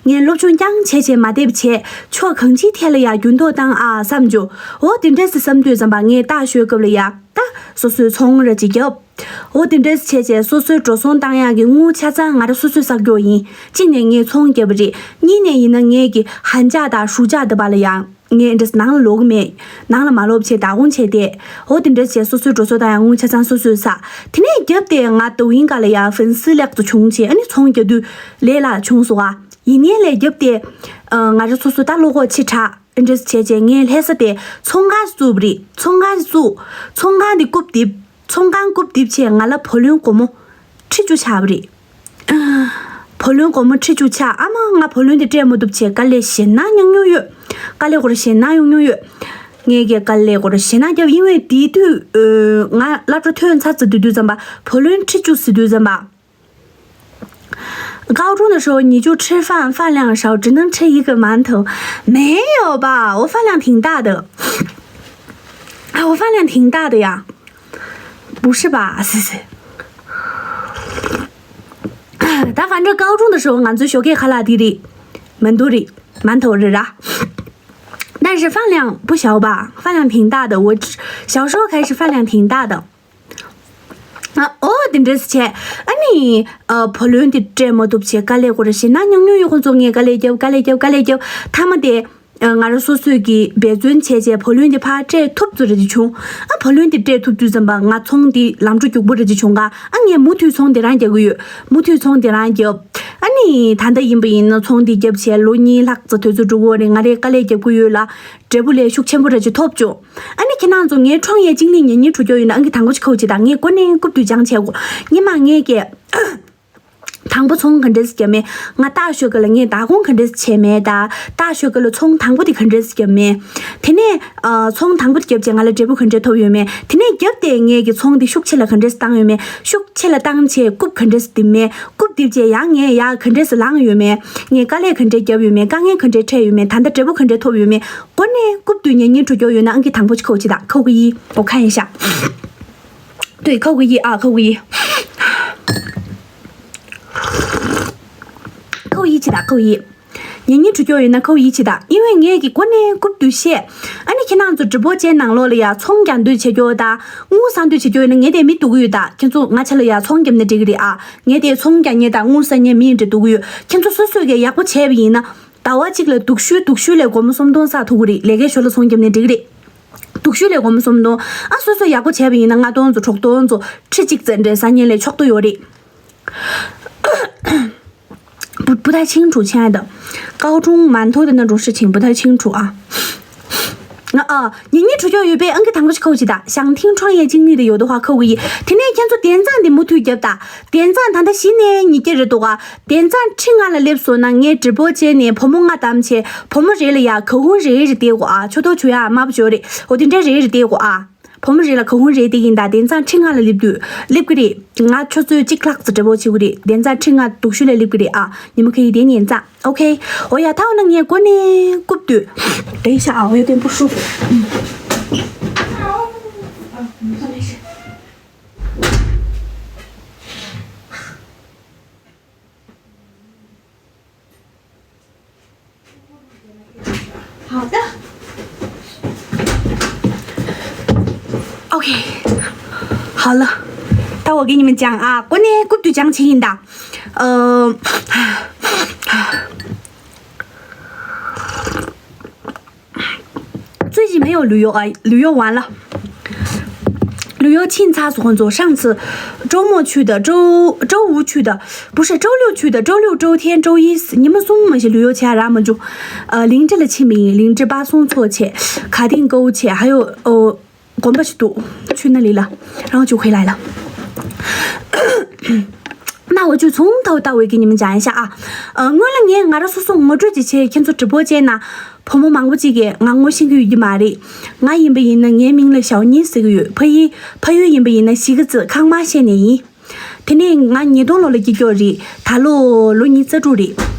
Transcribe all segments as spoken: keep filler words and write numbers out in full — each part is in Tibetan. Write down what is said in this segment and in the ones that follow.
ངས་སློབ་སྦྱོང་རྐྱང་བྱས་བྱས་མ་བསྡད་པ་བྱས་ཕྱོགས་གང་ཅིའི་ཐད་ལ་ཡ་འགྱུར་ལྡོག་བཏང་ཨ་བསམ་བྱུང་། འོ་དེ་འདྲས་སེ་བསམ་དུས་ཙམ་པ་ངས་རྟགས་ཤོད་སྐབས་ལ་ཡ་ད་སོ་སོའི་ཚོང་ར་ཅིག་བརྒྱབ། འོ་དེ་འདྲས་བྱས་བྱས་སོ་སོའི་འགྲོ་སོང་བཏང་ཡག་གི་དངུལ་ཆ་ཚང་ང་རང་སོ་སོས་བསགས་རྒྱུ་ཡིན། གཅིག་ནས་ངས་ཚོང་བརྒྱབ་པ་རེད། གཉིས་ནས་ཡིན་ན་ངས་ཀྱི་ཧན་ཅག་དང་ཧྲུའུ་ཅག་འདི་པ་ལ་ཡ་ངས་འདྲས་ནང་ལ་ལོག་གི་མེད། ནང་ལ་མ་ལོག་བྱས་བདག་ཁོངས་བྱས་ཏེ། འོ་དེ་འདྲས་བྱས་སོ་སོའི་འགྲོ་སོང་བཏང་ཡག་དངུལ་ཆ་ཚང་སོ་སོས་བསགས། དེ་ནས་བརྒྱབ་སྟེ་ང་ཏུའུ་ཡིན་ག་ལ་ཡ་ཧྥན་སི་ལེགས་ཏུ་བྱུང་བྱས་ཨ་ནི་ཚོང་རྒྱག་དུས་ལས་སླ་བྱུང་སོང་ཨ། ཡིན་ནའི་ལས་བརྒྱབ་སྟེ། ཨ། ང་རང་སོ་སོ་ད་བློ་ཁོག་ཆེ་དྲགས་འདྲས་བྱས་བྱས་ངས་ལྷ་ས་དེ་ཚོང་ཁང་བཙུགས་པ་རེད། ཚོང་ཁང་བཙུགས། ཚོང་ཁང་དེ་རྐུབ་རྡིབ། ཚོང་ཁང་རྐུབ་རྡིབ་བྱས་ང་ལ་བུ་ལོན་སྒོར་མོ་ཁྲི་བཅུ་ཆགས་པ་རེད། བུ་ལོན་སྒོར་མོ་ཁྲི་བཅུ་ཆགས། ཨ་མ་ང་བུ་ལོན་དེ་སྤྲད་མ་ཐུབ་བྱས་དཀའ་ལས་ཞེ་དྲག་མྱངས་མྱོང་ཡོད། དཀའ་ལས་སྒོར་ཞེ་དྲག་མྱོང་མྱོང་ཡོད། ངས་ཀྱི་དཀའ་ལས་སྒོར་ཞེ་དྲག་བརྒྱབ། ཡིན་ནའི་དེ་དུས་ང་སློབ་གྲྭ་ཐོན་ཚར་ཙམ་དུས་དུས་ཙམ་པ་བུ་ལོན་ཁྲི་བཅུ་ཟེར་དུས་ཙམ་པ། 高中的时候你就吃饭，饭量少，只能吃一个馒头。没有吧？我饭量挺大的。啊，我饭量挺大的呀。不是吧？谢谢。但反正高中的时候，俺最小给哈拉弟弟，蛮多的，馒头是啊。但是饭量不小吧？饭量挺大的。我小时候开始饭量挺大的。 ཨ། འོ་དེ་འདྲས་བྱས། ཨ་ནི། ཨ། བུ་ལོན་དེ་སྤྲད་མ་ཐུབ་བྱས་དཀའ་ལས་སྒོར་ཞེ་དྲག་མྱངས་མྱོང་ཡོད། ཁོང་ཚོ་ངས་དཀའ་ལས་རྒྱབ། དཀའ་ལས་རྒྱབ། དཀའ་ལས་རྒྱབ། མཐའ་མ་དེ། ཨ། ང་རང་སོ་སོས་ཀྱི་འབད་བརྩོན་བྱས་བྱས་བུ་ལོན་དེ་ཕར་སྤྲད་ཐུབ་ཚོད་རེ་ཅིག་བྱུང་། ཨ། བུ་ལོན་དེ་སྤྲད་ཐུབ་དུས་ཙམ་པ་ང་ཚོང་དེ་ལམ་འགྲོ་རྒྱུག་པོ་རེ་ཅིག་བྱུང་ག་ཨ། ངས་མུ་མཐུད་ཚོང་དེ་རང་རྒྱག་གི་ཡོད། མུ་མཐུད་ཚོང་དེ་རང་རྒྱབ། ཨ་ནི་ད་ལྟ་ཡིན་པ་ཡིན་ན་ཚོང་དེ་རྒྱབ་བྱས་ལོ་གཉིས་ལྷག་ཙམ་དུས་ཚོད་འགྲོ་གི་ཡོད་རེད། ང་རས་དཀའ་ལས་རྒྱབ་ཀྱི་ཡོད་ལ། འབྲས་བུ་ལས་ཤུགས་ཆེན་པོ་རེ་ཅིག་ཐོབ་བྱུང་། ཨ་ནི་ཁྱེད་རང་ཚོ་ངའི་ཚོང་ཡས་གཅིག་ལས་གཉེན་ཉེ་གྲོགས་སྐྱོ་ཡོད་ན་ཨང་ཀི་དང་པོ་ཅིག་ཁ་བོ་ཅིག་དང་། ངས་ཀོ་ནས་རྐུབ་དུས་སྦྱང་བྱས་གོ། ཉི་མ་ངས་ཀྱི། དང་པོ་ཚོང་ག་འདྲས་བརྒྱབ་མེད། ང་རྟགས་ཤོད་ག་ལ་ངས་བདག་ཁོངས་ག་འདྲས་བྱས་མེད་ད། རྟགས་ཤོད་ག་ལ་ཚོང་དང་པོ་དེ་ག་འདྲས་བརྒྱབ་མེད། དེ་ནས། ཨ། ཚོང་དང་པོ་དེ་བརྒྱབ་རྗེས་ང་ལ་འབྲས་བུ་ག་འདྲས་ཐོབ་ཡོད་མེད། དེ་ནས་བརྒྱབ་སྟེ་ངས་ཀྱི་ཚོང་དེ་ཤུགས་ཆེ་ལ་ག་འདྲས་བཏང་ཡོད་མེད། ཤུགས་ཆེ་ལ་བཏང་བྱས་རྐུབ་ག་འདྲས་རྡིབ་མེད། རྐུབ་རྡིབ་རྗེས་ཡང་ངས་ཡར་ག་འདྲས་ལངས་ཡོད་མེད། ངས་དཀའ་ལས་ག་འདྲས་བརྒྱབ་ཡོད་མེད། དཀའ་ངལ་ག་འདྲས་འཕྲད་ཡོད་མེད། ད་ལྟ་འབྲས་བུ་ག་འདྲས་ཐོབ་ཡོད་མེད། ཀོ་ནས་རྐུབ་དུས་གཉེན་ཉེ་གྲོགས་སྐྱོ་ཡོད་ན་ཨང་ཀི་དང་པོ་ཅིག་ཁ་བོ་ཅིག་དང་། 扣个一，我看一下。对，扣个一啊，扣个一。扣一，记得扣一。གཉེན་ཉེ་གྲོགས་སྐྱོ་ཡོད་ན་扣一་记得།因为ངས་ཀྱི་ཀོ་ནས་རྐུབ་དུས་བཤད། ཨ་ནི་ཁྱེད་རང་ཚོ་直播间་ནང་ལོགས་ལ་ཡ་ཚོང་རྒྱག་འདོད་བྱེད་ཀྱོ་ད། དངུལ་བསགས་འདོད་བྱེད་ཀྱོ་ཡོད་ན་ངས་དེ་མི་འདུག་གི་ཡོད་ད། ཁྱེད་ཚོ་ང་ཆ་ལ་ཡ་ཚོང་རྒྱབ་ན་འགྲིག་གི་རེད་ཨ། ངས་དེ་ཚོང་རྒྱག་མཁན་དང་དངུལ་བསགས་མཁན་མི་ཡིན་འདྲ་འདུག་གི་ཡོད། ཁྱེད་ཚོ་སོ་སོས་ཀྱི་ཡག་པོ་བྱས་པ་ཡིན་ན། ཟླ་བ་གཅིག་ལ་སྡུག་ཤོས་སྡུག་ཤོས་ལས་སྒོར་མོ་སུམ་སྟོང་བསགས་ཐུབ་ཀྱི་རེད། ལས་ཀའི་ཞོར་ལ་ཚོང་རྒྱབ་ནས་འགྲིག་གི་རེད། སྡུག་ཤོས་ལས་སྒོར་མོ་སུམ་སྟོང་། ཨ། སོ་སོ་ཡག་པོ་བྱས་པ་ཡིན་ན་ལྔ་སྟོང་ཙམ་དྲུག་སྟོང་ཙམ་ཁྲི་གཅིག་ཙམ་འདྲའི་ས་ཉིན་ལས་ཆོག་ཏུ་ཡོད་རེད། 不不太清楚，亲爱的。高中馒头的那种事情不太清楚啊。 ཨ། གཉེན་ཉེ་གྲོགས་སྐྱོ་ཡོད་པས་ཨང་ཀི་དང་པོ་ཅིག་ཁ་བོ་ཅིག་དང་། 想听创业经历的有的话扣个一。དེ་ནས་ཁྱེད་ཚོ་དན་རྩ་འདི་མུ་མཐུད་རྒྱབ་དང་། དན་རྩ་ད་ལྟ་གཞི་ནས་ཉིས་བརྒྱ་རེད་འདུག་ག་དན་རྩ་ཁྲི་ལྔ་ལ་སླེབས་སོང་ན་ངས་直播间་ནས་བུ་མོ་ལྔ་བདམས་བྱས། བུ་མོ་རེ་ལ་ཡ་ག་ཧུང་རེ་རེ་སྟེར་དགོས་ཨ། ཆོ་ཏོ་ཆུ་ཡ་དམར་པོ་ཆོ་རེ། འོ་དེ་འདྲ་རེ་རེ་སྟེར་དགོས་ཨ། བུ་མོ་རེ་ལ་ག་ཧུང་རེ་སྟེར་གྱིན་ད། དན་རྩ་ཁྲི་ལྔ་ལ་སླེབས་དུས་སླེབས་ཀྱི་རེད། ང་ཆུ་ཚོད་གཅིག་ལྷག་ཙམ་直播བྱེད་ཀྱི་རེད། དན་རྩ་ཁྲི་ལྔ་སྡུག་ཤོས་ལ་སླེབས་ཀྱི་རེད་ཨ། ཉི་མ་ཁ་ཡི་དེ་ཉན་ཙང་། ཨོ་ཁེ། འོ་ཡ། ད་འོ་ན་ངས་ཀོ་ནས་རྐུབ་དུས། 等一下啊，我有点不舒服。嗯。 好的。OK，好了，到我给你们讲啊，国内 国度讲起的，呃，最近没有旅游啊，旅游完了。 旅游清仓是工作，上次周末去的，周周五去的，不是周六去的，周六、周天、周一，你们松没去旅游去啊？然后就，呃，林芝的清明，林芝巴松错去，卡定购物去，还有呃，广播去读，去那里了，然后就回来了。那我就从头到尾给你们讲一下啊。呃，我了年俺这叔叔我这几天天做直播间呢， བུ་མོ་མང་པོ་ཅིག་གིས་ང་ངོ་ཤེས་ཀྱི་ཡོད་ཀྱི་མ་རེད། ང་ཡིན་པ་ཡིན་ན་ངའི་མིང་ལ་ཞའོ་ཉིན་ཟེར་གྱི་ཡོད། ཕ་ཡུལ། ཕ་ཡུལ་ཡིན་པ་ཡིན་ན་གཞིས་ཀ་རྩེ་ཁང་དམར་ཤན་ནས་ཡིན། དེ་ནས་ང་ཉིས་སྟོང་ལོ་ལ་སྐྱེས་ཀྱོག་རེད། ད་ལོ་ལོ་ཉི་ཤུ་རྩ་དྲུག་རེད།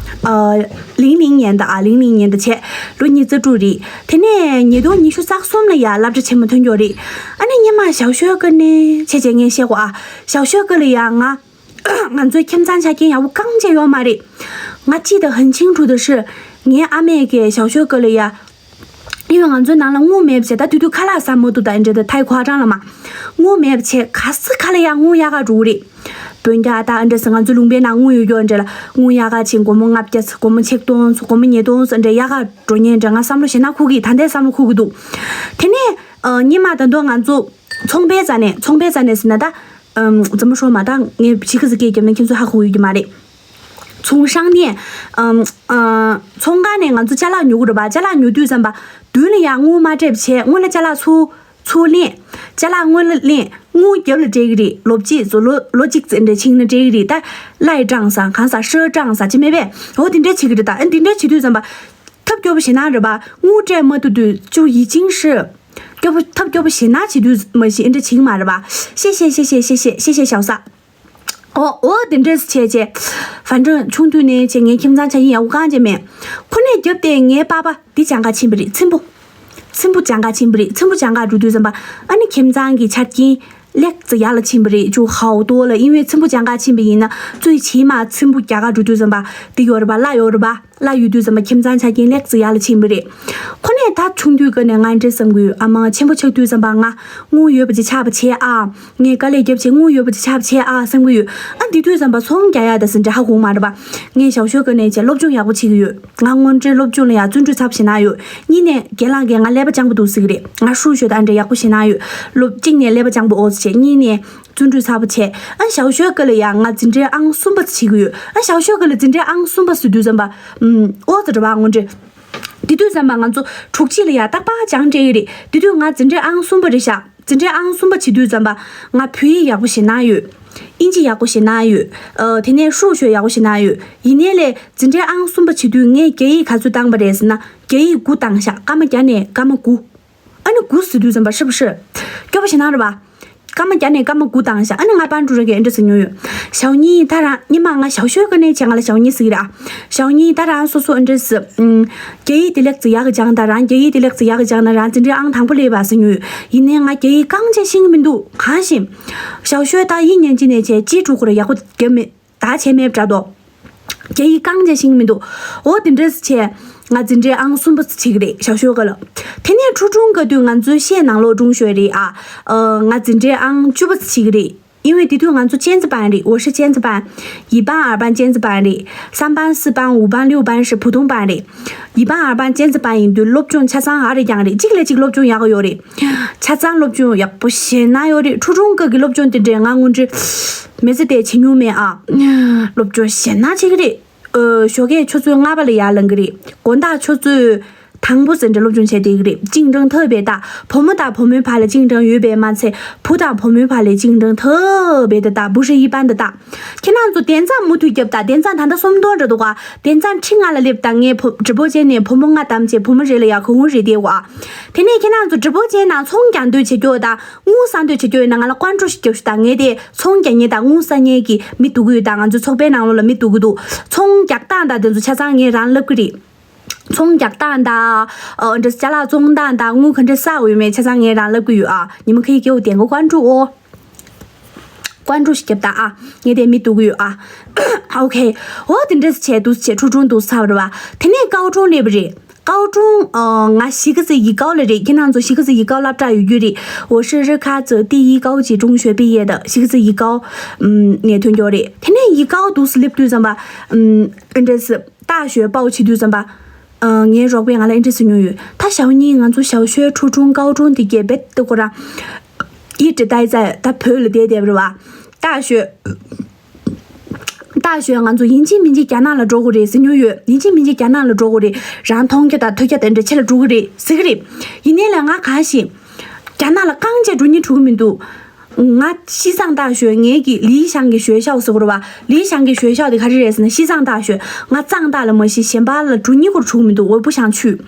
ཨ། 零零年的啊， 零零年的བྱས། ལོ་ཉི་ཤུ་རྩ་དྲུག་རེད། དེ་ནས་ཉིས་སྟོང་ཉི་ཤུ་རྩ་གསུམ་ལ་ཡ་སློབ་གྲྭ་ཆེན་མོ་ཐོན་ཀྱོག་རེད། ཨ་ནི་སྔོན་མ་ཞའོ་ཤོས་ཀ་ནས་བྱས་བྱས་ངས་བཤད་གོ་ཨ། ཞའོ་ཤོས་ཀ་ལ་ཡ་ང་ང་ཚོའི་ཁྱིམ་ཚང་ཆ་རྐྱེན་ཡག་པོ་གང་ཅི་ཡོད་མ་རེད། ང་记得很清楚的是，ངའི་ཨ་མས་ཀྱི་小学过了呀。因为ང་ཚོའི་ནང་ལ་དངུལ་མེད་པ་བྱས། ད་དུས་དུས་ཁ་ལག་ཟ་མ་ཐུབ། ད་འདྲ་ད་太夸张了嘛། དངུལ་མེད་པ་བྱས། ག་ས་ག་ལ་ཡ་དངུལ་གཡར་ག་འགྲོ་གི་རེད། བོན་རྒྱ་ད་འདྲ་ཟེར། ང་ཚོའི་ལུང་པའི་ནང་དངུལ་ཡོད་རྒྱུ་འདྲ་ལ། དངུལ་གཡར་ག་ཕྱིན། སྒོར་མོ་ལྔ་བརྒྱ་ཙམ། སྒོར་མོ་ཆིག་སྟོང་ཙམ། སྒོར་མོ་ཉིས་སྟོང་ཙམ། འདྲ་གཡར་ག་འགྲོ་མཁན་འདྲ། ང་བསམ་བློ་ཞེ་ན་འཁོར་གི། ད་ལྟའི་བསམ་བློ་འཁོར་གི་འདུག། དེ་ནས་ཨ་སྔོན་མ་ད་དུང་ང་ཚོ་ཚོང་པའི་རྩ་ནས། ཚོང་པའི་རྩ་ནས་ཟེར་ན་ད་ཨམ་怎么说嘛། ད་ངས་ཕྱི་ཁ་ཟིག་སྐད་རྒྱབ་ན་ཁྱེད་ཚོ་ཧ་གོ་ཡོད་ཀྱི་མ་རེད། 从商店། ཨམ་ཨ་ཚོང་ཁང་ནས་ང་ཚོ་ཅ་ལག་ཉོ་གི་རེད་པ། ཅ་ལག་ཉོ་དུས་ཙམ་པ་མདུན་ལ་ཡ་དངུལ་མ་སྤྲད་པ་བྱས། སྔོན་ལ་ཅ་ལག་ཚུར་ཚུར་ལེན། ཅ་ལག་སྔོན་ལ་ལེན། དངུལ་རྒྱབ་ལ་སྤྲད་ཀྱི་རེད། ལོ་གཅིག་ཙམ། ལོ་ལོ་གཅིག་ཙམ་འདྲ་ཕྱིན་ན་སྤྲད་ཀྱི་རེད། ད་赖账ཟེར་གང་ཟེར།赊账ཟེར་ཅི་མེད་པས། འོ་དེ་འདྲ་བྱེད་ཀྱི་རེད། ད་ཨ་འདི་འདྲ་བྱེད་དུས་ཙམ་པ་ཐབས་སྐྱོ་པོ་ཞེ་ན་རེད་པ། དངུལ་སྤྲད་མ་ཐུབ་དུས་就已经是སྐྱོ་པོ། ཐབས་སྐྱོ་པོ་ཞེ་ན་བྱེད་དུས་མ་གཞི་འདྲ་བྱེད་ཀྱི་མ་རེད་པ། 谢谢谢谢谢谢谢谢小撒། འོ་འོ་དེ་འདྲས་བྱས་བྱས། 反正་ཆུང་དུས་ནས་བྱས་ངའི་ཁྱིམ་ཚང་ཆ་རྐྱེན་ཡག་པོ་གང་ཅི་མེད། ཁོ་ནས་རྒྱབ་སྟེ་ངའི་པ་ཕ་འདི་སྦྱང་ག་ཕྱིན་པ་རེད། ཚེམ་བུ། ཚེམ་བུ་སྦྱང་ག་ཕྱིན་པ་རེད། ཚེམ་བུ་སྦྱང་ག་འགྲོ་དུས་ཙམ་པ་ཨ་ནི་ཁྱིམ་ཚང་གི་ཆ་རྐྱེན་ལེགས་ཙི་ཡག་ལ་ཕྱིན་པ་རེད། 就好多了། 因为་ཚེམ་བུ་སྦྱང་ག་ཕྱིན་པ་ཡིན་ན་最起码་ཚེམ་བུ་རྒྱག་ག་འགྲོ་དུས་ཙམ་པ་འདི་ཡོད་རེད་པ། གླ་ཡོད་རེད་པ། གླ་ཡོད་དུས་ཙམ་པ་ཁྱིམ་ཚང་ཆ་རྐྱེན་ལེགས་ཙི་ཡག་ལ་ཕྱིན་པ་རེད། ཁོ་ནས་ད་ཆུང་དུས་ཀ་ནས་ང་འདྲ་བསམ་གི་ཡོད། ཨ་མ་ཆེན་པོ་ཆགས་དུས་ཙམ་པ་ང་དངུལ་ཡོད་པ་ཅིག་ཆགས་པ་བྱས་ཨ། ངས་དཀའ་ལས་རྒྱབ་བྱས་དངུལ་ཡོད་པ་ཅིག་ཆགས་པ་བྱས་ཨ་བསམ་གི་ཡོད། ཨ་འདི་དུས་ཙམ་པ་ཚོང་རྒྱག་ཡག་ད་ཟེར་འདྲ་ཧ་གོ་མ་རེད་པ། ངས་小学་ཀ་ནས་བྱས་སློབ་སྦྱོང་ཡག་པོ་བྱེད་ཀྱི་ཡོད། ང་སྔོན་འགྲོའི་སློབ་སྦྱོང་ལ་ཡང་བརྩོན་འགྲུས་ཚ་པོ་ཞེ་ན་ཡོད། གཉིས་ནས་རྒན་ལགས་ཀྱིས་ང་ཀླད་པ་སྤྱང་པོ་འདུག་ཟེར་གི་རེད། ང་数学་ད་འདྲ་ཡག་པོ་ཞེ་ན་ཡོད། སློབ་གཅིག་ནས་ཀླད་པ་སྤྱང་པོ་ཨོ་ཟེར་བྱས། གཉིས་ནས་བརྩོན་འགྲུས་ཚ་པོ་བྱས། ཨ་小学་ཀ་ལ་ཡང་ང་འཛིན་གྲྭའི་ཨང་གསུམ་པ་བྱེད་ཀྱི་ཡོད། ཨ小学་ཀ་ལ་འཛིན་གྲྭའི་ཨང་གསུམ་པ་ཟེར་དུས་ཙམ་པ་ཨུམ་ཨོ་ཙི་འདྲ་བ་སྔོན་འགྲོའི། དེ་དུས་ཙམ་པ་ང་ཚོ་དྲུག་གཅིག་ལ་ཡ་རྟག་པར་སྦྱང་སྤྲད་ཀྱི་རེད། དེ་དུས་ང་འཛིན་གྲྭའི་ཨང་གསུམ་པ་རེད་ཤག། འཛིན་གྲྭའི་ཨང་གསུམ་པ་བྱེད་དུས་ཙམ་པ་ང་བོད་ཡིག་ཡག་པོ་ཞེ་ན་ཡོད། དབྱིན་ཇི་ཡག་པོ་ཞེ་ན་ཡོད། ཨ་དེ་ནས་数学་ཡག་པོ་ཞེ་ན་ཡོད། ཡིན་ནའི་ལས་འཛིན་གྲྭའི་ཨང་གསུམ་པ་བྱེད་དུས་ངས་རྒྱ་ཡིག་ག་ཚོད་བཏང་པ་རེད་ཟེར་ན། རྒྱ་ཡིག་དགུ་བཏང་ཤག། སྐར་མ་བརྒྱ་ནས་སྐར་མ་དགུ། ཨ་ནི་དགུ་ཟེར་དུས་ཙམ་པ་是不是་སྐྱོ་པོ་ཞེ་ན་རེད་པ། སྐར་མ་བརྒྱ་ནས་སྐར་མ་དགུ་བཏང་ཤག། ཨ་ནི་ང་班主任་གིས་འདྲ་ཟེར་མྱོང་ཡོད། 小二ད་རང་ཉི་མ་ང་小学་ཀ་ནས་བྱས་ང་ལ་小二་ཟེར་གི་རེད་ཨ། 小二་ད་རང་སོ་སོ་འདྲ་ཟེར། ཨུམ། རྒྱ་ཡིག་དེ་ལེགས་ཙི་ཡག་གི་སྦྱང་དང་། རང་རྒྱ་ཡིག་དེ་ལེགས་ཙི་ཡག་གི་སྦྱང་ན་རང་འཛིན་གྲྭའི་ཨང་དང་པོ་སླེབས་པ་ཟེར་མྱོང་ཡོད། ཡིན་ནའི་ང་རྒྱ་ཡིག་རྐང་ཆ་ཤེས་ཀྱི་མི་འདུག། གང་ཤེས། 小学་ད་ཡིན་ཉན་ཅི་ནས་བྱས་ཅི་དྲུག་གོ་ར་ཡག་པོ་རྒྱབ་མེད། ད་བྱས་མེད་འདྲ་འདུག། རྒྱ་ཡིག་རྐང་ཆ་ཤེས་ཀྱི་མི་འདུག། འོ་དེ་འདྲ་བྱས། ང་འཛིན་གྲྭའི་ཨང་གསུམ་པ་བྱེད་ཀྱི་རེད། 小学་ཀ་ལ། དེ་ནས་初中་ག་དུས་ང་ཚོའི་县南路中学་རེད་ཨ། ཨ་ང་འཛིན་གྲྭའི་ཨང་བཅུ་པ་བྱེད་ཀྱི་རེད། 因为་དེ་དུས་ང་ཚོ尖子班་རེད། 我是尖子班། 一班、二班尖子班་རེད། 三班、四班、五班、六班是普通班་རེད། 一班、二班尖子班་ཡིན་དུས་སློབ་སྦྱོང་ཆ་ཚང་ཧ་རེ་རྐྱང་རེད། གཅིག་ལས་གཅིག་སློབ་སྦྱོང་ཡག་གི་ཡོད་རེད། ཆ་ཚང་སློབ་སྦྱོང་ཡག་པོ་ཞེ་ན་ཡོད་རེད། 初中་ག་གི་སློབ་སྦྱོང་དེ་འདྲས་ང་སྔོན་འགྲོ་མི་ཚེ་དེ་བྱེད་མྱོང་མེད་ཨ། སློབ་སྦྱོང་ཞེ་ན་བྱེད་ཀྱི་རེད། ཨ་ཞོགས་ཀས་ཆུ་ཚོད་ལྔ་པ་ལ་ཡར་ལངས་ཀྱི་རེད། དགོང་དག་ཆུ་ཚོད་དང་པོ་ཙམ་འདྲ་སློབ་སྦྱོང་བྱས་བསྡད་ཀྱི་རེད། 竞争特别大། བུ་མོ་དང་བུ་མོའི་བར་ལ་竞争་ཡོད་པས་མ་ཚད། བུ་དང་བུ་མོའི་བར་ལ་竞争特别的大། 不是一般的大། ཁྱེད་རང་ཚོ་དན་རྩྭ་མུ་མཐུད་རྒྱབ་དང་། དན་རྩྭ་ད་ལྟ་སུམ་སྟོང་འདྲ་འདུག་ག། དན་རྩྭ་ཁྲི་ལྔ་ལ་སླེབས་དང་། ངས་བུ་直播间་ནས་བུ་མོ་ལྔ་བདམས་བྱས་བུ་མོ་རེ་ལ་ཡ་གུ་ཧུང་རེ་སྟེར་བ། དེ་ནས་ཁྱེད་རང་ཚོ་直播间་ནང་ཚོང་རྒྱག་འདོད་བྱེད་རྒྱུ་དང་། དངུལ་བསགས་འདོད་བྱེད་རྒྱུ་ཡོད་ན་ང་ལ་ཀོན་ཀྲུ་ཞིག་རྒྱབ་ཤོག་དང་། ངས་དེ་ཚོང་རྒྱག་མཁན་དང་དངུལ་བསགས་མཁན་གྱི་མི་སྡུག་གི་ཡོད་དང་། ང་ཚོའི་ཚོགས་པའི་ནང་ལོགས་ལ་མི་སྡུག་གི་འདུག། ཚོང་རྒྱག་སྟངས་དང་དེ་ཚོ་ཆ་ཚང་ངས་རང་ལབ་གི་རེད། ཚོང་རྒྱག་སྟངས་དང་། ཨ་འདྲ་ཅ་ལག་བཙོང་སྟངས་དང་། དངུལ་ག་འདྲ་བསགས་དགོས་མེད་ཆ་ཚང་ངས་རང་ལབ་གི་ཡོད་ཨ། ཉི་མ་ཁ་ཡི་སྐྱེ་བོ་དེ་ཀོན་ཀྲུ་ཨོ། ཀོན་ཀྲུ་ཞིག་རྒྱབ་དང་ཨ། ངས་དེ་མི་སྡུག་གི་ཡོད་ཨ། ཨོ་ཁེ། འོ་དེ་འདྲ་བྱས་འདུག་བྱས། 初中་འདུག་ཚར་བ་རེད་བ། དེ་ནས་高中་སླེབས་པ་རེད། 高中། ཨ་ང་西格子一高་ལ་རེད། ཁྱེད་རང་ཚོ་西格子一高་སློབ་གྲྭ་ཡོད་རྒྱུ་རེད། 我是日喀则第一高级中学毕业的，西格子一高。 ཨུམ་ནས་ཐོན་རྒྱུ་རེད། དེ་ནས་一高་འདུག་སླེབས་དུས་ཙམ་པ། ཨུམ་ཨེ་འདྲ་ཟེར། 大学报་བྱེད་དུས་ཙམ་པ། ཨ་ངའི་རོགས་པས་ང་ལ་ཨེ་འདྲ་ཟེར་མྱོང་ཡོད། ད་小学ང་ཚོ་小学初中高中་དེ་གས་རྦད་དེ་ཁོ་རང་一直待在། ད་བོད་ལ་བསྡད་བསྡད་པ་རེད་བ། 大学། 大学ང་ཚོ་ཡིན་གཅིག་མིན་གཅིག་རྒྱ་ནག་ལ་འགྲོ་དགོས་རེད་ཟེར་མྱོང་ཡོད། ཡིན་གཅིག་མིན་གཅིག་རྒྱ་ནག་ལ་འགྲོ་དགོས་རེད། རང་མཐོང་རྒྱ་དང་ཐོས་རྒྱ་དེ་འདྲ་ཆེ་ལ་འགྲོ་གི་རེད་ཟེར་གི་རེད། ཡིན་ནའི་ལས་ང་གང་ཞིག་རྒྱ་ནག་ལ་རྐང་རྗེས་འགྲོ་སྙིང་བྲོ་གི་མི་འདུག། ང་西藏大学ངའི་གི་ལི་ཞང་གི学校་ཟེར་དགོས་རེད་བ། ལི་ཞང་གི་学校་དེ་ག་རེ་རེད་ཟེར་ན་西藏大学། ང་藏大ལ་མ་གཞི་གཞན་པ་ལ་འགྲོ་སྙིང་ཁོར་བྲོ་གི་མི་འདུག། 我不想去།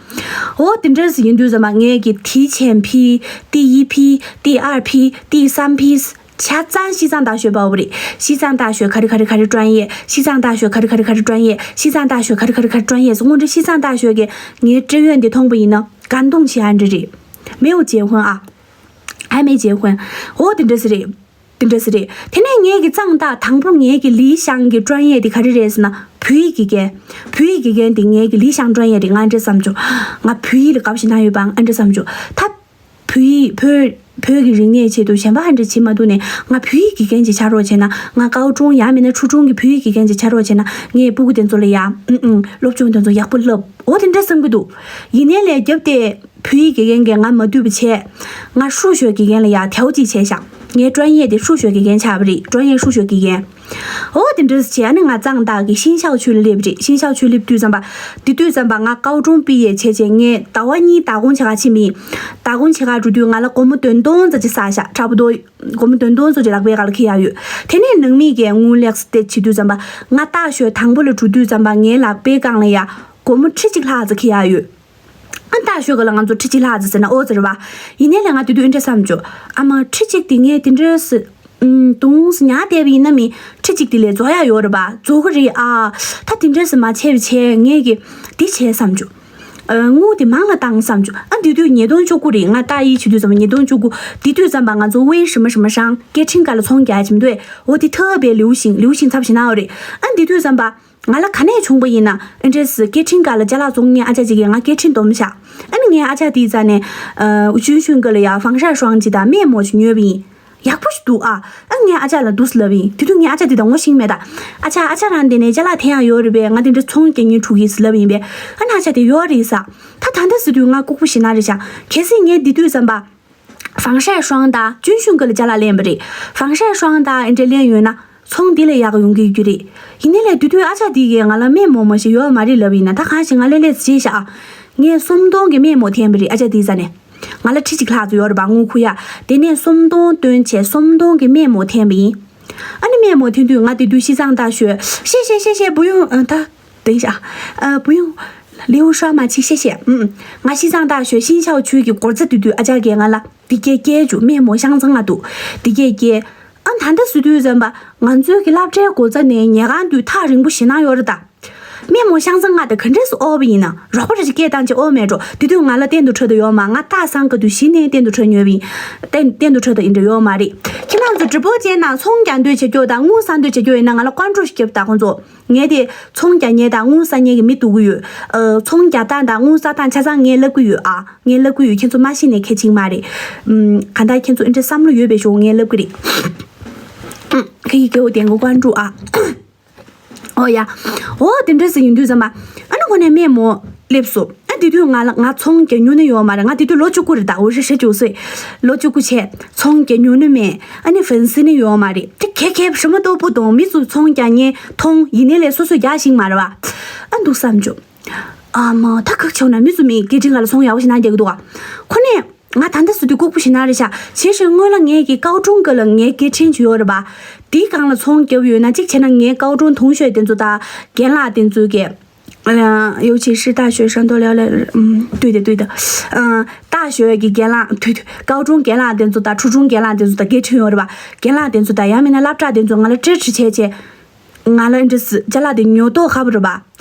འོ་དེ་འདྲ་ཟེར་ཡིན་དུས་ཙམ་པ་ངའི་གི་第一批、第一批、第二批、第三批། ཆ་ཚང་西藏大学报བ་རེད། 西藏大学ག་རེ་ག་རེ་ག་རེ་专业། 西藏大学ག་རེ་ག་རེ་ག་རེ་专业། 西藏大学ག་རེ་ག་རེ་ག་རེ་专业་ཟེར། སྔོན་འགྲོ་西藏大学གི་ངའི志愿དེ་མཐོང་པ་ཡིན་ན་感动བྱེད་ཡ་འདྲ་རེད། 没有结婚啊。还没结婚。འོ་དེ་འདྲ་ཟེར་རེད། དེ་འདྲ་ཟེར་རེད། དེ་ནས་ངའི་གི藏大དང་པོ་ངའི་གི་ལི་ཞང་གི专业དེ་ག་རེ་རེད་ཟེར་ན། བོད་ཡིག་དགེ་རྒན། བོད་ཡིག་དགེ་རྒན་དེ་ངའི་གི་ལི་ཤང་ཀྲོན་ཡེ་རེད། ང་འདྲ་བསམ་བྱུང་། ང་བོད་ཡིག་ལ་དགའ་པོ་ཞེ་དྲག་ཡོད་པ། ཨ་འདྲ་བསམ་བྱུང་། ད་བོད་ཡིག་བོད་བོད་ཀྱི་རིག་གནས་ཆེད་དུ་གཞན་པ་ཧ་འདྲ་བྱེད་མ་ཐུབ་ནས། ང་བོད་ཡིག་དགེ་རྒན་ཅིག་ཆགས་རོགས་བྱས་ན། ང་ཀའོ་ཀྲུང་ཡང་མིན་ན་ཁྲུའུ་ཀྲུང་གི་བོད་ཡིག་དགེ་རྒན་ཅིག་ཆགས་རོགས་བྱས་ན། ངས་སྤུ་གུ་དེ་ཚོ་ལ་ཡ་ཨུ་ཨུ་སློབ་སྦྱོང་དེ་ཚོ་ཡག་པོ་བསླབ། འོ་དེ་འདྲ་བསམ་གྱི་འདུག། ཡིན་ནའི་ལས་རྒྱབ་དེ་བོད་ཡིག་དགེ་རྒན་གྱིས་ང་མ་བསྡུས་པ་བྱས། ང་数学དགེ་རྒན་ལ་ཡ་ཐལ་གཅིག་བྱས་ཤག། ངའི་专业དེ数学དགེ་རྒན་ཆགས་པ་རེད།专业数学དགེ་རྒན། འོ་དེ་འདྲ་བྱས། ཨ་ནི་ང་གཙང་སྟག་གི་新校区ལ་སླེབས་པ་རེད།新校区སླེབས་དུས་ཙམ་པ། དེ་དུས་ཙམ་པ་ང་ཀའོ་ཀྲུང་毕业བྱས་བྱས། ངས་ཟླ་བ་གཉིས་打工བྱེད་ག་ཕྱིན་པ་ཡིན།打工བྱེད་ག་འགྲོ་དུས་ང་ལ་སྒོར་མོ་བདུན་སྟོང་ཙམ་ཅིག་བསགས་ཤག།差不多སྒོར་མོ་བདུན་སྟོང་ཙམ་ཅིག་ལག་པའི་སྒང་ལ་འཁྱེར་ཡག་ཡོད། དེ་ནས་ནང་མི་གིས་དངུལ་ལེན་སྟེགས་བྱེད་དུས་ཙམ་པ། ང་大学དང་པོ་ལ་འགྲོ་དུས་ཙམ་པ་ངའི་ལག་པའི་སྒང་ལ་ཡ་སྒོར་མོ་ཁྲི་གཅིག་ལྷག་ཙམ་འཁྱེར་ཡག་ཡོད། ཨ་大学གི་ལ་ང་ཚོ་ཁྲི་གཅིག་ལྷག་ཙམ་ཟེར་ན་ཨོ་ཙི་རེད་པ། ཡིན་ནའི་ལས་ང་དེ་དུས་ཨེ་འདྲ་བསམ་བྱུང་། ཨ་མ་ཁྲི་གཅིག་དེ་ངས་དེ་འདྲ་སེ་ཨུམ་དུང་སེ་ཉར་བསྡད་པ་ཡིན་ན་མི་ཁྲི་གཅིག་དེ་ལས་རྫོགས་ཡག་ཡོད་རེད་པ། རྫོགས་གི་རེད་ཨ། ད་དེ་འདྲ་སེ་མ་བྱས་པ་བྱས། ངས་གི་འདི་བྱས་བསམ་བྱུང་། ཨ་དངུལ་དེ་མང་ལ་བཏང་བསམ་བྱུང་། ཨ་དེ་དུས་ཉིས་སྟོང་བཅུ་དགུ་རེད། ང་大一བྱེད་དུས་ཙམ་པ་ཉིས་སྟོང་བཅུ་དགུ། དེ་དུས་ཙམ་པ་ང་ཚོ为什么什么伤སྐད་འཕྲིན་སྒང་ལ་ཚོང་རྒྱག་ཡག་བྱེད་མི་འདུག་ཨེ། འོ་དེ་ཐབས་པའི་ལིའུ་ཞིང་ལིའུ་ཞིང་ཚབ་ཞིག་གནང་ཡོད་རེད། ཨ་དེ་དུས་ཙམ་པ། ང་ལ་ག་ནས་བྱུང་པ་ཡིན་ན། ཨ་འདྲས་སྐད་འཕྲིན་སྒང་ལ་ཅ་ལག་བཙོང་མཁན་ཨ་ཅག་ཅིག་གིས་ང་སྐད་འཕྲིན་སྡོམ་བཞག། ཨ་ནི་ངས་ཨ་ཅག་དེའི་རྩ་ནས། ཨ་ཅུན་ཤུན་གི་ལ་ཡ་防晒霜ཅིག་དང་面膜ཅིག་ཉོས་པ་ཡིན། ཡག་པོ་ཞིག་འདུག་ཨ། ཨ་ངས་ཨ་ཅག་ལ་འདུག་སེ་ལབ་ཡིན། དེ་དུས་ངས་ཨ་ཅག་དེ་དང་ངོ་ཤེས་མེད་ད། ཨ་ཅག་ཨ་ཅག་རང་དེ་ནས་ཅ་ལག་འཐེན་ཡག་ཡོད་རེད་པས། ང་དེ་འདྲ་ཚོང་རྒྱག་མཁན་འགྲོ་གི་ཟེར་ལབ་ཡིན་པས། ཨ་ནི་ཨ་ཅག་དེ་ཡོད་རེད་ཟེར། ད་ད་ལྟ་ཟེར་དུས་ང་ལྐུགས་པ་ཞེ་དྲག་རེད་ཤག། གལ་སྲིད་ངས་དེ་དུས་ཙམ་པ། 防晒霜དང་ཅུན་ཤུན་གི་ལ་ཅ་ལག་ལེན་པ་རེད། 防晒霜དང་ཨེ་འདྲ་ལེན་ཡོད་ན་ཚོང་འདི་ལས་ཡག་ག་ཡོང་གི་ཡོད་རྒྱུ་རེད། ཡིན་ནའི་ལས་དེ་དུས་ཨ་ཅག་དེ་གིས་ང་ལ་面膜མ་ཞིག་ཡོད་མ་རེད་ལབ་ཡིན་ན། ད་གང་ཞིག་ང་ལས་ལས་བྱས་ཤག། ངས་སུམ་སྟོང་གི་面膜འཐེན་པ་རེད། ཨ་ཅག་དེའི་རྩ་ནས། ང་ལ་ཁྲི་གཅིག་ལྷག་ཙམ་ཡོད་རེད་པ། དངུལ་ཁུར་ཡག། དེ་ནས་སུམ་སྟོང་བཏོན་བྱས་སུམ་སྟོང་གི་面膜འཐེན་པ་ཡིན། ཨ་ནི་面膜འཐེན་དུས་ང་དེ་དུས་西藏大学། 谢谢谢谢不用。ཨ་ད། 等一下。呃，不用。 ལིའུ་ཧྲ་མ་ཆི་ཤེ་ཤེ། ཨུམ། ང་西藏大学新校区གི་སྒོ་རྩ་དེ་དུས་ཨ་ཅག་གིས་ང་ལ་འདི་སྐད་སྐྱེལ་བཅུག། 面膜香氛ང་འདུག། འདི་སྐད་སྐྱེལ། ཨ་ད་ལྟ་ཟེར་དུས་ཙམ་པ་ང་ཚོའི་གི་སློབ་གྲྭའི་སྒོ་རྩ་ནས་ཉལ་ཁང་དུ་ཐག་རིང་པོ་ཞེ་དྲག་ཡོད་རེད་ད། 面膜香氛ང་དེ་ག་འདྲས་སེ་དབོར་བ་ཡིན་ན། རོགས་པ་རེ་ཞིག་སྐད་བཏང་བྱས་དབོར་མེད་འགྲོ། དེ་དུས་ང་ལ་གཏན་དུ་གྲོལ་ཐབས་ཡོད་མ། ང་སྟག་ཚང་གི་དུས་གཞི་ནས་གཏན་དུ་གྲོལ་ཉོས་པ་ཡིན། གཏན་གཏན་དུ་གྲོལ་ཐབས་ཡིན་འདྲ་ཡོད་མ་རེད། ཁྱེད་རང་ཚོ་直播间ནང་ཚོང་རྒྱག་འདོད་བྱེད་རྒྱུ་དང་དངུལ་བསགས་འདོད་བྱེད་རྒྱུ་ཡིན་ན་ང་ལ་ཀོན་ཀྲོ་ཞིག་རྒྱོབ་དང་། ཁོང་ཚོ། ངས་དེ་ཚོང་རྒྱག་མཁན་དང་དངུལ་བསགས་མཁན་གྱི་མི་བསྡུར་གྱི་ཡོད། ཨ་ཚོང་རྒྱག་སྟངས་དང་དངུལ་བསགས་སྟངས་ཆ་ཚང་ངས་ལབ་ཀྱི་ཡོད་ཨ། ངས་ལབ་ཀྱི་ཡོད། ཁྱེད་ཚོ་མ་ཤེས་ནས་གལ་ཆེན་མ་རེད། ཨམ། གང་ལྟར་ཁྱེད་ཚོ་ཨེ་འདྲ་བསམ་བློ་ཡོད་པའི་ཞོར་ངས་ལབ་ཀྱི་རེད། ཁ་ཡི་སྐྱེ་བོ་དེ་ངོ་ཀོན་ཀྲོ་ཨ། ཨོ་ཡ། ཨོ་དེ་འདྲ་ཟེར་ཡིན་དུས་ཙམ་པ། ཨ་ནི་ཁོ་ནས་面膜སླེབས་སོང་། ཨ་དེ་དུས་ང་ལ་ང་ཚོང་རྒྱག་མྱོང་ནི་ཡོད་མ་རེད། ང་དེ་དུས་ལོ་བཅུ་དགུ་རེད་ད། འོ་རེ་ཧྲེ་བཅུ་སོ། ལོ་བཅུ་དགུ་བྱས། ཚོང་རྒྱག་མྱོང་ནི་མེད། ཨ་ནི་粉丝ནི་ཡོད་མ་རེད། དེ་ཁེ་ཁེ་什么都不懂། མི་ཚོ་ཚོང་རྒྱག་མཁན་མཐོང་། ཡིན་ནའི་ལས་སོ་སོས་རྒྱག་ཤེས་མ་རེད་པ། ཨ་འདུག་བསམ་བྱུང་། ཨ་མ་ད་ཁག་ཆེ་བ་ན་མི་ཚོ་མི་སྐད་འཕྲིན་ཁ་ལ་ཚོང་ཡག་པོ་ཞིག་གནང་རྒྱག་གི་འདུག་ག། ཁོ་ནས། ང་ད་ལྟ་ཟེར་དུས་ལྐུགས་པ་ཞིག་ན་རེད་ཤག། བྱས་ཤིང་སྔོན་ལ་ངས་ཀྱི་ཀའོ་ཀྲུང་གི་ལ་ངའི་སྐད་འཕྲིན་ཅིག་ཡོད་རེད་པ། དེའི་སྒང་ལ་ཚོང་བརྒྱབ་ཡོད་ན། གཅིག་བྱས་ན་ངའི་ཀའོ་ཀྲུང་同学དེ་ཚོ་དང་རྒན་ལགས་དེ་ཚོ་གི། 尤其是大学生都聊聊，嗯，对的对的，嗯，大学གི་རྒན་ལགས། 对对，高中རྒན་ལགས་དེ་ཚོ་དང་初中རྒན་ལགས་དེ་ཚོ་དང་སྐད་འཕྲིན་ཡོད་རེད་པ། རྒན་ལགས་དེ་ཚོ་དང་ཡང་མིན་ན་སློབ་གྲྭ་དེ་ཚོ་ང་ལ་སྤྲད་ཁྲིད་བྱས་བྱས། ང་ལ་འདྲ་སི་ཅ་ལག་དེ་ཉོ་མདོག་ཁ་པོ་རེད་པ།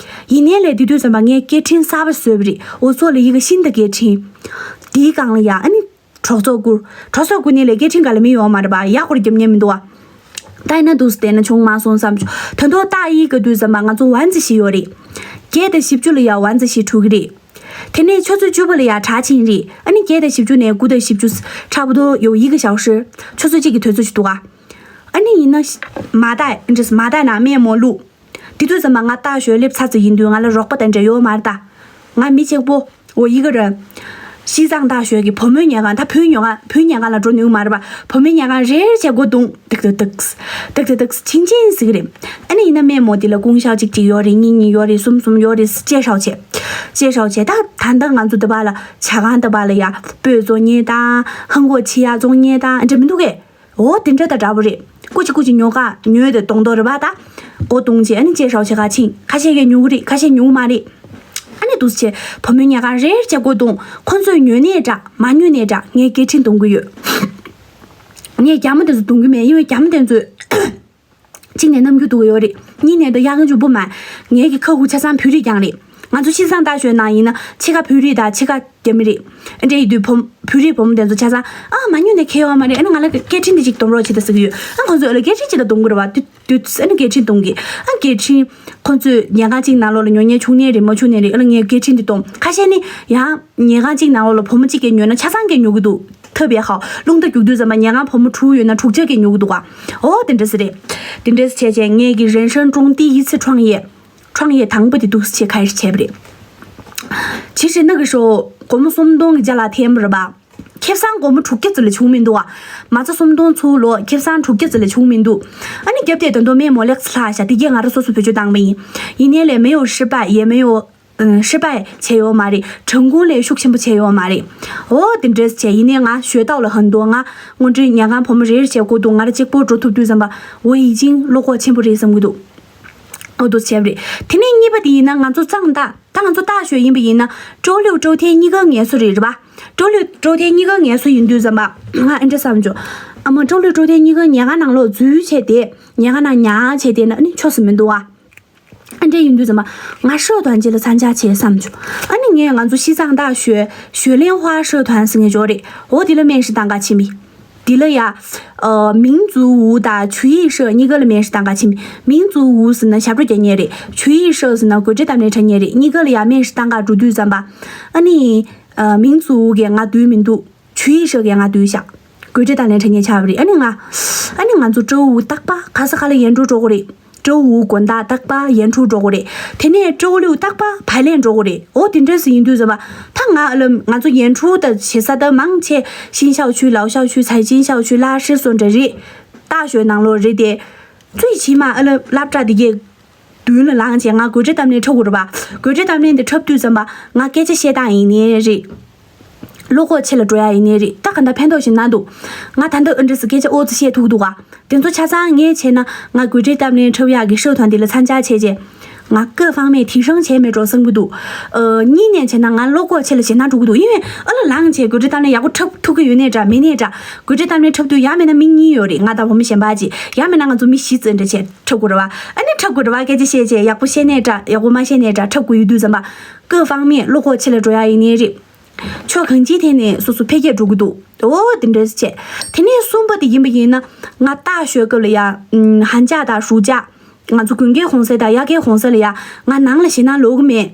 ཡིན་ནའི་ལས་དེ་དུས་ཙམ་པ་ངས་སྐད་འཕྲིན་གསར་པ་བཟོས་པ་རེད། འོ་ཚོ་ལ་ཡི་གེ་ཤིན་ཏུ་སྐད་འཕྲིན། དེའི་སྒང་ལ་ཡ་ཨ་ནི་གྲོགས་ཚོགས་བསྐུར། གྲོགས་ཚོགས་བསྐུར་ནས་ལས་སྐད་འཕྲིན་ག་ལ་མི་ཡོང་མ་རེད་པ། ཡག་པོ་རྒྱབ་མཁན་མི་འདུག་བ། ད་ཡིན་ན་འདུག་སེ་བསྡད་ན་བྱུང་མ་སོང་བསམ་བྱུང་། ད་དུང་ཏ་ཡི་གི་དུས་ཙམ་པ་ང་ཚོ་ཝན་ཙི་ཞིག་ཡོད་རེད། བརྒྱད་དང་བཞི་བཅུ་ལ་ཡ་ཝན་ཙི་ཞིག་འཁྲུག་གི་རེད། དེ་ནས་ཆུ་ཚོད་བཅུ་པ་ལ་ཡ་དྲག་ཕྱིན་རེད། ཨ་ནི་བརྒྱད་དང་བཞི་བཅུ་ནས་དགུ་དང་བཞི་བཅུ། 差不多有一个小时། ཆུ་ཚོད་གཅིག་གི་དུས་ཚོད་ཞིག་འདུག་ག། ཨ་ནི་ཡིན་ན། མ་ད་འདྲ་མ་ད་ན་面膜བླུགས། དེ་དུས་ཙམ་པ་ང་大学སླེབས་ཚར་ཙམ་ཡིན་དུས་ང་ལ་རོགས་པ་དང་འབྲེལ་ཡོད་མ་རེད་ད། ང་མི་གཅིག་པོ། འོ་ཡི་གེ་རེད། 西藏大学གི་བུ་མོའི་ཉལ་ཁང་། ད་བུའི་ཉལ་ཁང་། བུའི་ཉལ་ཁང་ལ་འགྲོ་ནུས་མ་རེད་པ། བུ་མོའི་ཉལ་ཁང་རེར་བྱས་སྒོ་རྡུང་། ཏག་ཏག་ཏག་ཏག་ཏག་ཏག་ཆིང་ཆིང་ཟེར་གི་རེད། ཨ་ནི་ཡིན་ན་面膜དེ་ལ་ཀུང་ཤའོ་གཅིག་གཅིག་ཡོད་རེད། གཉིས་གཉིས་ཡོད་རེད། གསུམ་གསུམ་ཡོད་རེད། ཅེས་ཧྲའོ་བྱས། ཅེས་ཧྲའོ་བྱས། ད་ད་ལྟ་ང་ཚོ་འདི་པ་ལ་ཇ་ཁང་འདི་པ་ལ་ཡ་སྤོས་བཙོང་མཁན་དང་ཧང་གོ་ཆི་ཡ་བཙོང་མཁན་དང་འདྲ་མི་འདུག་གས། འོ་དེ་འདྲ་དང་འདྲ་པོ་རེད། ཀུ་ཅི་ཀུ་ཅི་ཉོ་ག་ཉོས་དེ་གདོང་གདོང་རེད་པ། ད་སྒོ་རྡུང་བྱས། ཨ་ནི་ཅེས་ཧྲའོ་བྱེད་ག་ཕྱིན། ཁ་ཤས་ཀྱིས་ཉོ་གི་རེད། ཁ་ཤས་ཉོ་གི་མ་རེད། ཨ་ནི་འདུག་སེ་བྱས་བུ་མོའི་ཉལ་ཁང་རེར་བྱས་སྒོ་རྡུང་། ཁོ་ཚོས་ཉོས་ནའི་འདྲ། མ་ཉོས་ནའི་འདྲ། ངས་སྐད་འཕྲིན་གཏོང་གི་ཡོད། ངས་རྒྱ་མོ་དེ་ཚོ་གཏོང་གི་མེད། ཡིན་ནའི་རྒྱ་མོ་དེ་ཚོས། གཅིག་ནས་ནམ་རྒྱུན་སྡུག་གི་ཡོད་རེད། གཉིས་ནས་འདི་གཡག་གི་འཇུ་པོ་མ། ངའི་གི་ཁ་ཁུ་ཆ་ཚང་བོད་རིགས་རྐྱང་རེད། ང་ཚོ་ཤིས་ཙང་ཏཱ་ཞོལ་ནང་ཡིན་ན་ཕྱེད་ཀ་བོད་རིགས་དང་ཕྱེད་ཀ་རྒྱ་མི་རིགས། ཨ་འདྲ་ཡིན་དུས་བུ་བོད་རིགས་བུ་མོ་དེ་ཚོ་ཆ་ཚང་ཨ་མ་ཉོས་ནས་ཁྱེར་ཡོང་བ་མ་རེད། ཨ་ནི་ང་ལ་སྐད་འཕྲིན་དེ་ཅིག་སྡོམ་རོགས་བྱེད་ད་ཟེར་གི་ཡོད། ཨ་ཁོང་ཚོས་ཨ་ལ་སྐད་འཕྲིན་ཅིག་ལ་སྡོམ་གི་རེད་བ། དུས་དུས་ཨ་ནི་སྐད་འཕྲིན་གཏོང་གི། ཨ་སྐད་འཕྲིན་ཁོང་ཚོས་ཉལ་ཁང་གཅིག་ནང་ལོགས་ལ་ཉོ་མཁན་བྱུང་ནའི་རེད། མ་བྱུང་ནའི་རེད། ཨ་ལ་ངས་སྐད་འཕྲིན་དེ་གཏོང་། ཁ་ཤས་ནི་ཡང་ཉལ་ཁང་གཅིག་ནང་ལོགས་ལ་བུ་མོ་གཅིག་གིས་ཉོས་ན་ཆ་ཚང་གིས་ཉོ་གི་འདུག་ཐབ་ཡ་ཧའོ་རླུང་རྟ་རྒྱུག་དུས་ཙམ་པ་ཉལ་ཁང་བུ་མོ་དྲུག་ཡོད་ན་དྲུག་ཆ་གིས་ཉོ་གི་འདུག་ག་འོ་དེ་འདྲ་ཟེར་རེད། དེ་འདྲ་བྱས་བྱས་ངས་ཀྱི་人生中第一次创业།创业དང་པོ་དེ་འདུག་སེ་ཁ་ཡར་བྱས་པ་རེད། ཇི་ཞིག་ན་གི་ཧྲོ། སྒོར་མོ་སུམ་སྟོང་གི་ཅ་ལག་འཐེན་པ་རེད་པ། ཁེ་བཟང་སྒོར་མོ་དྲུག་བརྒྱ་ཙམ་ལས་བྱུང་མི་འདུག་བ། མ་རྩ་སུམ་སྟོང་ཚུར་ལོག་ཁེ་བཟང་དྲུག་བརྒྱ་ཙམ་ལས་བྱུང་མི་འདུག་ཨ་ནི་རྒྱབ་དེ་ད་དུང་སྨན་མོ་ལེགས་ལྷག་ཤག་དེ་གས་ང་རང་སོ་སོ་བེད་སྤྱོད་བཏང་པ་ཡིན། ཡིན་ནའི་ལས་མེ་ཡོ་ཧྲི་པ་ཡེ་མེ་ཡོ། ཨ་ཧྲི་པ་བྱས་ཡོད་མ་རེད།成功ལས་ཤུགས་ཆེན་པོ་བྱས་ཡོད་མ་རེད། འོ་དེ་འདྲས་བྱས་ཡིན་ནའི་ང་学到了很多། ང་དངོས་འབྲེལ་ཉལ་ཁང་བུ་མོ་རེ་རེ་བྱས་སྒུག་འདུག་ང་རང་གཅིག་པོ་འགྲོ་ཐུབ་དུས་ཙམ་པ་འོ་ཡིད་ཆེས་བློ་ཁོག་ཆེན་པོ་རེད་བསམ་གི་འདུག་འོ་འདུག་བྱས་པ་རེད། དེ་ནས་གཉིས་པ་དེ་ཡིན་ན་ང་ཚོ་གཙང་ད་ད་ང་ཚོ་大学ཡིན་པ་ཡིན་ན་周六周天གཉིས་ཀ་ངལ་གསོ་རེད་རེད་པ། 周六周天གཉིས་ཀ་ངལ་གསོ་ཡིན་དུས་ཙམ་པ་ང་ཨེ་འདྲ་བསམ་བྱུང་། ཨ་མ་周六周天གཉིས་ཀ་ཉལ་ཁང་ནང་ལོགས་འཛུལ་བྱས་ཏེ་ཉལ་ཁང་ནང་ཉལ་བྱས་ཏེ་ན་ཨ་ནི་ཆོག་ས་མི་འདུག་ཨ། ཨ་འདྲ་ཡིན་དུས་ཙམ་པ་ང་社团ཅིག་ལ་参加བྱེད་བསམ་བྱུང་། ཨ་ནི་ངས་ང་ཚོ་西藏大学学莲花社团ཟེར་མཁན་ཅིག་ཡོད་རེད། འོ་དེ་ལ་面试གཏང་ག་ཕྱིན་མི། དེ་ལ་ཡ། ཨ།民族舞དང་曲艺社གཉིས་ཀ་ལ་面试གཏང་ག་ཕྱིན་མི། 民族舞ཟེར་ན་ཞབས་བྲོ་རྒྱག་མཁན་རེད། 曲艺社ཟེར་ན་དགོད་བྲོ་གཏམ་གླེང་འཁྲབ་མཁན་རེད། གཉིས་ཀ་ལ་ཡ་面试གཏང་ག་འགྲོ་དུས་ཙམ་པ། ཨ་ནི། ཨ། 民族舞གིས་ང་བསྡུས་མི་འདུག 曲艺社གིས་ང་བསྡུས་ཤག་དགོད་བྲོ་གཏམ་གླེང་འཁྲབ་མཁན་ཆགས་པ་རེད། ཨ་ནི་ང་། ཨ་ནི་ང་ཚོ་周五རྟག་པར་ག་ས་ག་ལ་ཡན་འགྲོ་འགྲོ་གི་རེད། 周五དགོང་དག་རྟག་པར演出འགྲོ་གི་རེད། དེ་ནས་周六རྟག་པར་排练འགྲོ་གི་རེད། འོ་དེ་འདྲ་ཟིག་ཡིན་དུས་ཙམ་པ་ད་ང་ཨ་ལ་ང་ཚོ་演出ད་བྱེད་ས་ད་མང་ཆེ་新校区、老校区、财经校区、拉伸སོགས་འདྲ་རེད།大学ནང་ལོགས་རེད་དེ།最起码ཨ་ལ་སློབ་གྲྭ་དེ་གའི་མདུན་ལ་ལངས་བྱས་ང་དགོད་བྲོ་གཏམ་གླེང་འཁྲབ་དགོས་རེད་པ། དགོད་བྲོ་གཏམ་གླེང་དེ་འཁྲབ་དུས་ཙམ་པ་ང་སྐད་ཆ་བཤད་སྟངས་ཡིན་ནའི་རེད། བློ་ཁོག་ཆེ་ལ་འགྲོ་ཡ་ཡིན་ནའི་རེད། ད་ག་འདྲ་ཕན་ཐོགས་ཤིག་གནང་འདུག་ང་ད་འདི་ཨ་འདྲ་ཟིག་སྐད་ཆ་ཨོ་ཙི་བཤད་ཐུབ་འདུག་ག་དེ་ཚོ་ཆ་ཚང་ངས་བྱས་ན་ང་དགོད་བྲོ་གཏམ་གླེང་འཁྲབ་ཡག་གི社团དེ་ལ་参加བྱས་རྗེས། ང་各方面提升བྱས་མེད་འགྲོ་བསམ་གི་འདུག་ཨ། གཉིས་ནས་བྱས་ན་ང་བློ་ཁོག་ཆེ་ལ་ཞེད་སྣང་འགྲོ་གི་འདུག་ཡིན་ནའི་ཨ་ལ་ལངས་བྱས་དགོད་བྲོ་གཏམ་གླེང་ཡག་པོ་འཁྲབ་ཐུབ་ཀྱི་ཡོད་ནའི་འདྲ་མེད་ནའི་འདྲ། དགོད་བྲོ་གཏམ་གླེང་འཁྲབ་དུས་ཡང་མིན་ན་མི་གཉིས་ཡོད་རེད། ང་དང་བུ་མོ་གཞན་པ་ཅིག་ཡང་མིན་ན་ང་ཚོ་མི་བཞི་ཙམ་འདྲ་བྱས་འཁྲབ་དགོས་རེད་བ། ཨ་ནི་འཁྲབ་དགོས་རེད་བ། སྐད་ཆ་བཤད་བྱས་ཡག་པོ་བཤད་ནའི་འདྲ་ཡག་པོ་མ་བཤད་ནའི་འདྲ་འཁྲབ་དགོས་ཡོད་དུས་ཙམ་པ།各方面བློ་ཁོག་ཆེ་ལ་འགྲོ་ཡག་ཡིན་ནའི་རེད། ཕྱོགས་གང་ཅིའི་ཐད་ནས་སོ་སོ་འཕེལ་རྒྱས་འགྲོ་གི་འདུག་འོ་དེ་འདྲ་བྱས། དེ་ནས་གསུམ་པ་དེ་ཡིན་པ་ཡིན་ན་ང་大学སྐབས་ལ་ཡ། ཨམ། 寒假དང་暑假ང་ཚོ་དགུན་ཁའི་གུང་སེང་དང་དབྱར་ཁའི་གུང་སེང་ལ་ཡ་ང་ནང་ལ་ཞེད་སྣང་ལོག་གི་མེད།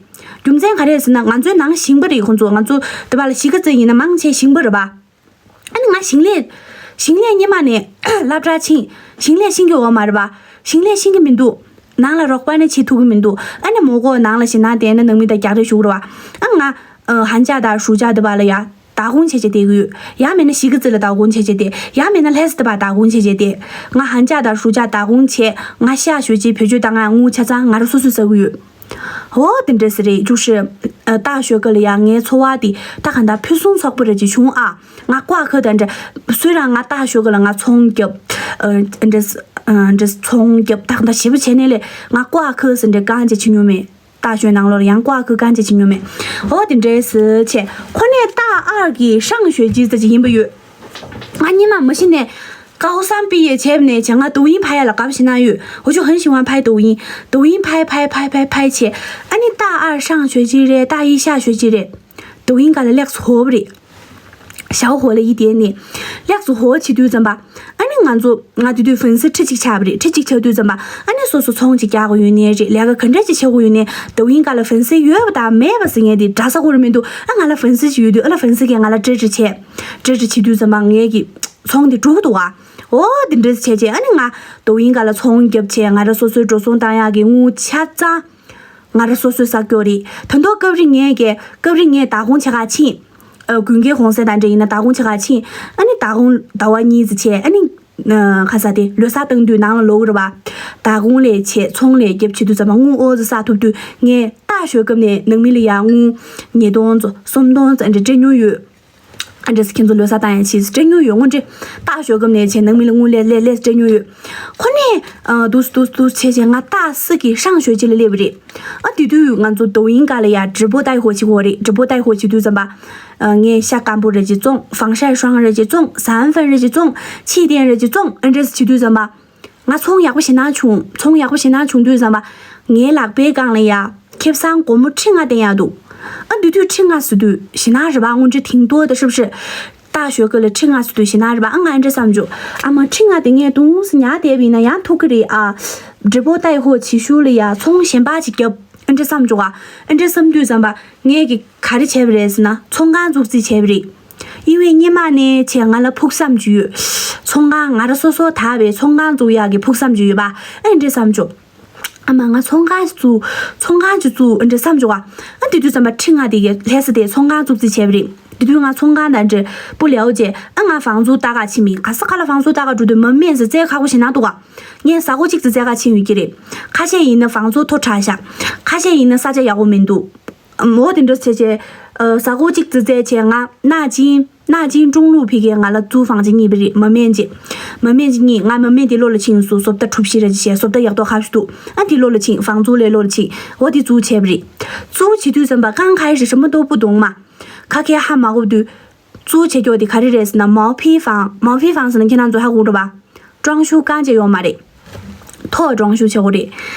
རྒྱུ་མཚན་ག་རེ་ཟེར་ན་ང་ཚོའི་ནང་ཞིང་པ་རེད། ཁོང་ཚོ་ང་ཚོ་དེ་བ་ལ་གཞིས་ཀ་རྩེ་ཡིན་ན་མང་ཆེ་ཞིང་པ་རེད་པ། ཨ་ནི་ང་ཞིང་ལས། ཞིང་ལས་སྔོན་མ་ནས་སློབ་གྲྭ་ཕྱིན། ཞིང་ལས་ཤེས་ཀྱི་ཡོད་མ་རེད་པ། ཞིང་ལས་ཤེས་ཀྱི་མི་འདུག་ནང་ལ་རོགས་པ་ནི་བྱེད་ཐུབ་ཀྱི་མི་འདུག་ཨ་ནི་མོ་གོ་ནང་ལ་ཞེད་སྣང་བསྡད་ན་ནང་མི་དང་རྒྱག་རེས་ཞུ་གི་རེད་པ། ཨ་ང་། ཨ། 寒假དང་暑假དེ་བ་ལ་ཡ། 打工བྱས་བྱས་བསྡད་ཀྱི་ཡོད། ཡང་མིན་ན་གཞིས་ཀ་རྩེ་ལ་打工བྱས་བྱས་བསྡད། ཡང་མིན་ན་ལྷ་ས་དེ་བ་打工བྱས་བྱས་བསྡད། ང་寒假དང་暑假打工བྱས། ང་下学期བེད་སྤྱོད་བཏང་ཡག་དངུལ་ཆ་ཚང་ང་རང་སོ་སོས་བཟོ་གི་ཡོད། འོ་དེ་འདྲ་ཟེར་རེད། 就是ཨ། 大学སྐབས་ལ་ཡ་ངའི་འཚོ་བ་དེ་ད་ག་འདྲ་ཕུན་སུམ་ཚོགས་པོ་རེ་ཅིག་བྱུང་ཨ། ང་ཀོ་ཨ་ཁུ་དང་འདྲ། སུ་རང་ང་大学སྐབས་ལ་ང་ཚོང་རྒྱབ། ཨ། འདྲ། ཨ། འདྲ་ཚོང་རྒྱབ་ད་ག་འདྲ་ཞེ་པོ་བྱས་ནས་ལས་ང་ཀོ་ཨ་ཁུ་ཟེར་འདྲ་གང་ཅི་བྱེད་མྱོང་མེད། 大学ནང་ལོགས་ལ་ཡང་ཀོ་ཨ་ཁུ་གང་ཅི་བྱེད་མྱོང་མེད། འོ་དེ་འདྲ་ཟེར་བྱས། ཁོ་ནས་大二གི上学期ཟེར་ཅིག་ཡིན་པ་ཡོད། ང་སྔོན་མ་མ་གཞི་ནས་高三毕业བྱས་ནས་བྱས་ང་抖音ཕབ་ཡག་ལ་དགའ་པོ་ཞེད་སྣང་ཡོད། 我就很喜欢拍抖音། 抖音ཕབ་ཕབ་ཕབ་ཕབ་ཕབ་བྱས། ཨ་ནི་大二上学期རེད། 大一下学期རེད། 抖音སྒང་ལ་ལེགས་སུ་ཧོབ་རེད། 小火了一点点། ལེགས་སུ་ཧོབ་བྱེད་དུས་ཙམ་པ། ཨ་ནི་ང་ཚོ་ང་དེ་དུས་粉丝ཁྲི་གཅིག་ཆགས་པ་རེད། ཁྲི་གཅིག་ཆགས་དུས་ཙམ་པ་ཨ་ནི་སོ་སོ་ཚོང་ཅིག་རྒྱག་དགོས་ཡོད་ནའི་རེད། ལས་ཀ་ག་འདྲ་ཅིག་བྱེད་དགོས་ཡོད་ནའི་抖音སྒང་ལ་粉丝ཡོད་པ་དང་མེད་པ་ཟེར་མཁན་དེ་འདྲ་ས་ཁོ་ར་མི་འདུག་ཨ་ང་ལ་粉丝ཅིག་ཡོད་དུས་ཨ་ལ་粉丝གིས་ང་ལ་ཀྲེ་ཀྲེ་བྱས། ཀྲེ་ཀྲེ་བྱེད་དུས་ཙམ་པ་ངའི་གི་ཚོང་དེ་འགྲོ་གི་འདུག་ག་འོ་དེ་འདྲ་བྱས་བྱས་ཨ་ནི་ང་抖音སྒང་ལ་ཚོང་བརྒྱབ་བྱས་ང་རང་སོ་སོའི་འགྲོ་སོང་བཏང་ཡག་གི་དངུལ་ཆ་ཚང་ང་རང་སོ་སོས་བསགས་ཀྱི་ཡོད་རེད། ད་དུང་སྐབས་རེ་ངས་ཀྱི་སྐབས་རེ་ངས་打工བྱེད་ག་ཕྱིན། ཨ། དགུན་ཁའི་གུང་སེང་དང་འདྲ་ཡིན་ན་打工བྱེད་ག་ཕྱིན། ཨ་ནི་打工ཟླ་བ་གཉིས་ཙམ་བྱས་ཨ་ནི། ཨ། ཁ་ས་དེ་ལོ་གསར་བཏང་དུས་ནང་ལ་ལོག་གི་རེད་པ།打工ལས་བྱས་ཚོང་ལས་རྒྱབ་བྱེད་དུས་ཙམ་པ་དངུལ་ཨོ་ཙི་བསགས་ཐུབ་དུས་ངས་大学སྐབས་ནས་ནང་མི་ལ་ཡ་དངུལ་ཉིས་སྟོང་ཙམ་སུམ་སྟོང་ཙམ་འདྲ་སྤྲད་མྱོང་ཡོད། ཨ་འདྲས་ཁྱེད་ཚོ་ལོ་གསར་བཏང་ཡག་ཆེད་སྤྲད་མྱོང་ཡོད། དངོས་འབྲེལ་大学སྐབས་ནས་བྱས་ནང་མི་ལ་དངུལ་ལས་ལས་ལས་སྤྲད་མྱོང་ཡོད། ཁོ་ནས་ཨ་འདུག་འདུག་འདུག་བྱས་བྱས་ང་大四གི上学期ལ་སླེབས་པ་རེད། ཨ་དེ་དུས་ང་ཚོ་抖音སྒང་ལ་ཡ་直播带货བྱེད་དགོས་རེད།直播带货བྱེད་དུས་ཙམ་པ། ཨ་ངས་ཤ་སྐམ་པོ་རེ་ཅིག་བཙོང་། 防晒霜རེ་ཅིག་བཙོང་། 散粉རེ་ཅིག་བཙོང་།气垫རེ་ཅིག་བཙོང་། ཨ་འདྲས་བྱེད་དུས་ཙམ་པ། ང་ཚོང་ཡག་པོ་ཞེད་སྣང་བྱུང་། ཚོང་ཡག་པོ་ཞེད་སྣང་བྱུང་དུས་ཙམ་པ། ངའི་ལག་པའི་སྒང་ལ་ཡ། ཁེ་བཟང་སྒོར་མོ་ཁྲི་ལྔ་བསྟན་ཡག་འདུག་ཨ་འདི་དུས་ཁྲི་ལྔ་ཟེར་དུས་ཞེ་ན་རེད་པ། དངུལ་འབྲེལ་དིང་ཐོ་དང་ཧྲིབ་ཧྲིབ་ལྟ་ཞོར་གི་ལ་ཁྲི་ལྔ་ཟེར་དུས་ཞེ་ན་རེད་པ། ཨ་ང་འདྲ་བསམ་བྱུང་། ཨ་མ་ཁྲི་ལྔ་དེ་ངས་དུང་སི་ཉར་བསྡད་པ་ཡིན་ན་ཡང་ཐུག་གི་རེད་ཨ། འབྲས་སྤུངས་ཏའི་ཧོ་བྱེད་ཤུལ་ལ་ཡ་ཚོང་གཞན་པ་ཅིག་བརྒྱབ། ཨ་འདྲ་བསམ་བྱུང་ཨ། ཨ་འདྲ་བསམ་དུས་ཙམ་པ་ངས་ཀྱི་ག་རེ་བྱས་པ་རེད་ཟེར་ན་ཚོང་ཁང་བཙུགས་རྩིས་བྱས་པ་རེད། ཡིན་པས་སྔོན་མ་ནས་བྱས་ང་ལ་ཕུགས་བསམ་ཅིག་ཡོད། ཚོང་ཁང་ང་རང་སོ་སོ་དག་པའི་ཚོང་ཁང་བཙུགས་ཡག་གི་ཕུགས་བསམ་ཅིག་ཡོད་པ། ཨ་འདྲ་བསམ་བྱུང་། ཨ་མ་ང་ཚོང་ཁང་ཞིག་བཙུགས། ཚོང་ཁང་ཞིག་བཙུགས། ཨ་འདྲ་བསམ་བྱུང་བ། ཨ་དེ་དུས་ཙམ་པ་ཁྲི་ལྔ་དེ་གའི་ལྷ་ས་དེ་ཚོང་ཁང་བཙུགས་རྩིས་བྱས་པ་རེད། དེ་དུས་ང་ཚོང་ཁང་དང་འབྲེལ་པོ་ལེའོ་བྱས། ཨ་ང་བང་ཚུགས་ལྟ་ག་ཕྱིན་མིན། ག་ས་ག་ལ་བང་ཚུགས་ལྟ་ག་འགྲོ་དུས་མ་སྨད་ཟེར་རྩེ་ཁག་པོ་ཞིག་ན་འདུག་ག་ངས་ཟ་ཁོ་གཅིག་ཙི་རྩེ་ག་ཕྱིན་ཡོད་ཀྱི་རེད། ཁ་ཤས་ཡིན་ན་བང་ཚུགས་མཐོ་དྲགས་ཤག་ཁ་ཤས་ཡིན་ན་ས་ཆ་ཡག་པོ་མི་འདུག་མོ་དེ་འདྲ་བྱས་བྱས། ཟ་ཁོ་གཅིག་ཙི་རྩེ་བྱས་ང་ནག་ཅིང་། ནག་ཅིང་ཀྲུང་ལུགས་ཕི་གའི་ང་ལ་ཙུའུ་ཧྥང་ཅིག་རྙེད་པ་རེད། མ་སྨད་ཅིག་མ་སྨད་ཅིག་རྙེད། ང་མ་སྨད་དེ་ལོ་ལ་ཕྱིན་སོང་། བཟོ་ལྟ་གྲུ་བཞི་རེ་ཅིག་བྱས། བཟོ་ལྟ་ཡག་ཏོག་ཁ་ཤས་འདུག་ཨ་དེ་ལོ་ལ་ཕྱིན། ཧྥང་ཙུའུ་ལས་ལོ་ལ་ཕྱིན། འོ་དེ་ཙུའུ་བྱས་པ་རེད། ཙུའུ་བྱེད་དུས་ཙམ་པ་རྐང་ཁ་ཧྲི་ཧྲི་མ་ཏོག་པུ་དུང་མ། ཁ་ཁའི་ཧ་མ་གོ་དུས། ཙུའུ་བྱེད་ཀྱོག་དེ་ག་རེ་རེད་ཟེར་ན་མའོ་ཕི་ཧྥང་། མའོ་ཕི་ཧྥང་ཟེར་ན་ཁྱེད་རང་ཚོ་ཧ་གོ་འགྲོ་བ། ཀྲང་ཤུ་རྐང་བྱས་ཡོད་མ་རེད། ཐོག་ཀྲང་ཤུ་བྱེད་དགོས་རེད།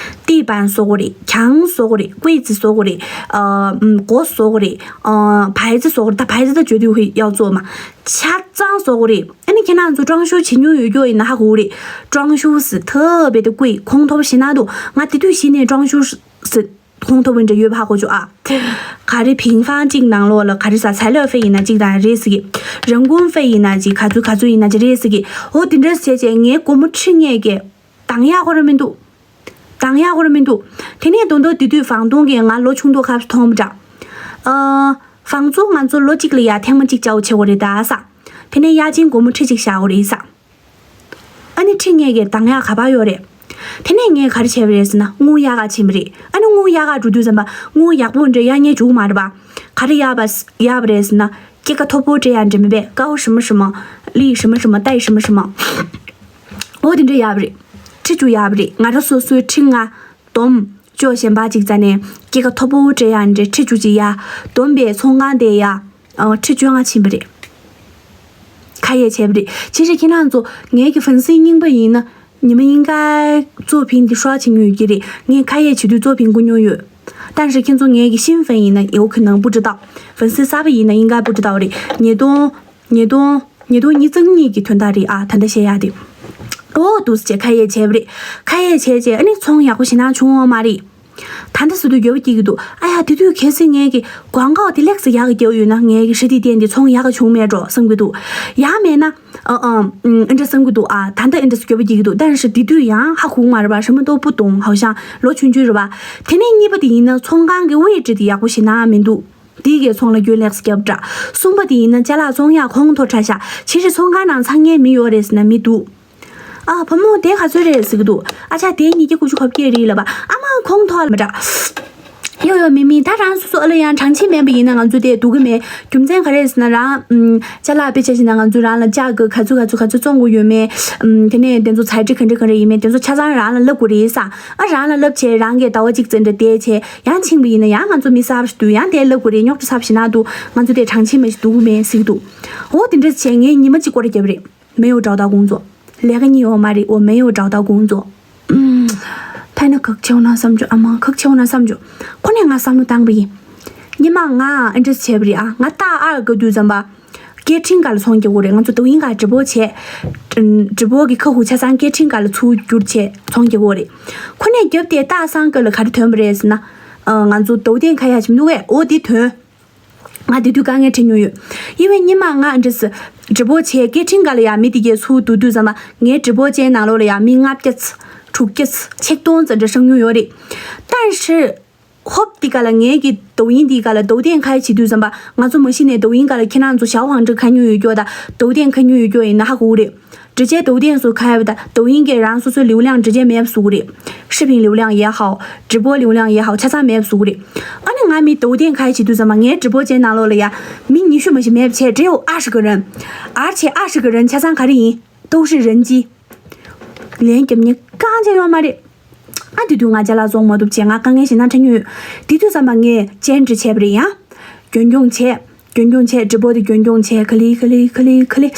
ཏི་པན་བཟོ་དགོས་རེད། གྱང་བཟོ་དགོས་རེད། ཀུའི་ཙི་བཟོ་དགོས་རེད། ཨ་སྒོ་བཟོ་དགོས་རེད། ཨ་བའི་ཙི་བཟོ་དགོས་རེད། ད་བའི་ཙི་ད་བརྗོད་དུས་ཧུད་ཡག་བཟོ་མ། ཆ་ཚང་བཟོ་དགོས་རེད། ཨ་ནི་ཁྱེད་རང་ཚོ་ཀྲང་ཤུ་བྱེད་མྱོང་ཡོད་ཀྱོག་ཡིན་ན་ཧ་གོ་རེད། ཀྲང་ཤུ་ཟེར་ཐབས་པའི་དེ་ཀུའི་ཁོང་ཐོབ་ཤེས་ན་འདུག་ང་དེ་དུས་གཞི་ནས་ཀྲང་ཤུ་ཟེར། ཁོང་ཐོབ་འདྲ་ཡོད་པ་ཧ་གོ་ཆོག་ཨ། ག་རེ་ཕིང་ཧྥང་གཅིག་ནང་ལོགས་ལ་ག་རེ་ཟ་ཚ་ལོ་ཧྥེ་ཡིན་ན་གཅིག་དང་རེད་ཟེར་གི། རང་ཀུན་ཧྥེ་ཡིན་ན་གཅིག་ག་ཚོད་ག་ཚོད་ཡིན་ན་གཅིག་རེད་ཟེར་གི། འོ་དེ་འདྲ་བྱས་བྱས་ངའི་སྒོར་མོ་ཁྲི་ལྔ་གི་འདང་ཡག་ཁོ་ར་མི་འདུག་འདང་ཡག་ཁོ་ར་མི་འདུག་དེ་ནས་དོན་དུ་དེ་དུས་ཧྥང་ཏུང་གིས་ང་ལོ་ཆུང་དུས་སྐབས་སུ་མཐོང་བ་འདྲ། ཨ། ཧྥང་ཙུའུ་ང་ཚོ་ལོ་གཅིག་ལ་ཡ་ཐེངས་མ་གཅིག་བཅའ་བོ་བྱེད་དགོས་རེད་ད་ས། དེ་ནས་ཡ་ཅིན་སྒོར་མོ་ཁྲི་གཅིག་བཞག་དགོས་རེད་ས། ཨ་ནི་ཁྲི་ལྔ་གི་འདང་ཡག་ག་པར་ཡོད་རེད། དེ་ནས་ངས་ག་རེ་བྱས་པ་རེད་ཟེར་ན་དངུལ་གཡར་ག་ཕྱིན་པ་རེད། ཨ་ནི་དངུལ་གཡར་ག་འགྲོ་དུས་ཙམ་པ་དངུལ་ཡག་པོ་འདྲ་གཡར་མཁན་བྱུང་མ་རེད་པ། ག་རེ་གཡར་བ་གཡར་པ་རེད་ཟེར་ན་སྐྱེད་ཀ་མཐོ་པོ་སྤྲད་ཡག་འདྲ་མིན་པས། ཀའོ་ཧྲི་མ་ཧྲི་མ། ལི་ཧྲི་མ་ཧྲི་མ། ཏའི་ཧྲི་མ་ཧྲི་མ། འོ་དེ་འདྲ་གཡར་པ་རེད། ཁྲི་བཅུ་གཡར་པ་རེད། ང་རང་སོ་སོའི་ཁྲི་ལྔ་བསྡོམས། ཅོ་གཞན་པ་ཅིག་རྩ་ནས་སྐྱེད་ཀ་མཐོ་པོ་སྤྲད་ཡག་འདྲ་ཁྲི་བཅུ་ཅིག་གཡར། བསྡོམས་པས་ཚོང་ཁང་དེ་ཡ། ཨ་ཁྲི་བཅོ་ལྔ་ཕྱིན་པ་རེད། ཁ་ཡས་བྱས་པ་རེད། ཕྱི་རེ་ཁྱེད་རང་ཚོ་ངའི་གི་ཧྥན་སི་རྙིང་པ་ཡིན་ན། ཉི་མ་ཡིན་ག་ཙོ་ཕིང་འདི་ཧྲོག་བྱེད་མྱོང་ཡོད་ཀྱི་རེད། ངས་ཁ་ཡས་བྱེད་དུས་ཙོ་ཕིང་བསྐུར་མྱོང་ཡོད། ད་རེས་ཁྱེད་ཚོ་ངའི་གི་ཤིན་ཧྥན་ཡིན་ན་ཡོ་ཁི་ནང་པུ་ཀྲི་ཏའོ། ཧྥན་སི་གསར་པ་ཡིན་ན་ཡིན་ག་པུ་ཀྲི་ཏའོ་རེད། ཉིས་སྟོང་། ཉིས་སྟོང་། ཉིས་སྟོང་ཉི་ཤུ་རྩ་གཉིས་ཀྱི་དོན་དག་རེད་ཨ། ད་ལྟ་བཤད་ཡག་དེ། ཨོ་འདུག་སེ་བྱས་ཁ་ཡས་བྱས་པ་རེད། ཁ་ཡས་བྱས་རྗེས་ཨ་ནི་ཚོང་ཡག་པོ་ཞེ་དྲག་བྱུང་ཡོད་མ་རེད། ད་ལྟ་ཟེར་དུས་འགྱོད་པ་སྐྱེ་གི་འདུག་ཨ་ཡ་དེ་དུས་གལ་སྲིད་ངས་ཀྱི་ཀོང་ཀའོ་དེ་ལེགས་སེ་ཡག་གི་རྒྱབ་ཡོད་ན་ངས་ཀྱི་ཧྲི་ཏི་ཏན་དེ་ཚོང་ཡག་ག་བྱུང་མེད་འགྲོ་བསམ་གི་འདུག་ཡང་མེད་ན་ཨ་ཨ་ཨ་འདྲ་བསམ་གི་འདུག་ཨ། ད་ལྟ་འདྲ་སེ་འགྱོད་པ་སྐྱེ་གི་འདུག་ད་ཧྲི་དེ་དུས་ཡང་ཧ་གོ་མ་རེད་པ། ཧྲི་མ་ཏོ་པུ་དུང་ཧའོ་ཤང་ལོ་ཆུང་ཆུང་རེད་པ། དེ་ནས་གཉིས་པ་དེ་ཡིན་ན་ཚོང་ཁང་གི་དབྱེ་བ་དེ་ཡག་པོ་ཞེ་དྲག་མི་འདུག་དེ་གའི་ཚོང་ལ་རྒྱུན་ལེགས་སུ་བརྒྱབ་འདྲ། གསུམ་པ་དེ་ཡིན་ན་ཅ་ལག་བཙོང་ཡག་ཁོང་ཐོ་ཁྲ་ཤག་ཕྱི་རེ་ཚོང་ཁང་ནང་ཚང་མཁན་མི་ཡོད་རེད་ཟེར་ན་མི་འདུག་ཨ་བུ་མོ་དེ་ག་ཚོད་རེད་ཟེར་གི་འདུག་ཨ་ཅག་དེ་ཉིས་བརྒྱ་དགུ་བཅུ་གོ་བརྒྱད་རེད་ལབ་པ། ཨ་མ་ཁོང་ཐོ་ལ་མི་འདྲ། ཡོ་ཡོ་མི་མི་ད་རང་སོ་སོ་ཨ་ལ་ཡང་གྲངས་ཆེན་མེད་པ་ཡིན་ན་ང་ཚོ་དེ་སྡུག་གི་མེད། རྒྱུ་མཚན་ག་རེ་ཟེར་ན་རང་ཅ་ལག་དཔེ་ཆ་བཞག་ན་ང་ཚོ་རང་ལ་ལྕགས་ཀྱི་ག་ཚོད་ག་ཚོད་ག་ཚོད་བཙོང་དགོས་ཡོད་མེད། དེ་ནས་དེ་ཚོ་ཚ་དྲི་ག་འདྲ་ག་འདྲ་ཡིན་མེད་དེ་ཚོ་ཆ་ཚང་རང་ལ་ལབ་དགོས་རེད་ས། ཨ་རང་ལ་ལབ་བྱས་རང་གིས་ཟླ་བ་གཅིག་ཙམ་འདྲ་བསྡད་བྱས། ཡང་ཕྱིན་པ་ཡིན་ན་ཡང་ང་ཚོ་མི་གསར་པ་ཞིག་འདུག་ཡང་དེ་ལབ་དགོས་རེད། རྙོག་དྲ་ཚ་པོ་ཞིག་ན་འདུག་ང་ཚོ་དེ་གྲངས་ཆེན་མ་ཞིག་འདུག་མེད་ཟེར་གི་འདུག་འོ་དེ་འདྲ་བྱས་ངས་ཉི་མ་གཅིག་སྐོར་ར་བརྒྱབ་རེད། མེ་ཡོ་ཀྲའོ་ཏའོ་ཀུང་ཙོ། ལས་ཀ་གཉིས་ཡོད་མ་རེད། འོ་མེ་ཡོ་ཀྲའོ་ཏའོ་ཀུང་ཙོ། ཨུམ། ཐ་ན་ཁག་ཆེ་བོ་ན་བསམ་བྱུང་ཨ་མ་ཁག་ཆེ་བོ་ན་བསམ་བྱུང་། ཁོ་ནས་ང་བསམ་བློ་བཏང་པ་ཡིན། ཉི་མ་ང་ཨ་འདྲས་བྱས་པ་རེད་ཨ། ང་ཏ་ཨར་ག་དུས་ཙམ་པ། སྐད་འཕྲིན་སྒང་ལ་ཚོང་རྒྱག་གི་རེད། ང་ཚོ་དོ་དབྱིངས་སྒང་ཌི་པོ་བྱས། ཌི་པོ་གི་ཁ་ཁུ་ཆ་ཚང་སྐད་འཕྲིན་སྒང་ལ་ཚུར་བསྒྱུར་བྱས་ཚོང་རྒྱག་གི་རེད། ཁོ་ནས་རྒྱབ་དེ་སྟག་ཚང་སྒང་ལ་ག་རེ་ཐོན་པ་རེད་ཟེར་ན། ང་ཚོ་དོ་ལྡན་ཁ་ཡ་ཆེ་མི་འདུག་གས། འོ་དེ་ཐོན། ང་དེ་དུས་དཀའ་ངལ་འཕྲད་མྱོང་ཡོད། ཡིན་པས་ཉི་མ་ང་འདྲ་སི་ཌི་པོ་བྱས་སྐད་འཕྲིན་སྒང་ལ་ཡ་མི་དེ་གས་ཚུར་བསྡུ་དུས་ཙམ་པ་ངའི་ཌི་པོ་ཅན་ནང་ལོགས་ལ་ཡ་མི་ལྔ་བརྒྱ་ཙམ་དྲུག་བརྒྱ་ཙམ་ཆིག་སྟོང་ཙམ་འདྲ་བཞག་མྱོང་ཡོད་རེད། ད་ཧྲི། ཧོབ་དེ་ག་ལ་ངའི་གི་དོ་དབྱིངས་དེ་ག་ལ་དོ་ལྡན་ཁ་ཡ་བྱེད་དུས་ཙམ་པ་ང་ཚོ་མ་གཞི་ནས་དོ་དབྱིངས་ག་ལ་ཁྱེད་རང་ཚོ་ཞའོ་ཧང་ཀྲི་ཁ་ཉོ་ཡོད་སྐྱོ་ད་དོ་ལྡན་ཁ་ཉོ་ཡོད་སྐྱོ་ཡིན་ན་ཧ་གོ་གི་རེད། 直接 དོ་ལྡན་སུ་ཁ་ཡ་བ་ད་དོ་དབྱིངས་གི་རང་སོ་སོའི་流量 直接 མེད་པ་བཟོ་གི་རེད། 视频流量 也好། 直播流量 也好 ཆ་ཚང་མེད་པ་བཟོ་གི་རེད། ཨ་ནི་ང་མི་དོ་ལྡན་ཁ་ཡ་བྱེད་དུས་ཙམ་པ་ངའི་直播间 ནང་ལོགས་ལ་ཡ་མི་ཉི་ཤུ་མ་ཞིག་མེད་པ་བྱས་只有二十个人། 而且二十个人 ཆ་ཚང་ག་རེ་ཡིན། 都是人机། ལན་རྒྱབ་མཁན་རྐང་ཆ་ཡོད་མ་རེད། ཨ་དེ་དུས་ང་ཅ་ལག་བཙོང་མ་ཐུབ་བྱས་ང་དཀའ་ངལ་ཞེ་དྲག་འཕྲད་མྱོང་ཡོད། དེ་དུས་ཙམ་པ་ངས་བཅར་འདྲི་བྱས་པ་རེད་ཡ། རྒྱུན་སྐྱོང་བྱས། རྒྱུན་སྐྱོང་བྱས་直播 དེ་རྒྱུན་སྐྱོང་བྱས་ཁ་ལི་ཁ་ལི་ཁ་ལི་ཁ་ལི།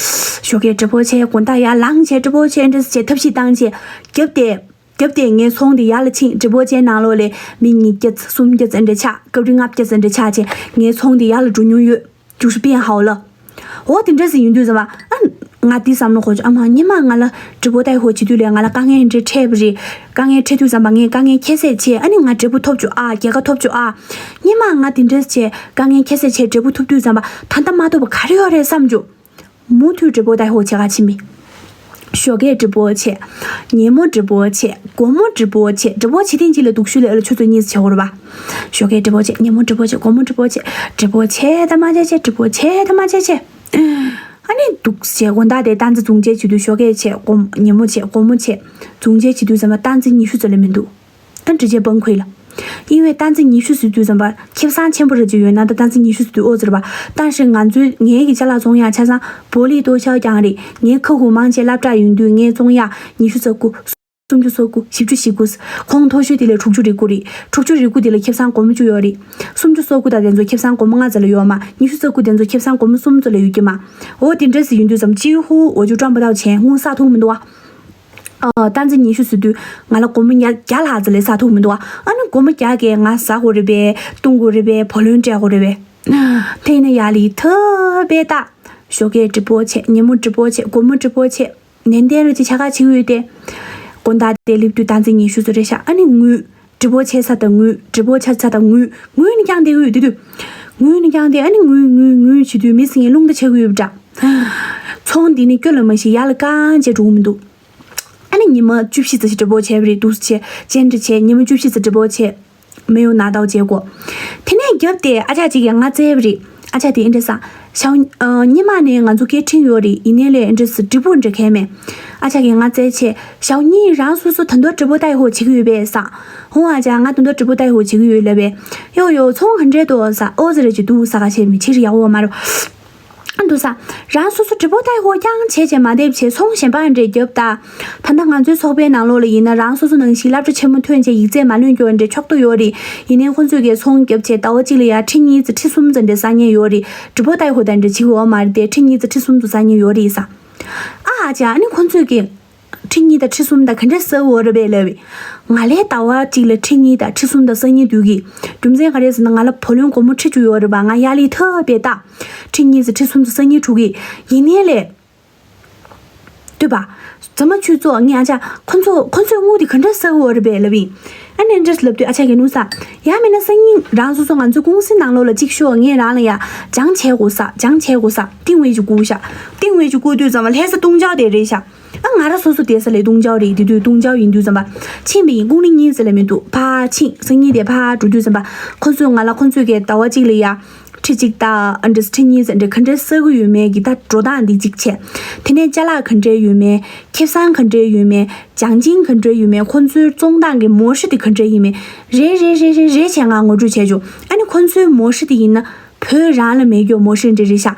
ཞོགས་ཀས་直播 བྱས། དགོང་དག་ཡར་ལངས་བྱས་直播 བྱས། འདྲ་བྱས་ཐབས་ཤེས་བཏང་བྱས་རྒྱབ་སྟེ། རྒྱབ་དེ་ངའི་ཚོང་དེ་ཡར་ལ་ཕྱིན། ཀྲི་པོ་ཅན་ནང་ལོགས་ལས་མི་ཉིས་བརྒྱ་ཙམ་སུམ་བརྒྱ་ཙམ་འདྲ་ཆགས། སྐབས་རེ་ལྔ་བརྒྱ་ཙམ་འདྲ་ཆགས་བྱས་ངའི་ཚོང་དེ་ཡར་ལ་འགྲོ་མྱོང་ཡོད། བཅུ་ཧྲི་པེན་ཧའོ་ལ། འོ་དེ་འདྲ་ཟིག་ཡིན་དུས་ཙམ་པ་ཨ། ང་དེ་བསམ་བློ་འཁོར་བྱུང་། ཨ་མ་སྔོན་མ་ང་ལ་ཀྲི་པོ་ཏའི་ཧོ་བྱེད་དུས་ལས་ང་ལ་དཀའ་ངལ་འདྲ་འཕྲད་པ་རེད། དཀའ་ངལ་འཕྲད་དུས་ཙམ་པ་ངས་དཀའ་ངལ་ཁྱད་བསད་བྱས། ཨ་ནི་ང་འབྲས་བུ་ཐོབ་བྱུང་ཨ། རྒྱལ་ཁ་ཐོབ་བྱུང་ཨ། སྔོན་མ་ང་དེ་འདྲ་བྱས་དཀའ་ངལ་ཁྱད་བསད་བྱས་འབྲས་བུ་ཐོབ་དུས་ཙམ་པ་ད་ལྟ་མ་ཐོབ་པ་ག་རེ་ཡོད་རེད་བསམ་བྱུང་། མུ་མཐུད་ཀྲི་པོ་ཏའི་ཧོ་བྱེད་ག་ཕྱིན་པ་ཡིན། ཞོགས་ཀས་ཀྲི་པོ་བྱེད། ཉིན་མོ་ཀྲི་པོ་བྱེད། དགོང་མོ་ཀྲི་པོ་བྱེད། ཀྲི་པོ་བྱེད་དེ་གཅིག་ལ་སྡུག་ཤོས་ལ་ཨ་ལ་ཆུ་ཚོད་གཉིས་བྱེད་དགོས་རེད་པ། ཞོགས་ཀས་ཀྲི་པོ་བྱེད། ཉིན་མོ་ཀྲི་པོ་བྱེད། དགོང་མོ་ཀྲི་པོ་བྱེད། ཀྲི་པོ་བྱེད་དང་མ་བྱེད་བྱེད། ཀྲི་པོ་བྱེད་དང་མ་བྱེད་བྱེད། ཨ་ནི་འདུག་བྱས་དགོང་དག་དེ་སྟངས་འཛིན་རྫོང་བྱས་བྱེད་དུས། ཞོགས་ཀས་བྱེད། དགོང་ཉིན་མོ་བྱེད། དགོང་མོ་བྱེད། རྫོང་བྱས་བྱེད་དུས་ཙམ་པ་སྟངས་འཛིན་ཉི་ཤུ་ཙམ་ལས་མི་འདུག་ཨ་ནི་འདྲི་བྱེད་སྤང་ཁུལ་ལ། ཨིན་བས་སྟངས་འཛིན་ཉི་ཤུ་ཟེར་དུས་ཙམ་པ་ཁེ་བཟང་ཆེན་པོ་རེ་ཅིག་ཡོད་ན་ད་སྟངས་འཛིན་ཉི་ཤུ་ཟེར་དུས་ཨོ་ཟེར་བ། ད་ཞིག་ང་ཚོའི་ངའི་གི་ཅ་ལག་བཙོང་ཡག་ཆ་ཚང་བོ་ལི་ཏོ་ཤའོ་རྐྱང་རེད། ངའི་ཁ་ཁུ་མང་ཆེ་སློབ་གྲྭ་ཡོང་དུས་ངས་བཙོང་ཡག་ཉི་ཤུ་རྩ་དགུ། སུམ་ཅུ་སོ་དགུ། བཞི་བཅུ་ཞེ་དགུ། གོང་མཐོ་ཤོས་དེ་ལས་དྲུག་ཅུ་རེ་དགུ་རེད། དྲུག་ཅུ་རེ་དགུ་དེ་ལ་ཁེ་བཟང་སྒོར་མོ་བཅུ་ཡོད་རེད། སུམ་ཅུ་སོ་དགུ་དང་དེ་ཚོ་ཁེ་བཟང་སྒོར་མོ་ལྔ་ཙམ་ལ་ཡོད་མ། ཉི་ཤུ་རྩ་དགུ་དེ་ཚོ་ཁེ་བཟང་སྒོར་མོ་གསུམ་ཙམ་ལ་ཡོད་ཀྱི་མ། འོ་དེ་འདྲ་ཟིག་ཡིན་དུས་ཙམ་ཅི་ཧུ་འོ་ཅུ་ཀྲམ་པ་ཏའོ་ཆེན་སྔོན་བསགས་ཐུབ་མི་འདུག་བ། ཨ། སྟངས་འཛིན་ཉི་ཤུ་ཟེར་དུས་ང་ལ་སྒོར་མོ་ཉ་བརྒྱ་ལྷག་ཙམ་ལས་བསགས་ཐུབ་མི་འདུག་བ། ཨ་ནི་སྒོར་མོ་བརྒྱ་གས་ང་ཟ་དགོས་རེད་པས། བཏུང་དགོས་རེད་པས། བུ་ལོན་སྤྲད་དགོས་རེད་པས། དེ་ཡིན་ན་ཡག་ལི་ཐབས་པས་ད། ཞོགས་ཀས་ཀྲི་པོ་བྱེད། ཉིན་མོ་ཀྲི་པོ་བྱེད། དགོང་མོ་ཀྲི་པོ་བྱེད། ནན་ཏན་རེ་ཅིག་བྱ་ག་བྱེད་ཀྱི་ཡོད་དེ། དགོང་དག་དེ་སླེབས་དུས་སྟངས་འཛིན་ཉི་ཤུ་ཙམ་རེད་ཤག་ཨ་ནི་ངུས། ཀྲི་པོ་བྱས་ཚར་དང་ངུས། ཀྲི་པོ་ཆ་ཚར་དང་ངུས། ངུས་ནི་རྐྱང་དེ་ཡོད་དེ་དུས། ངུས་ནི་རྐྱང་དེ་ཨ་ནི་ངུས་ངུས་ངུས་བྱེད་དུས་མི་སེང་གེ་རླུང་རྟ་ཆག་གི་ཡོད་པ་འདྲ། ཚོང་འདི་ནི་སྐྱོ་ལ་མ་ཤི་ཡ་ལ་གང་བྱས་འགྲོ་གི་མི་འདུག་ཨ་ནི་ཉི་མ་བཅུ་བཞི་ཙམ་ཞིག་ཀྲི་པོ་བྱས་པ་རེད། འདུག་སེ་བྱས་ཅན་འདྲ་བྱས་ཉི་མ་བཅུ་བཞི་ཙམ་ཀྲི་པོ་བྱས། མི་ཡོང་ན་ཏའོ་བྱས་གོ། དེ་ནས་རྒྱབ་དེ་ཨ་ཅག་ཅིག་གིས་ང་བཙལ་བ་རེད། ཨ་ཅག་དེ་ཨེ་འདྲ་ས། ཞའོ། ཨ། སྔོན་མ་ནས་ང་ཚོ་སྐད་འཕྲིན་ཡོད་རེད། ཡིན་ནའི་ལས་ཨེ་འདྲ་ས་འབྲས་བུ་འདྲ་གས་མེད། ཨ་ཅག་གིས་ང་བཙལ་བྱས་ཞའོ་གཉིས་རང་སོ་སོ་ད་དུང་ཀྲི་པོ་ཏའི་ཧོ་བྱེད་ཀྱི་ཡོད་པས་ས། ཧོ་ཨ་ཅག་ང་ད་དུང་ཀྲི་པོ་ཏའི་ཧོ་བྱེད་ཀྱི་ཡོད་ལབ་པས། ཡོ་ཡོ་ཚོང་ག་འདྲས་འདུག་ས། ཨོ་ཟེར་རེ་ཅིག་འདུག་ས། ག་བྱས་མི་ཕྱིར་ཡག་པོ་མ་རེད། ཨ་འདུག་ས། རང་སོ་སོ་ཀྲི་པོ་ཏའི་ཧོ་རྐྱང་བྱས་བྱས་མ་བསྡད་བྱས་ཚོང་གཞན་པ་འདྲས་རྒྱབ་ད། ད་ལྟ་ང་ཚོའི་ཚོགས་པའི་ནང་ལོགས་ལ་ཡིན་ན་རང་སོ་སོ་ནང་བཞིན་སློབ་གྲྭ་ཆེན་མོ་ཐོན་བྱས་ཡིག་ཚད་མ་ལོན་རྒྱུ་འདྲས་ཆོག་ཏུ་ཡོད་རེད། ཡིན་ནའི་ཁོང་ཚོས་ཀྱི་ཚོང་རྒྱབ་བྱས་ཟླ་བ་གཅིག་ལ་ཡ་ཁྲི་གཉིས་ཙམ་ཁྲི་གསུམ་ཙམ་འདྲས་བསགས་མཁན་ཡོད་རེད། ཀྲི་པོ་ཏའི་ཧོ་དང་འདྲས་བྱེད་ཀྱི་ཡོད་མ་རེད་དེ། ཁྲི་གཉིས་ཙམ་ཁྲི་གསུམ་ཙམ་བསགས་མཁན་ཡོད་རེད་ས། ཨ་ཨ་ཅག་ཨ་ནི་ཁོང་ཚོས་ཀྱི་ཁྲི་གཉིས་དང་ཁྲི་གསུམ་དང་ག་འདྲས་བསགས་ཡོད་རེད་པས་ལབ་པས། ང་ལས་ཟླ་བ་གཅིག་ལ་ཁྲི་གཉིས་དང་ཁྲི་གསུམ་དང་བསགས་མཁན་འདུག་གི། རྒྱུ་མཚན་ག་རེ་ཟེར་ན་ང་ལ་བུ་ལོན་སྒོར་མོ་ཁྲི་བཅུ་ཡོད་རེད་པ། ང་ཡ་ལི་ཐབས་པས་ད། ཁྲི་གཉིས་ཙམ་ཁྲི་གསུམ་ཙམ་བསགས་མཁན་འདུག་གི། ཡིན་ནའི་ལས། ལྟོས་པ། ཟ་མ་ཆུ་ཚོགས་ངས་ཨ་ཅག་ཁོ་ཚོ་ཁོ་ཚོའི་དངུལ་དེ་ག་འདྲ་བསགས་ཡོད་རེད་པས་ལབ་ཡིན། ཨ་ནི་འདྲས་ལབ་དུས་ཨ་ཅག་གིས་ནུ་ས། ཡང་མིན་ན་སང་ཉིན་རང་སོ་སོ་ང་ཚོའི་ཀུང་སི་ནང་ལོགས་ལ་གཅིག་ཤོག་ངས་རང་ལ་ཡ་སྦྱང་བྱས་དགོས་ས། སྦྱང་བྱས་དགོས་ས། ཏིང་ཝེ་ཅིག་བསྐུར་ཤག་ཏིང་ཝེ་ཅིག་བསྐུར་དུས་ཙམ་པ་ལྷ་ས་ཏུང་ཅའོ་དེ་རེད་ཤག་ཨ་ང་རང་སོ་སོ་བསྡད་ས་ལས་ཏུང་ཅའོ་རེད། དེ་དུས་ཏུང་ཅའོ་ཡིན་དུས་ཙམ་པ། ཕྱིན་པ་ཡིན། ཀུང་ལི་གཉིས་ཙམ་ལས་མི་འདུག་ཕར་ཕྱིན། སང་ཉིན་དེ་ཕར་འགྲོ་དུས་ཙམ་པ། ཁོ་ཚོས་ང་ལ་ཁོ་ཚོས་ཀྱི་ཟླ་བ་གཅིག་ལ་ཡ། ཁྲི་གཅིག་དང་ཨ་འདྲས་ཁྲི་གཉིས་ཙམ་འདྲ་ག་འདྲས་བསགས་ཀྱི་ཡོད་མེད་ཀྱི་ད་འགྲོ་སྟངས་འདི་གཅིག་བྱས། དེ་ནས་ཅ་ལག་ག་འདྲས་ཡོད་མེད། ཁེ་བཟང་ག་འདྲས་ཡོད་མེད། བྱང་ཆིང་ག་འདྲས་ཡོད་མེད། ཁོ་ཚོའི་བཙོང་སྟངས་ཀྱི་མོ་ཧྲི་དེ་ག་འདྲས་ཡིན་མེད། རེ་རེ་རེ་རེ་རེ་བྱས་ང་ངོ་སྤྲོད་བྱས་བྱུང་། ཨ་ནི་ཁོ་ཚོའི་མོ་ཧྲི་དེ་ཡིན་ན་བོད་རང་ལ་མེད་རྒྱུ་མོ་ཧྲི་འདྲ་རེད་ཤག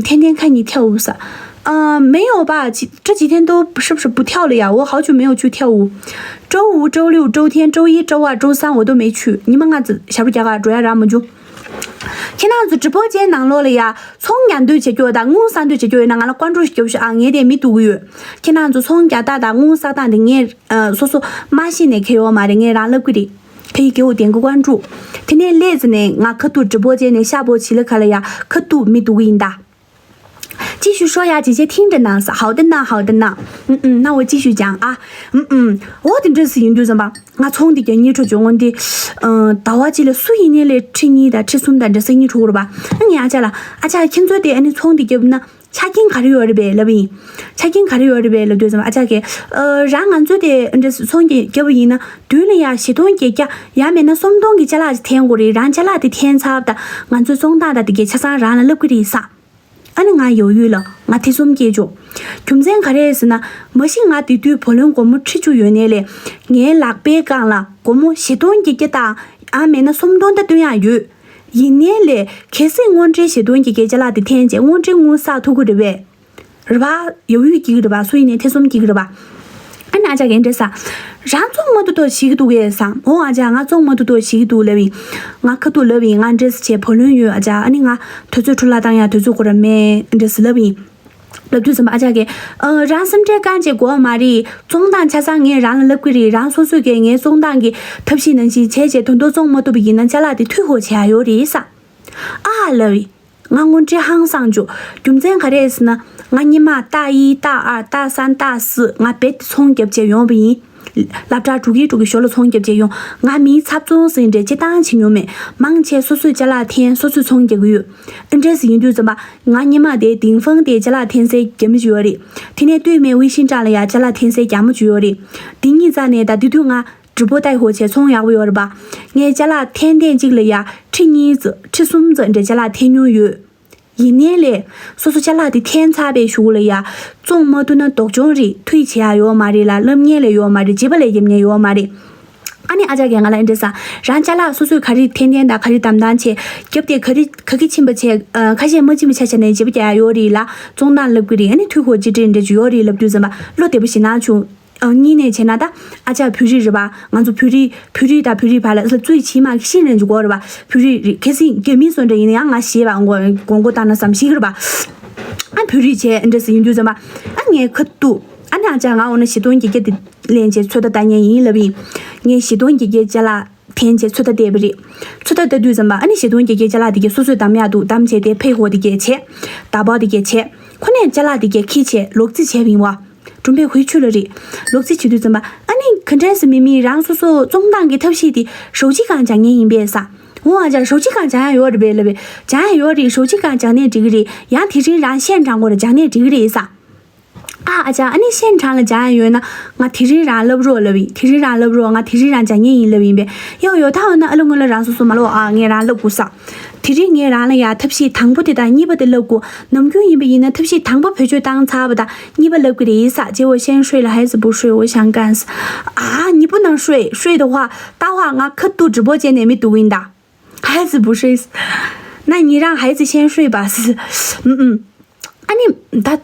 天天看你跳舞 ས། 啊，没有吧？这这几天都是不是不跳了呀？我好久没有去跳舞。周五、周六、周天、周一、周二、周三我都没去。你们啊，这下不加啊，主要让我们就。 ཁྱེད་རང་ཚོ་ཀྲི་པོ་ཅན་ནང་ལོགས་ལ་ཡ་ཚོང་རྒྱག་འདོད་བྱེད་རྒྱུ་དང་དངུལ་བསགས་འདོད་བྱེད་རྒྱུ་ཡོད་ན་ང་ལ་ཀོན་ཀྲུག་ཞིག་རྒྱོབ་ཤོག་ཨ། ངས་དེ་མི་འདུག་གི་ཡོད། ཁྱེད་རང་ཚོ་ཚོང་རྒྱག་སྟངས་དང་དངུལ་བསགས་སྟངས་དེ་ངས་ཨ། སོ་སོ་མ་ཤེས་ནས་ཁེ་ཡོད་མ་རེད། ངས་རང་ལབ་གི་རེད། ཕ་ཡི་སྐྱེ་བོ་དེང་གི་ཀོན་ཀྲུག་དེ་ནས་སླེབས་ཟིན་ནས་ང་ཁ་ཐུག་ཀྲི་པོ་ཅན་ནས་ཤ་པོ་བྱི་ལ་ཁ་ལ་ཡ་ཁ་ཐུག་མི་འདུག་གི་ཡིན་ད། 继续说呀，姐姐听着呢。好的呢，好的呢。嗯嗯，那我继续讲啊。འོ་དེ་འདྲ་སུ་ཡིན་དུས་ཙམ་པ་ང་ཚོང་དེ་རྒྱག་སྙིང་བྲོ་བྱུང་། འོན་ཏེ། ཨ། ཟླ་བ་གཅིག་ལ་སུ་ཡིན་ནའི་ལས་ཁྲི་གཉིས་དང་ཁྲི་གསུམ་དང་འདྲ་བསགས་སྙིང་བྲོ་གི་རེད་པ། ཨ་ངས་ཨ་ཅག་ལ། ཨ་ཅག་ཁྱེད་ཚོས་དེ་ཨ་ནི་ཚོང་དེ་བརྒྱབ་ན་ཆ་རྐྱེན་ག་རེ་ཡོད་རེད་པས་ལབ་ཡིན། ཆ་རྐྱེན་ག་རེ་ཡོད་རེད་པས་ལབ་དུས་ཙམ་པ་ཨ་ཅག་གིས། ཨ། རང་ང་ཚོས་དེ་འདྲ་ཚོང་གི་བརྒྱབ་པ་ཡིན་ན་མདུན་ལ་ཡ་བཞི་སྟོང་བརྒྱད་བརྒྱ་ཡང་མིན་ན་སུམ་སྟོང་གི་ཅ་ལག་ཅིག་འཐེན་དགོས་རེད། རང་ཅ་ལག་དེ་འཐེན་ཚར་བ་དང་ང་ཚོའི་ཚོང་རྟགས་དང་དེ་གའི་ཆ་ཚང་རང་ལ་ལབ་གི་རེད་ས། ཨ་ནི་ང་ཡོད་ཡོད་ལ་ང་ཐེ་ཚོམ་སྐྱེས་བྱུང་། རྒྱུ་མཚན་ག་རེ་རེད་ཟེར་ན། མ་གཞི་ང་དེ་དུས་བུ་ལོན་སྒོར་མོ་ཁྲི་བཅུ་ཡོད་ནའི་ལས། ངའི་ལག་པའི་སྒང་ལ་སྒོར་མོ་བཞི་སྟོང་བརྒྱད་བརྒྱ་དང་ཨ་མེད་ན་སུམ་སྟོང་ད་བཏོན་ཡག་ཡོད། ཡིན་ནའི་ལས་གལ་སྲིད་དངུལ་འབྲེལ་བཞི་སྟོང་བརྒྱད་བརྒྱའི་ཅ་ལག་དེ་འཐེན་བྱས་དངུལ་འབྲེལ་དངུལ་བསགས་ཐུབ་ཀྱི་རེད་པས། རེད་པ། ཡོད་ཡོད་སྐྱེ་གི་རེད་པ། སུ་ཡིན་ནའི་ཐེ་ཚོམ་སྐྱེ་གི་རེད་པ། ཨ་ནི་ཨ་ཅག་གིས་འདྲི་ས། རང་བཙོང་མ་ཐུབ་ཐུབ་བྱེད་ཀྱི་འདུག་གས་ཟེར། འོ་ཨ་ཅག་ང་བཙོང་མ་ཐུབ་ཐུབ་བྱེད་ཀྱི་འདུག་ལབ་ཡིན། ང་ཁ་ཐུག་ལབ་ཡིན། ང་འདྲི་ས་བྱས་བུ་ལོན་ཡོད་ཨ་ཅག་ཨ་ནི་ང་དུས་ཚོད་འཕྲོ་བརླག་བཏང་ཡག་དུས་ཚོད་ཁོ་རང་མེད་འདྲི་ས་ལབ་ཡིན། ལབ་དུས་ཙམ་པ་ཨ་ཅག་གིས། ཨ། རང་སེམས་ཁྲལ་གང་བྱེད་དགོས་མ་རེད། བཙོང་སྟངས་ཆ་ཚང་ངས་རང་ལ་ལབ་གི་རེད། རང་སོ་སོས་ཀྱིས་ངའི་བཙོང་སྟངས་ཀྱི་ཐབས་ཤེས་ནང་བཞིན་བྱས་བྱས་ད་དུང་བཙོང་མ་ཐུབ་པ་ཡིན་ན་ཅ་ལག་དེ་འཐུས་ཤོར་བྱེད་ཡ་ཡོད་རེད་ས། ཨ་ལབ་ཡིན། ང་དངོས་འབྲེལ་ཧང་སངས་བྱུང་། རྒྱུ་མཚན་ག་རེ་ཟེར་ན། ང་སྔོན་མ་ཏ་གཉིས་ཏ་ཨ་ཏ་གསུམ་ཏ་གསུམ་ང་རྦད་དེ་ཚོང་རྒྱབ་བྱས་ཡོང་བ་ཡིན། སློབ་གྲྭ་དྲུག་གི་དྲུག་གི་ཞོར་ལ་ཚོང་རྒྱབ་བྱས་ཡོང་། ང་མིའི་ཚབ་བཙོང་ཟེར་འདྲ་སྤྱིར་བཏང་བྱེད་མྱོང་མེད། མང་ཆེ་སོ་སོས་ཅ་ལག་འཐེན་སོ་སོས་ཚོང་རྒྱག་གི་ཡོད། ཨ་འདྲས་ཡིན་དུས་ཙམ་པ་ང་སྔོན་མ་དེ་ཏིང་ཧྥང་དེ་ཅ་ལག་འཐེན་སའི་རྒྱ་མི་ཅིག་ཡོད་རེད། དེ་ནས་སྟོད་སྨད་དབྱི་ཤིན་ཀྲང་ལ་ཡ་ཅ་ལག་འཐེན་སའི་རྒྱ་མོ་ཅིག་ཡོད་རེད། དེ་གཉིས་རྩ་ནས་ད་དེ་དུས་ང་ཀྲི་པོ་ཏའི་ཧོ་བྱས་ཚོང་ཡག་པོ་ཡོད་རེད་པ། ངས་ཅ་ལག་འཐེན་ཐེངས་གཅིག་ལ་ཡ་ཁྲི་གཉིས་ཙམ་ཁྲི་གསུམ་ཙམ་འདྲ་ཅ་ལག་འཐེན་མྱོང་ཡོད། ཡིན་ནའི་ལས། སོ་སོ་ཅ་ལག་དེ་འཐེན་ཚར་བའི་གཞུག་ལ་ཡ། བཙོང་མ་ཐུབ་ན་སྡུག་སྦྱོང་རེད། འཐུས་བྱེད་ཡ་ཡོད་མ་རེད་ལ་སློབ་གཉེར་ལས་ཡོད་མ་རེད། བྱེད་པ་ལས་རྒྱབ་མཁན་ཡོད་མ་རེད། ཨ་ནི་ཨ་ཅག་གིས་ང་ལ་འདྲི་ས། རང་ཅ་ལག་སོ་སོས་ག་རེ་འཐེན་འཐེན་དང་ག་རེ་བདམས་བདམས་བྱས། རྒྱབ་དེ་ག་རེ་ག་གི་ཕྱིན་པ་བྱས། ཨ། ཁ་ཤས་མ་ཕྱིན་པ་ཆ་བཞག་ནས་བྱེད་པ་རྒྱག་ཡ་ཡོད་རེད་ལ། བཙོང་སྟངས་ལབ་གི་རེད། ཨ་ནི་འཐུས་ཤོར་ཅི་འདྲ་འདྲ་ཅིག་ཡོད་རེད་ལབ་དུས་ཙམ་པ་བློ་བདེ་པོ་ཞེ་དྲག་བྱུང་། ཨ། གཉིས་ནས་བྱས་ན་ད་ཨ་ཅག་བོད་རིགས་རེད་པ། ང་ཚོ་བོད་རིགས་བོད་རིགས་དང་བོད་རིགས་བར་ལ་ལབ་རྩོད་བྱེད་མ་གི་ཤེས་རན་ཅིག་དགོས་རེད་པ། བོད་རིགས་རེད། གལ་སྲིད་རྒྱ་མི་བཟོ་འདྲ་ཡིན་ན་ཡང་ང་ཞེད་པ་མགོ་མགོ་མགོ་བཏང་ན་བསམ་ཤེས་ཀྱི་རེད་པ། ཨ། བོད་རིགས་བྱས་འདྲ་ཟེར་ཡིན་དུས་ཙམ་པ་ཨ་ངས་ཁ་གཏུགས། ཨ་ནི་ཨ་ཅག་ང་འོ་ན་བཞི་སྟོང་བརྒྱད་བརྒྱ་དེ་ལེན་བྱས་ཚོད་ལྟ་ལྟ་མཁན་ཡིན་ལབ་ཡིན། ངས་བཞི་སྟོང་བརྒྱད་བརྒྱའི་ཅ་ལག་འཐེན་བྱས་ཚོད་ལྟ་བལྟས་པ་རེད། ཚོད་ལྟ་ལྟ་དུས་ཙམ་པ་ཨ་ནི་བཞི་སྟོང་བརྒྱད་བརྒྱའི་ཅ་ལག་དེ་གས་སོ་སོས་བདམས་ཡག་འདུག་བདམས་བྱས་དེ་ཕེ་ཧོ་དེ་གས་བྱས། ད་བ་དེ་གས་བྱས། ཁོ་ནས་ཅ་ལག་དེ་གས་ཁྱེར་བྱས་ལོག་རྩིས་བྱས་པ་ཡིན་པ། གྲོང་པའི་ཧུའེ་ཆུ་ལ་རེད། ལོག་རྩིས་བྱེད་དུས་ཙམ་པ་ཨ་ནི་ག་འདྲས་སེ་མི་མི་རང་སོ་སོ་བཙོང་སྟངས་ཀྱི་ཐབས་ཤེས་དེ་ཞའོ་ཅི་ཀང་སྦྱང་མཁན་ཡིན་པས་ས། འོ་ཨ་ཅག་ཞའོ་ཅི་ཀང་སྦྱང་ཡག་ཡོད་རེད་པས་ལབ་པས། སྦྱང་ཡག་ཡོད་རེད། ཞའོ་ཅི་ཀང་སྦྱང་ནས་འགྲིག་གི་རེད། ཡང་དེ་རིང་རང་ཤན་དྲང་གོ་ར་སྦྱང་ནས་འགྲིག་གི་རེད་ས། ཨ་ཨ་ཅག་ཨ་ནི་ཤན་དྲང་ལ་སྦྱང་ཡག་ཡོད་ན་ང་དེ་རིང་རང་ལབ་རོགས་ལབ་ཡིན། དེ་རིང་རང་ལབ་རོགས། ང་དེ་རིང་རང་སྦྱང་མཁན་ཡིན་ལབ་ཡིན་པས། ཡག་ཡོད་ད། འོ་ན་ཨ་ལོ་སྔོན་ལ་རང་སོ་སོ་མ་ལོག་ཨ། ངས་རང་ལབ་དགོས་ས། དེ་རིང་ངས་རང་ལ་ཡ་ཐབས་ཤེས་དང་པོ་དེ་དང་གཉིས་པ་དེ་ལབ་དགོས། ནམ་རྒྱུན་ཡིན་པ་ཡིན་ན་ཐབས་ཤེས་དང་པོ་བེད་སྤྱོད་བཏང་ཚར་བ་དང་གཉིས་པ་ལབ་གི་རེད་ས། 结果先睡了，孩子不睡，我想干死。 ཨ། 你不能睡，睡的话，待会儿 ང་ཁ་ཐུག་直播间 ནས་མི་འདུག་ཡིན་ད། 孩子不睡，那你让孩子先睡吧。 嗯嗯。 ཨ་ནི།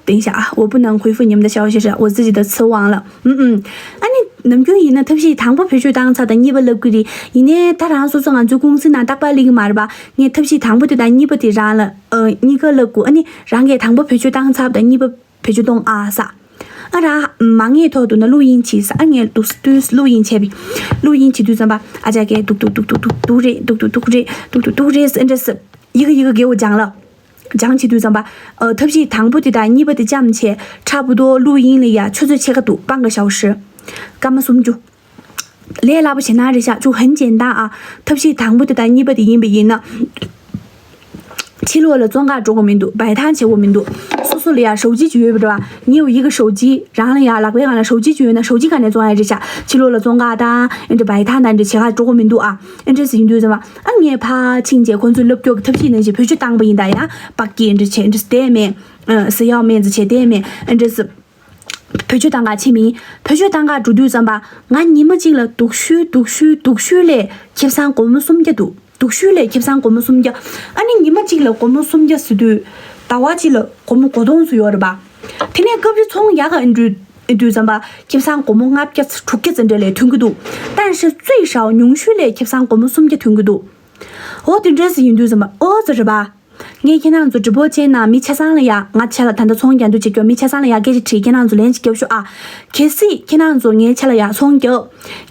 等一下啊，我不能回复你们的消息，是我自己的词忘了。 ཨ་ནི་ནམ་རྒྱུན་ཡིན་ན་ཐབས་ཤེས་དང་པོ་བེད་སྤྱོད་བཏང་ཚར་དང་གཉིས་པ་ལབ་གི་རེད། ཡིན་ནའི་ད་རང་སོ་སོ་ང་ཚོའི་ཀུང་སི་ནང་རྟག་པར་སླེབས་གི་མ་རེད་པ། ངས་ཐབས་ཤེས་དང་པོ་དེ་དང་གཉིས་པ་དེ་རང་ལ་ཨ་གཉིས་ཀ་ལབ་དགོས། ཨ་ནི་རང་གིས་དང་པོ་བེད་སྤྱོད་བཏང་ཚར་དང་གཉིས་པ་བེད་སྤྱོད་གཏོང་ཨ་ས། ཨ་རང་མ་ངེས་ཐོག་ཏུ་ན་录音 བྱེད་ས། ཨ་ངས་ཏུས་ཏུས་录音 བྱས་པ། 录音 བྱེད་དུས་ཙམ་པ་ཨ་ཅག་གིས་ཏུག་ཏུག་ཏུག་ཏུག་ཏུག་ཏུག་རེད། ཏུག་ཏུག་ཏུག་རེད། ཏུག་ཏུག་ཏུག་རེད། ཨ་འདྲས་སེ་ཡི་གེ་ཡི་གེ་རྒྱལ་བོ་སྦྱང་ལ། སྦྱང་བྱེད་དུས་ཙམ་པ། ཨ། ཐབས་ཤེས་དང་པོ་དེ་དང་གཉིས་པ་དེ་ཙམ་བྱས། 差不多录音 ལ་ཡ་ཆུ་ཚོད་ཕྱེད་ཀ་འདུག 半个小时། སྐར་མ་སུམ་ཅུ། ལས་སླ་པོ་བྱེད་ན་རེད་ཤག 就很简单 ཨ། ཐབས་ཤེས་དང་པོ་དེ་དང་གཉིས་པ་དེ་ཡིན་པ་ཡིན་ན། ཕྱི་ལོགས་ལ་བཙོང་ག་འགྲོ་དགོས་མི་འདུག 摆摊 བྱེད་དགོས་མི་འདུག་སོ་སོ་ལ་ཡ་手机 ཅིག་ཡོད་པ་འདྲ་བ། 你有一个手机། རང་ལ་ཡ་ལག་པའི་སྒང་ལ་手机 ཅིག་ཡོད་ན་手机 སྒང་ནས་བཙོང་ཡ་རེད་ཤག་ཕྱི་ལོགས་ལ་བཙོང་ག་དང་ཨེ་འདྲ་摆摊 དང་འདྲ་བྱེད་ག་འགྲོ་དགོས་མི་འདུག་ཨ། ཨེ་འདྲས་ཡིན་དུས་ཙམ་པ། ཨ་ངས་ཕར་ཕྱིན་བྱས་ཁོང་ཚོས་ལབ་སྐྱོར་གྱི་ཐབས་ཤེས་ནང་བཞིན་བེད་སྤྱོད་བཏང་པ་ཡིན་ད་ཡ། 把给 འདྲ་བྱས་འདྲ་བསྡད་མེད། ཨ། 是要面子 བྱས་བསྡད་མེད། ཨ་འདྲ་བེད་སྤྱོད་བཏང་ག་ཕྱིན་མིན། བེད་སྤྱོད་བཏང་ག་འགྲོ་དུས་ཙམ་པ། ང་ཉི་མ་གཅིག་ལ་སྡུག་ཤོས་སྡུག་ཤོས་སྡུག་ཤོས་ལས་ཁེ་བཟང་སྒོར་མོ་སུམ་བརྒྱ་འདུག་སྡུག་ཤོས་ལས་ཁེ་བཟང་སྒོར་མོ་སུམ་བརྒྱ། ཨ་ནི་ཉི་མ་གཅིག་ལ་སྒོར་མོ་སུམ་བརྒྱ་ཟེར་དུས། ཟླ་བ་གཅིག་ལ་སྒོར་མོ་སྒོར་སྟོང་ཙམ་ཡོད་རེད་པ། དེ་ནས་སྐབས་རེ་ཚོང་ཡག་ག་འགྲོ་དུས་ཙམ་པ་ཁེ་བཟང་སྒོར་མོ་ལྔ་བརྒྱ་དྲུག་བརྒྱ་ཙམ་འདྲ་ལས་ཐོན་གྱི་འདུག 但是最少 ཉུང་ཤོས་ལས་ཁེ་བཟང་སྒོར་མོ་སུམ་བརྒྱ་ཐོན་གྱི་འདུག་འོ་དེ་འདྲ་ཟེར་ཡིན་དུས་ཙམ་པ་ཨོ་ཙི་རེད་པ། ངས་ཁྱེད་རང་ཚོ་直播间 ནང་མི་ཆ་ཚང་ལ་ཡ། ང་ཆ་ལ་ད་ལྟ་ཚོང་རྒྱག་འདོད་བྱེད་ཀྱོག་མི་ཆ་ཚང་ལ་ཡ་སྐད་ཆ་དྲིས། ཁྱེད་རང་ཚོ་ལན་ཅིག་རྒྱབ་ཤོག་ཨ། གལ་སྲིད་ཁྱེད་རང་ཚོ་ངའི་ཆ་ལ་ཡ་ཚོང་རྒྱག་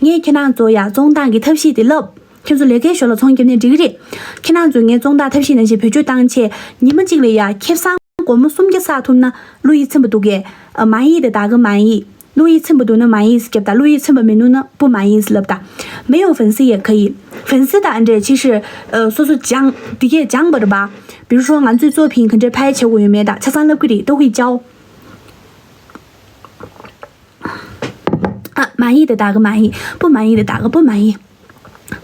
ངས་ཁྱེད་རང་ཚོ་ཡ་བཙོང་སྟངས་ཀྱི་ཐབས་ཤེས་དེ་ལབ། ཁྱེད་ཚོ་ལས་ཀའི་ཞོར་ལ་ཚོང་རྒྱབ་ནས་འགྲིག་གི་རེད། ཁྱེད་རང་ཚོས་ངའི་བཙོང་སྟངས་ཐབས་ཤེས་ནང་བཞིན་བེད་སྤྱོད་བཏང་བྱས་ཉི་མ་གཅིག་ལ་ཡ་ཁེ་བཟང་སྒོར་མོ་སུམ་བརྒྱ་བསགས་ཐུབ་ན་བློ་ཡིད་ཚིམ་པ་འདུག་གས། ཨ། 满意的打个满意། 路易称不读那满意是给不打，路易称不明读那不满意是了不打。没有粉丝也可以，粉丝的 ཨ་འདྲས་其实呃 སོ་སོ་སྦྱང་དེ་གས་སྦྱང་བར་པ། 比如说 ང་ཚོའི་作品 ག་འདྲས་ཕལ་ཆེ་བོ་ཡོད་མེད་དང་ཆ་ཚང་ལབ་ཀྱི་རེད། 都会教。 ཨ། 满意的打个满意，不满意的打个不满意。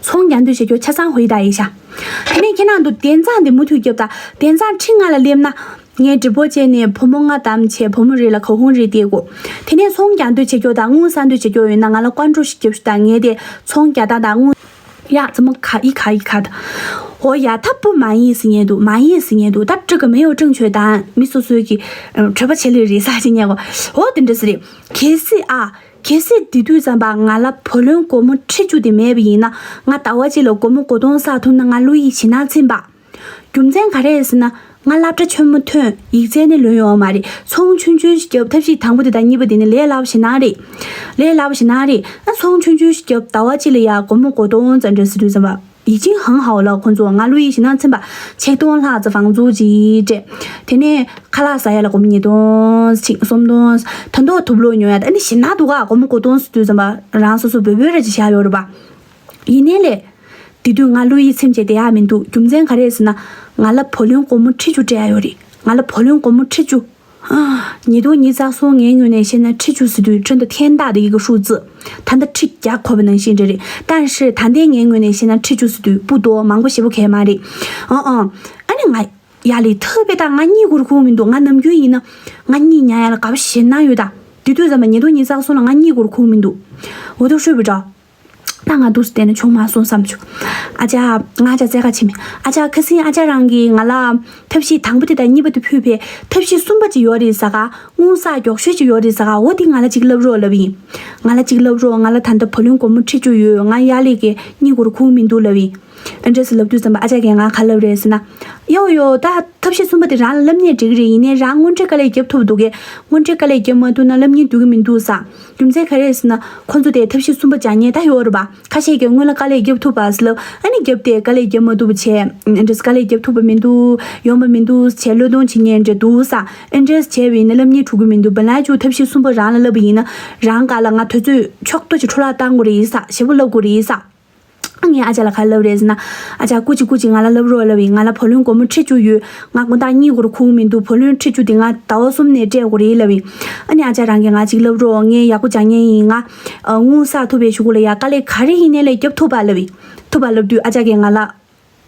ཚོང་རྒྱག་འདོད་བྱེད་ཀྱོག་ཆ་ཚང་ཧོ་ཡི་ད་ཡི་ཤ། དེ་ནས་ཁྱེད་རང་ཚོ་དན་ཚང་དེ་མུ་མཐུད་རྒྱབ་ད། དན་ཚང་ཁྲི་ལྔ་ལ་སླེབས་ན། ངའི་直播间 ནས་བུ་མོ་ལྔ་བདམས་བྱས་བུ་མོ་རེ་ལ་ག་ཧུང་རེ་སྟེར་དགོས། དེ་ནས་ཚོང་རྒྱག་འདོད་བྱེད་ཀྱོག་དང་དངུལ་བསགས་འདོད་བྱེད་ཀྱོག་ཡོད་ན་ང་ལ་ཀོན་ཀྲོ་ཞིག་རྒྱབ་ཤོག་དང་། ངས་དེ་ཚོང་རྒྱག་སྟངས་དང་དངུལ། ཡ་ཙི་མོ་ཁ་ཡི་ཁ་ཡི་ཁ་ད། ཧོ་ཡ་ད་不满意 ཟེར་ཉན་འདུག 满意 ཟེར་ཉན་འདུག་ད་这个没有正确答案 མི་སོ་སོའི་གི་གྲོད་པ་ཆེ་ལོས་རེད་ས་ཞིག་ཉན་གོ་ཧོ་དེ་འདྲ་ཟེར་རེད། གལ་སྲིད་ཨ། གལ་སྲིད་དེ་དུས་ཙམ་པ་ང་ལ་བུ་ལོན་སྒོར་མོ་ཁྲི་བཅུ་དེ་མེད་པ་ཡིན་ན། ང་ཟླ་བ་གཅིག་ལ་སྒོར་མོ་སྒོར་སྟོང་བསགས་ཐུབ་ན་ང་བློ་ཡིད་ཞེད་སྣང་ཚིམ་པ། རྒྱུ་མཚན་ག་རེ་རེད་ཟེར་ན། ང་སློབ་གྲྭ་ཆེན་མོ་ཐོན། ཡིག་ཚད་ནི་ལོན་ཡོད་མ་རེད། ཚོང་ཆུང་ཆུང་ཞིག་བརྒྱབ། ཐབས་ཤེས་དང་པོ་དེ་དང་གཉིས་པ་དེ་ནི་ལས་སླ་པོ་ཞིག་ནང་རེད། ལས་སླ་པོ་ཞིག་ནང་རེད། ཨ་ཚོང་ཆུང་ཆུང་ཞིག་བརྒྱབ། ཟླ་བ་གཅིག་ལ་ཡ་སྒོར་མོ་དགུ་སྟོང་ཙམ་རེད་ཟེར་དུས་ཙམ་པ། 已经很好了། ཁོང་ཚོ་ང་བློ་ཡིད་ཞེད་སྣང་ཚིམ་པ། ཆིག་སྟོང་ལྷག་ཙམ་房租ཅིག་སྤྲད། དེ་ནས་ཁ་ལག་ཟ་ཡ་ལ་སྒོར་མོ་ཉིས་སྟོང་ཅིག་སུམ་སྟོང་། ད་མདོག་དུབ་ལོག་ཉོ་ཡ་ད་ནི་ཞེད་སྣང་འདུག་ག་སྒོར་མོ་དགུ་སྟོང་ཟེར་དུས་ཙམ་པ་རང་སོ་སོ་འབོལ་འབོལ་ར་ཅིག་བཞག་ཡོད་རེད་པ། ཡིན་ནའི་ལས། དེ་དུས་ང་བློ་ཡིད་ཚིམ་བྱས་བསྡད་ཡ་མི་འདུག་རྒྱུ་མཚན་ག་རེ་ཟེར་ན། ང་ལ་བུ་ལོན་སྒོར་མོ་ཁྲི་བཅུ་སྤྲད་ཡ་ཡོད་རེད། ང་ལ་བུ་ལོན་སྒོར་མོ་ཁྲི་བཅུ། ཉིས་སྟོང་ཉི་ཤུ་རྩ་གསུམ་ངའི་ངོས་ནས་བཤད་ན་ཁྲི་བཅུ་ཟེར་དུས་真的天大的一个数字། ད་ལྟ་ཁྲི་བརྒྱ་འཁོར་བ་ནང་བཞིན་རེད། རེད།但是ད་ལྟའི་ངའི་ངོས་ནས་བཤད་ན་ཁྲི་བཅུ་ཟེར་དུས་不多། མང་པོ་ཞེ་པོ་གང་ཡང་མ་རེད། ཨང་ཨང་། ཨ་ནི་ང་ཡ་ལས་ཐུབ་པའི་ད་ང་གཉིད་ཁུག་ར་ཁུག་མི་འདུག་ང་ནམ་རྒྱུན་ཡིན་ན་ང་གཉིད་ཉལ་ཡ་ལ་དགའ་པོ་ཞེད་སྣང་ཡོད་ད། དེ་དུས་ཙམ་པ་ཉིས་སྟོང་ཉི་ཤུ་རྩ་གསུམ་ལ་ང་གཉིད་ཁུག་ར་ཁུག་མི་འདུག་འོ་དོ་ཤོད་པའི་འདྲ། ད་ང་འདུག་སེ་བསྡད་ན་ཆུང་མ་སོང་བསམ་བྱུང་། ཨ་ཅག་ང་ཨ་ཅག་བཙལ་ག་ཕྱིན་མེད། ཨ་ཅག་ཁ་སང་ཨ་ཅག་རང་གིས་ང་ལ་ཐབས་ཤེས་དང་པོ་དེ་དང་གཉིས་པ་དེ་ཕུལ་བས། ཐབས་ཤེས་གསུམ་པ་ཅིག་ཡོད་རེད་ཟེར་ག་སྔོན་བསགས་མགྱོགས་ཤོས་ཅིག་ཡོད་རེད་ཟེར་ག་འོ་དེ་ང་ལ་ཅིག་བསླབ་རོགས་ལབ་ཡིན། ང་ལ་ཅིག་བསླབ་རོགས། ང་ལ་ད་ལྟ་བུ་ལོན་སྒོར་མོ་ཁྲི་བཅུ་ཡོད། ང་ཡ་ལས་ཀྱི་གཉིད་ཁུག་ར་ཁུག་མི་འདུག་ལབ་ཡིན། ཨ་འདྲས་སེ་ལབ་དུས་ཙམ་པ་ཨ་ཅག་གིས་ང་ག་ལབ་རེད་ཟེར་ན། ཡོ་ཡོ། ད་ཐབས་ཤེས་གསུམ་པ་དེ་རང་ལ་བསླབ་ནས་འགྲིག་གི་རེད། ཡིན་ནའི་རང་དངོས་འབྲེལ་དཀའ་ལས་རྒྱབ་ཐུབ་འདུག་གས། དངོས་འབྲེལ་དཀའ་ལས་རྒྱབ་མ་ཐུབ་ན་སློབ་གཉེར་འགྲོ་གི་མི་འདུག་ཟེར། རྒྱུ་མཚན་ག་རེ་རེད་ཟེར་ན། ཁོང་ཚོ་དེ་ཐབས་ཤེས་གསུམ་པ་སྦྱང་མཁན་ད་ཡོད་རེད་པ། ཁ་ཤས་ཀྱིས་སྔོན་ལ་དཀའ་ལས་རྒྱབ་ཐུབ་པ་ཟེར་ལབ། ཨ་ནི་རྒྱབ་དེ་དཀའ་ལས་རྒྱབ་མ་ཐུབ་པ་བྱས། ཨ་འདྲས་དཀའ་ལས་རྒྱབ་ཐུབ་པ་མི་འདུག་ཡོང་པ་མི་འདུག་བྱས་བློས་གཏོང་བྱེད་མཁན་འདྲ་འདུག་ཟེར། ཨ་འདྲས་བྱས་པ་ཡིན་ན་སློབ་གཉེར་འགྲོ་གི་མི་འདུག་བན་ལའི་ཅུ་ཐབས་ཤེས་གསུམ་པ་རང་ལ་བསླབ་པ་ཡིན་ན། རང་སྒང་ལ་ང་དུས་ཚོད་ཕྱོགས་གཏོགས་ཀྱི་འཕྲོ་བརླག་བཏང་དགོས་རེད་ཟེར། ཞེ་པོ་བསླབ་དགོས་རེད་ཟེར། ངས་ཨ་ཅག་ལ་ག་ལབ་རེད་ཟེར་ན། ཨ་ཅག་སྐུ་མཁྱེན་སྐུ་མཁྱེན། ང་ལ་ལབ་རོགས་ལབ་ཡིན། ང་ལ་བུ་ལོན་སྒོར་མོ་ཁྲི་བཅུ་ཡོད། ང་དགོང་དག་གཉིད་ཁུག་ར་ཁུག་མི་འདུག་བུ་ལོན་ཁྲི་བཅུ་དེ་ང་ཟླ་བ་གསུམ་ནས་སྤྲད་དགོས་རེད་ལབ་ཡིན། ཨ་ནི་ཨ་ཅག་རང་གིས་ང་ཅིག་ལབ་རོགས། ངས་ཡག་པོ་སྦྱང་མཁན་ཡིན། ང་ཨ་སྔོན་བསགས་ཐུབ་པའི་གཞུག་གུ་ལ་ཡ་དཀའ་ལས་ག་རེ་ཡིན་ནའི་ལས་རྒྱབ་ཐུབ་པ་ལབ་ཡིན། ཐུབ་པ་ལབ་དུས་ཨ་ཅག་གིས་ང་ལ་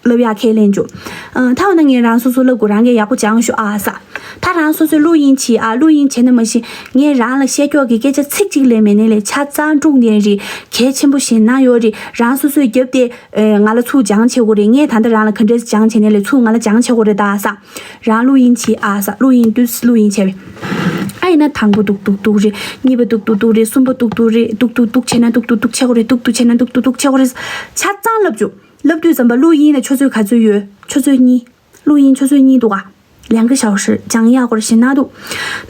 ལབ་ཡག་ཁས་ལེན་བྱུང་། ཨ་ད་འོ་ན་ངས་རང་སོ་སོ་ལབ་དགོས། རང་གིས་ཡག་པོ་སྦྱང་ཤོག་ཨ་ཟེར། ད་རང་སོ་སོས་བླུག་ཡིན་བྱེད་ཨ། བླུག་ཡིན་བྱས་ན་མ་གཞི་ངས་རང་ལ་བཤད་ཀྱོག་གི་སྐད་ཆ་ཚིག་གཅིག་ལས་མེད་ནའི་ལས་ཆ་ཚང་དཀྲུག་ནས་རེད། གལ་ཆེན་པོ་ཞེད་སྣང་ཡོད་རེད། རང་སོ་སོས་རྒྱབ་སྟེ་ཨེ་ང་ལ་ཚུར་སྦྱང་བྱེད་དགོས་རེད། ངས་ད་ལྟ་རང་ལ་ག་འདྲས་སྦྱང་བྱས་ནའི་ལས་ཚུར་ང་ལ་སྦྱང་བྱེད་དགོས་རེད་ད་ཟེར། རང་བླུག་ཡིན་བྱེད་ཨ་ཟེར། བླུག་ཡིན་དུས་བླུག་ཡིན་བྱས་པས། ཨ་ཡིན་ན་དང་པོ་དུག་དུག་དུག་རེད། གཉིས་པ་དུག་དུག་དུག་རེད། གསུམ་པ་དུག་དུག་རེད། དུག་དུག་དུག་བྱས་ན་དུག་དུག་དུག་བྱེད་དགོས་རེད། དུག་དུག་བྱས་ན་དུག་དུག་དུག་བྱེད་དགོས་རེད། ཆ་ཚང་ལབ་བྱུང་། ལབ་དུས་ཙམ་པ་བླུག་ཡིན་ལ་ཆུ་ཚོད་ག་ཚོད་ཡོད། ཆུ་ཚོད་གཉིས། བླུག་ཡིན་ཆུ་ཚོད་གཉིས་འདུག་ག་ལན་གི་ཞའོ་ཧྲི་སྦྱང་ཡག་སྐོར་ཞེད་སྣང་འདུག་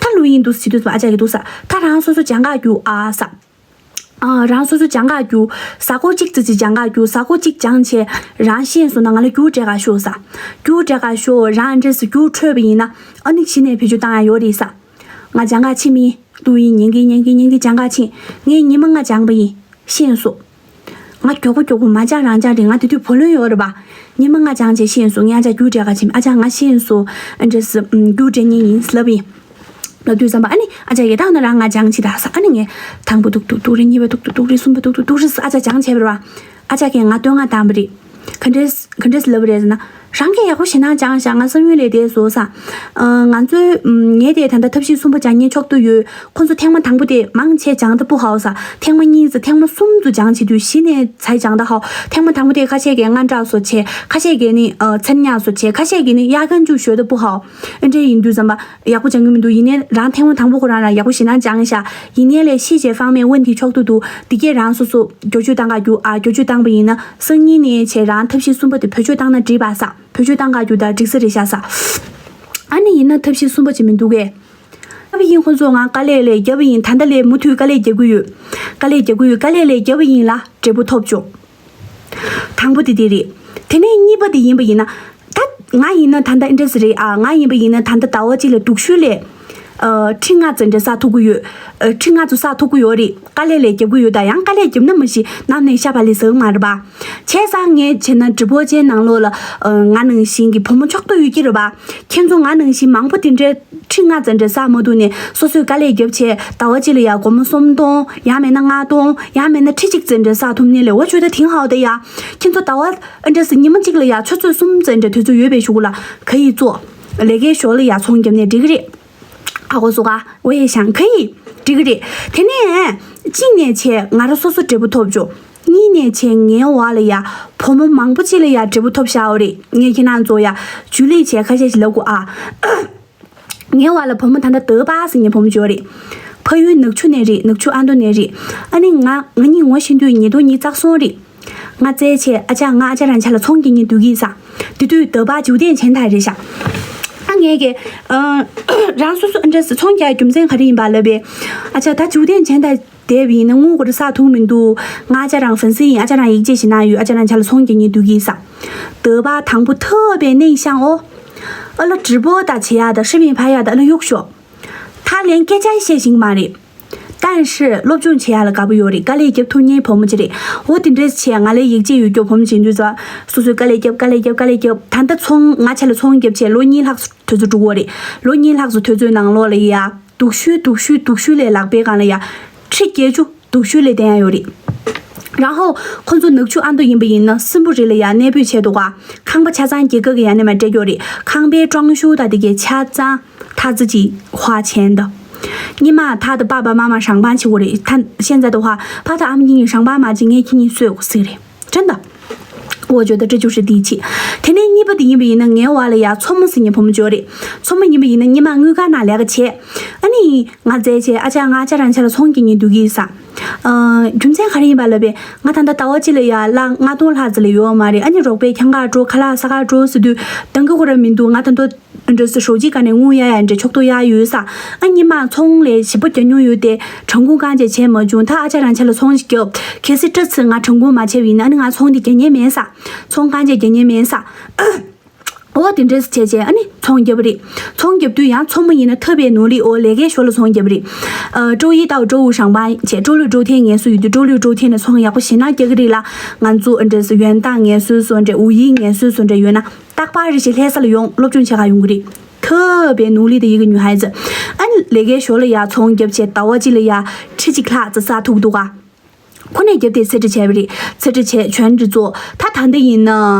ད་བླུག་ཡིན་འདུག་ཟེར་དུས་ཙམ་པ་ཨ་ཅག་གིས་འདུག་ཟེར། ད་རང་སོ་སོ་སྦྱང་ག་རྒྱུགས་ཨ་ཟེར། ཨ་རང་སོ་སོ་སྦྱང་ག་རྒྱུགས། གཟའ་འཁོར་གཅིག་ཙམ་ཅིག་སྦྱང་ག་རྒྱུགས། གཟའ་འཁོར་གཅིག་སྦྱངས་བྱས་རང་ཤེས་སོང་ན་ང་ལ་རྒྱུགས་སྤྲད་ག་ཤོག་ཟེར། རྒྱུགས་སྤྲད་ག་ཤོག་རང་འདྲས་སུ་རྒྱུགས་འཕྲོད་པ་ཡིན་ན་ཨ་ནི་གཞི་ནས་བེད་སྤྱོད་བཏང་ཡ་ཡོད་རེད་ཟེར། ང་སྦྱང་ག་ཕྱིན་མིན། བླུག་ཡིན་ཉན་གི་ཉན་གི་ཉན་གི་སྦྱང་ག་ཕྱིན། ངས་ཉི་མ་ལྔ་སྦྱངས་པ་ཡིན། ཤེས་སོང་། ང་མགྱོགས་པོ་མགྱོགས་པོ་མ་སྦྱངས་རང་སྦྱངས་རེད། ང་དེ་དུས་བུ་ལོན་ཡོད་རེད་པ། ཉི་མ་ལྔ་སྦྱངས་བྱས་ཤེས་སོང་། ངས་ཨ་ཅག་རྒྱུགས་སྤྲད་ག་ཕྱིན། ཨ་ཅག་ང་ཤེས་སོང་། ཨ་འདྲས་སུ་རྒྱུགས་སྤྲད་མཁན་ཡིན་ལབ་ཡིན། ལབ་དུས་ཙམ་པ་ཨ་ནི་ཨ་ཅག་གིས་ད་འོ་ན་རང་ང་སྦྱང་བྱེད་ད་ཟེར། ཨ་ནི་ངས་དང་པོ་དུག་དུག་དུག་རེད། གཉིས་པ་དུག་དུག་དུག་རེད། གསུམ་པ་དུག་དུག་དུག་རེད་ཟེར་ཨ་ཅག་སྦྱང་བྱས་པ་རེད་པ། ཨ་ཅག་གིས་ང་བསྟོད་བསྔགས་བཏང་བ་རེད། ག་འདྲས་ག་འདྲས་ལབ་པ་རེད་ཟེར་ན། རང་གིས་ཡག་པོ་ཞེད་སྣང་སྦྱངས་ཤག་ང་བསམ་ཡུལ་ལས་འདས་སོང་ཟེར། ཨ་ང་ཚོའི་ངས་དེ་ད་ལྟ་ཐབས་ཤེས་གསུམ་པ་སྦྱང་མཁན་ཕྱོགས་བསྡུས་ཡོད། ཁོང་ཚོ་ཐེངས་མ་དང་པོ་དེ་མང་ཆེ་སྦྱང་ད་不好ཟེར། ཐེངས་མ་གཉིས་ཙམ་ཐེངས་མ་གསུམ་ཙམ་སྦྱང་བྱེད་དུས་གཞི་ནས་才讲得好། ཐེངས་མ་དང་པོ་དེ་ཁ་ཤས་ཀྱིས་དངངས་སྐྲག་བཟོ་བྱས། ཁ་ཤས་ཀྱིས་ནི་ཨ་མཚན་ཉག་བཟོ་བྱས། ཁ་ཤས་ཀྱིས་ནི་ཡ་གན་ཅུ学得不好། ཨ་འདྲས་ཡིན་དུས་ཙམ་པ། ཡག་པོ་སྦྱང་གི་མི་འདུག་ཡིན་ནའི་རང་ཐེངས་མ་དང་པོ་ཁོ་རང་རང་ཡག་པོ་ཞེད་སྣང་སྦྱངས་ཤག་ཡིན་ནའི་ལས་ཤི་བྱས་ཕང་མེད་དབེན་དེ་ཕྱོགས་བསྡུས་འདུག་འདི་གས་རང་སོ་སོ་བསྒྱུར་བཅོས་བཏང་ག་རྒྱུགས་ཨ། བསྒྱུར་བཅོས་བཏང་པ་ཡིན་ན་སང་ཉིན་ནས་བྱས་རང་ཐབས་ཤེས་གསུམ་པ་དེ་བེད་སྤྱོད་བཏང་ན་འགྲིག་པ་ཟེར། བེད་སྤྱོད་བཏང་ག་རྒྱུགས་ད་འགྲིག་ས་རེད་ཤག་ཟེར། ཨ་ནི་ཡིན་ན་ཐབས་ཤེས་གསུམ་པ་ཅིག་མི་འདུག་གས། ཨ་བི་ཡིན་ཁོ་ཚོ་ང་དཀའ་ལས་ལས་རྒྱབ་ཡིན། ད་ལྟ་ལས་མུ་མཐུད་དཀའ་ལས་རྒྱག་གི་ཡོད། དཀའ་ལས་རྒྱག་གི་ཡོད། དཀའ་ལས་ལས་རྒྱབ་ཡིན་ལ་འབྲས་བུ་ཐོབ་བྱུང་། དང་པོ་དེ་དེ་རེད། དེ་ནས་གཉིས་པ་དེ་ཡིན་པ་ཡིན་ན། ད་ང་ཡིན་ན་ད་ལྟ་ཨེ་འདྲ་ཟེར་རེད་ཨ། ང་ཡིན་པ་ཡིན་ན་ད་ལྟ་ཟླ་བ་གཅིག་ལ་སྡུག་ཤོས་ལས། ཨ་ཁྲི་ལྔ་ཙམ་འདྲ་བསགས་ཐུབ་ཀྱི་ཡོད། ཨ་ཁྲི་ལྔ་ཙམ་བསགས་ཐུབ་ཀྱི་ཡོད་རེད། དཀའ་ལས་ལས་རྒྱབ་ཀྱི་ཡོད། ད་ཡང་དཀའ་ལས་རྒྱབ་ན་མ་གཞི་ནམ་ནས་ཤ་བག་ལེབ་ཟ་གི་མ་རེད་པ། བྱས་ཙང་ངས་བྱས་ན་ཀྲི་པོ་ཅན་ནང་ལོགས་ལ་ཨ་ང་ནང་བཞིན་གྱི་བུ་མོ་ཕྱོགས་གཏོགས་ཡོད་ཀྱི་རེད་པ། ཁྱེད་ཚོ་ང་ནང་བཞིན་མང་པོ་དེ་འདྲའི་ཁྲི་ལྔ་ཙམ་འདྲ་བསགས་མ་ཐུབ་ནས་སོ་སོས་དཀའ་ལས་རྒྱབ་བྱས་ཟླ་བ་གཅིག་ལ་ཡ་སྒོར་མོ་སུམ་སྟོང་ཡང་མེད་ན་ལྔ་སྟོང་ཡང་མེད་ན་ཁྲི་གཅིག་ཙམ་འདྲ་བསགས་ཐུབ་ནས་ལས་འོ་ཆུ་ད་དེང་ཧའོ་ད་ཡ། ཁྱེད་ཚོ་ཟླ་བ་ཨ་འདྲ་སི་ཉི་མ་གཅིག་ལ་ཡ་ཆུ་ཚོད་གསུམ་ཙམ་འདྲ་དུས་ཚོད་ཡོད་པའི་གཞུག་ལ་ག་ཡི་ཚོ་ལས་ཀའི་ཞོར་ལ་ཡ་ཚོང་རྒྱབ་ནས་འགྲིག་གི་རེད། ཨ་གོ་སོ་ག་འོ་ཡ་ཤང་ག་ཡི་འགྲིག་གི་རེད། དེ་ནས་གཅིག་ནས་བྱས་ང་རང་སོ་སོ་འབྲས་བུ་ཐོབ་བྱུང་། གཉིས་ནས་བྱས་ངའི་བར་ལ་ཡ་བུ་མོ་མང་པོ་ཅིག་ལ་ཡ་འབྲས་བུ་ཐོབ་ཤག་འོ་རེད། ངས་ཁྱེད་རང་ཚོ་ཡ་ཇུ་ལི་བྱས་ཁ་ཤས་ཤིག་ལབ་དགོས་ཨ། ངའི་བར་ལ་བུ་མོ་ད་ལྟ་ཏེ་པ་ཟེར་མཁན་བུ་མོ་ཅིག་ཡོད་རེད། ཕ་ཡུལ་ནག་ཆུ་ནས་རེད། ནག་ཆུ་ཨ་མདོ་ནས་རེད། ཨ་ནི་ང་ང་གཉིས་ངོ་ཤེས་དུས་ཉིས་སྟོང་ཉི་ཤུ་རྩ་གསུམ་རེད། ང་བཙལ་བྱས་ཨ་ཅག་ང་ཨ་ཅག་རང་ཅག་ལ་ཚོང་རྒྱག་མཁན་འདུག་གི་ཟེར། དེ་དུས་ཏེ་པ་ཇུ་ཏན་ཆེན་ཐག་རེད་ཤག་ངས་ཀྱི་ཨ། རང་སོ་སོ་འདྲ་སེ་ཚོང་རྒྱག་རྒྱུ་མཚན་ག་རེ་ཡིན་པ་ལབ་པས། ཨ་ཅག་ད་འཇུག་རྟེན་བྱས་ད་བསྡད་པ་ཡིན་ན་དངུལ་སྒོར་བསགས་ཐུབ་མི་འདུག་ང་ཨ་ཅག་རང་ཧྥན་སི་ཡིན། ཨ་ཅག་རང་ཡིག་ཆ་ཞིག་ན་ཡོད། ཨ་ཅག་རང་ཆ་ལ་ཚོང་རྒྱག་ཉེན་འདུག་གི་ས། 德巴糖不特别内向哦。 ཨ་ལ་直播ད་བྱེད་ཡ་ད་视频拍ཡ་ད་ཨ་ལ་གཡུག་ཤོག་ད་ལན་སྐད་ཆ་བཤད་ཤིང་མ་རེད། 但是སློབ་སྦྱོང་བྱེད་ཡ་ལ་དགའ་པོ་ཡོད་རེད། དཀའ་ལས་རྒྱབ་ཐུབ་མཁན་བུ་མོ་ཅིག་རེད། འོ་དེ་འདྲས་བྱས་ང་ལ་ཡིག་ཆ་ཡོད་རྒྱུ་བུ་མོ་ཅིག་འདུག་ཙང་སོ་སོས་དཀའ་ལས་རྒྱབ། དཀའ་ལས་རྒྱབ། དཀའ་ལས་རྒྱབ། ད་ལྟ་ཚོང་ང་ཆ་ལ་ཚོང་རྒྱབ་བྱས་ལོ་གཉིས་ལྷག་དུས་ཚོད་འགྲོ་གི་རེད། ལོ་གཉིས་ལྷག་ཙམ་དུས་ཚོད་ནང་ལོགས་ལ་ཡ་སྡུག་ཤོས་སྡུག་ཤོས་སྡུག་ཤོས་ལས་ལག་པའི་སྒང་ལ་ཡ་ཁྲི་བརྒྱད་ཅུ་སྡུག་ཤོས་ལས་བསྟན་ཡ་ཡོད་རེད། 然后ཁོ་ཚོ་ནག་ཆུ་ཨ་མདོ་ཡིན་པ་ཡིན་ན་སྲིན་པོ་རི་ལ་ཡ་གནས་སྤོས་བྱས་འདུག་ག་ཁང་པ་ཆ་ཚང་རྒྱ་གར་གི་ཡ་ནས་མ་སྤྲད་རྒྱུ་རེད། ཁང་པའི་装修ད་དེ་གའི་ཆ་ཚང་他自己花钱的。你妈她的爸爸妈妈上班去过的，她现在的话，她的阿姆尼上班嘛，今天天天睡过去的，真的。 我觉得这就是底气。དེ་ནས་གཉིས་པ་དེ་ཡིན་པ་ཡིན་ན་ངའི་བར་ལ་ཡ་མཚོ་མོ་ཟེར་མཁན་བུ་མོ་ཅིག་ཡོད་རེད། མཚོ་མོ་ཡིན་པ་ཡིན་ན་སྔོན་མ་དངུལ་ཁང་ནང་ལས་ཀ་བྱས། ཨ་ནི་ང་བཙལ་བྱས་ཨ་ཅག་ང་ཨ་ཅག་རང་ཆ་ལ་ཚོང་རྒྱག་ཉེན་འདུག་གི་ས། ཨ། རྒྱུ་མཚན་ག་རེ་ཡིན་པ་ལབ་པས། ང་ད་ལྟ་ཟླ་བ་གཅིག་ལ་ཡ་ལྷག་ལྔ་སྟོང་ལྷག་ཙམ་ལས་ཡོད་མ་རེད། ཨ་ནི་རོགས་པས་ཁྱང་ག་འགྲོ། ཁ་ལག་ཟ་ག་འགྲོ་ཟེར་དུས་འདང་གི་ཁོ་ར་མི་འདུག་ང་ད་ལྟ་འདྲ་སོ་ཞོགས་ཀྱི་ག་ནས་དངུལ་གཡར་ཡ་འདྲ་ཕྱོགས་གཏོགས་གཡར་ཡོད་ས། ཨ་ཉི་མ་ཚོང་ལས་ཞེ་པོ་རྒྱག་མྱོང་ཡོད་དེ། གྲངས་ཀུན་རྐང་རྗེས་བྱས་མ་བྱུང་། ད་ཨ་ཅག་རང་ཆ་ལ་ཚོང་ཞིག་རྒྱབ། གལ་སྲིད་སྤྲད་ཚེ་ང་གྲངས་ཀུན་མ་བྱས་པ་ཡིན་ན་ཨ་ནི་ང་ཚོང་འདི་རྒྱག་ཉེན་མེད་ས། ཚོང་རྐང་རྗེས་རྒྱག་ཉེན་མེད་ས། འོ་དེ་འདྲས་བྱས་བྱས་ཨ་ནི་ཚོང་རྒྱབ་པ་རེད། ཚོང་རྒྱབ་དུས་ཡང་མཚོ་མོ་ཡིན་ན་ཐབས་པའི་ནོར་ལི་འོ་ལས་ཀའི་ཞོར་ལ་ཚོང་རྒྱབ་པ་རེད། ཨ། 周一到周五上班བྱས། 周六周天ངལ་གསོ་ཡོད་དུས་周六周天ནས་ཚོང་ཡག་པོ་ཞེ་ན་རྒྱག་གི་རེད་ལ། ང་ཚོ་ཨ་འདྲས་ཡོན་བདག་ངལ་གསོ་སོ་འདྲས། 五一ངལ་གསོ་སོ་འདྲས་ཡོད་ན། རྟག་པར་རེ་ཞིག་ལྷ་ས་ལ་ཡོང་། སློབ་སྦྱོང་བྱེད་ག་ཡོང་གི་རེད། ཐབས་པའི་ནོར་ལི་དེ་ཡི་གེ་ཉུ་ཧའི་ཙི། ཨ་ནི་ལས་ཀའི་ཞོར་ལ་ཡ་ཚོང་རྒྱབ་བྱས་ཟླ་བ་གཅིག་ལ་ཡ་ཁྲི་གཅིག་ལྷག་ཙམ་བསགས་ཐུབ་འདུག་ག་ཁོ་ནས་རྒྱབ་དེ་ཚེ་འདྲི་བྱས་པ་རེད། ཚེ་འདྲི་བྱས་ཆོན་འདྲི་ཚོ། ད་ད་འདི་ཡིན་ན་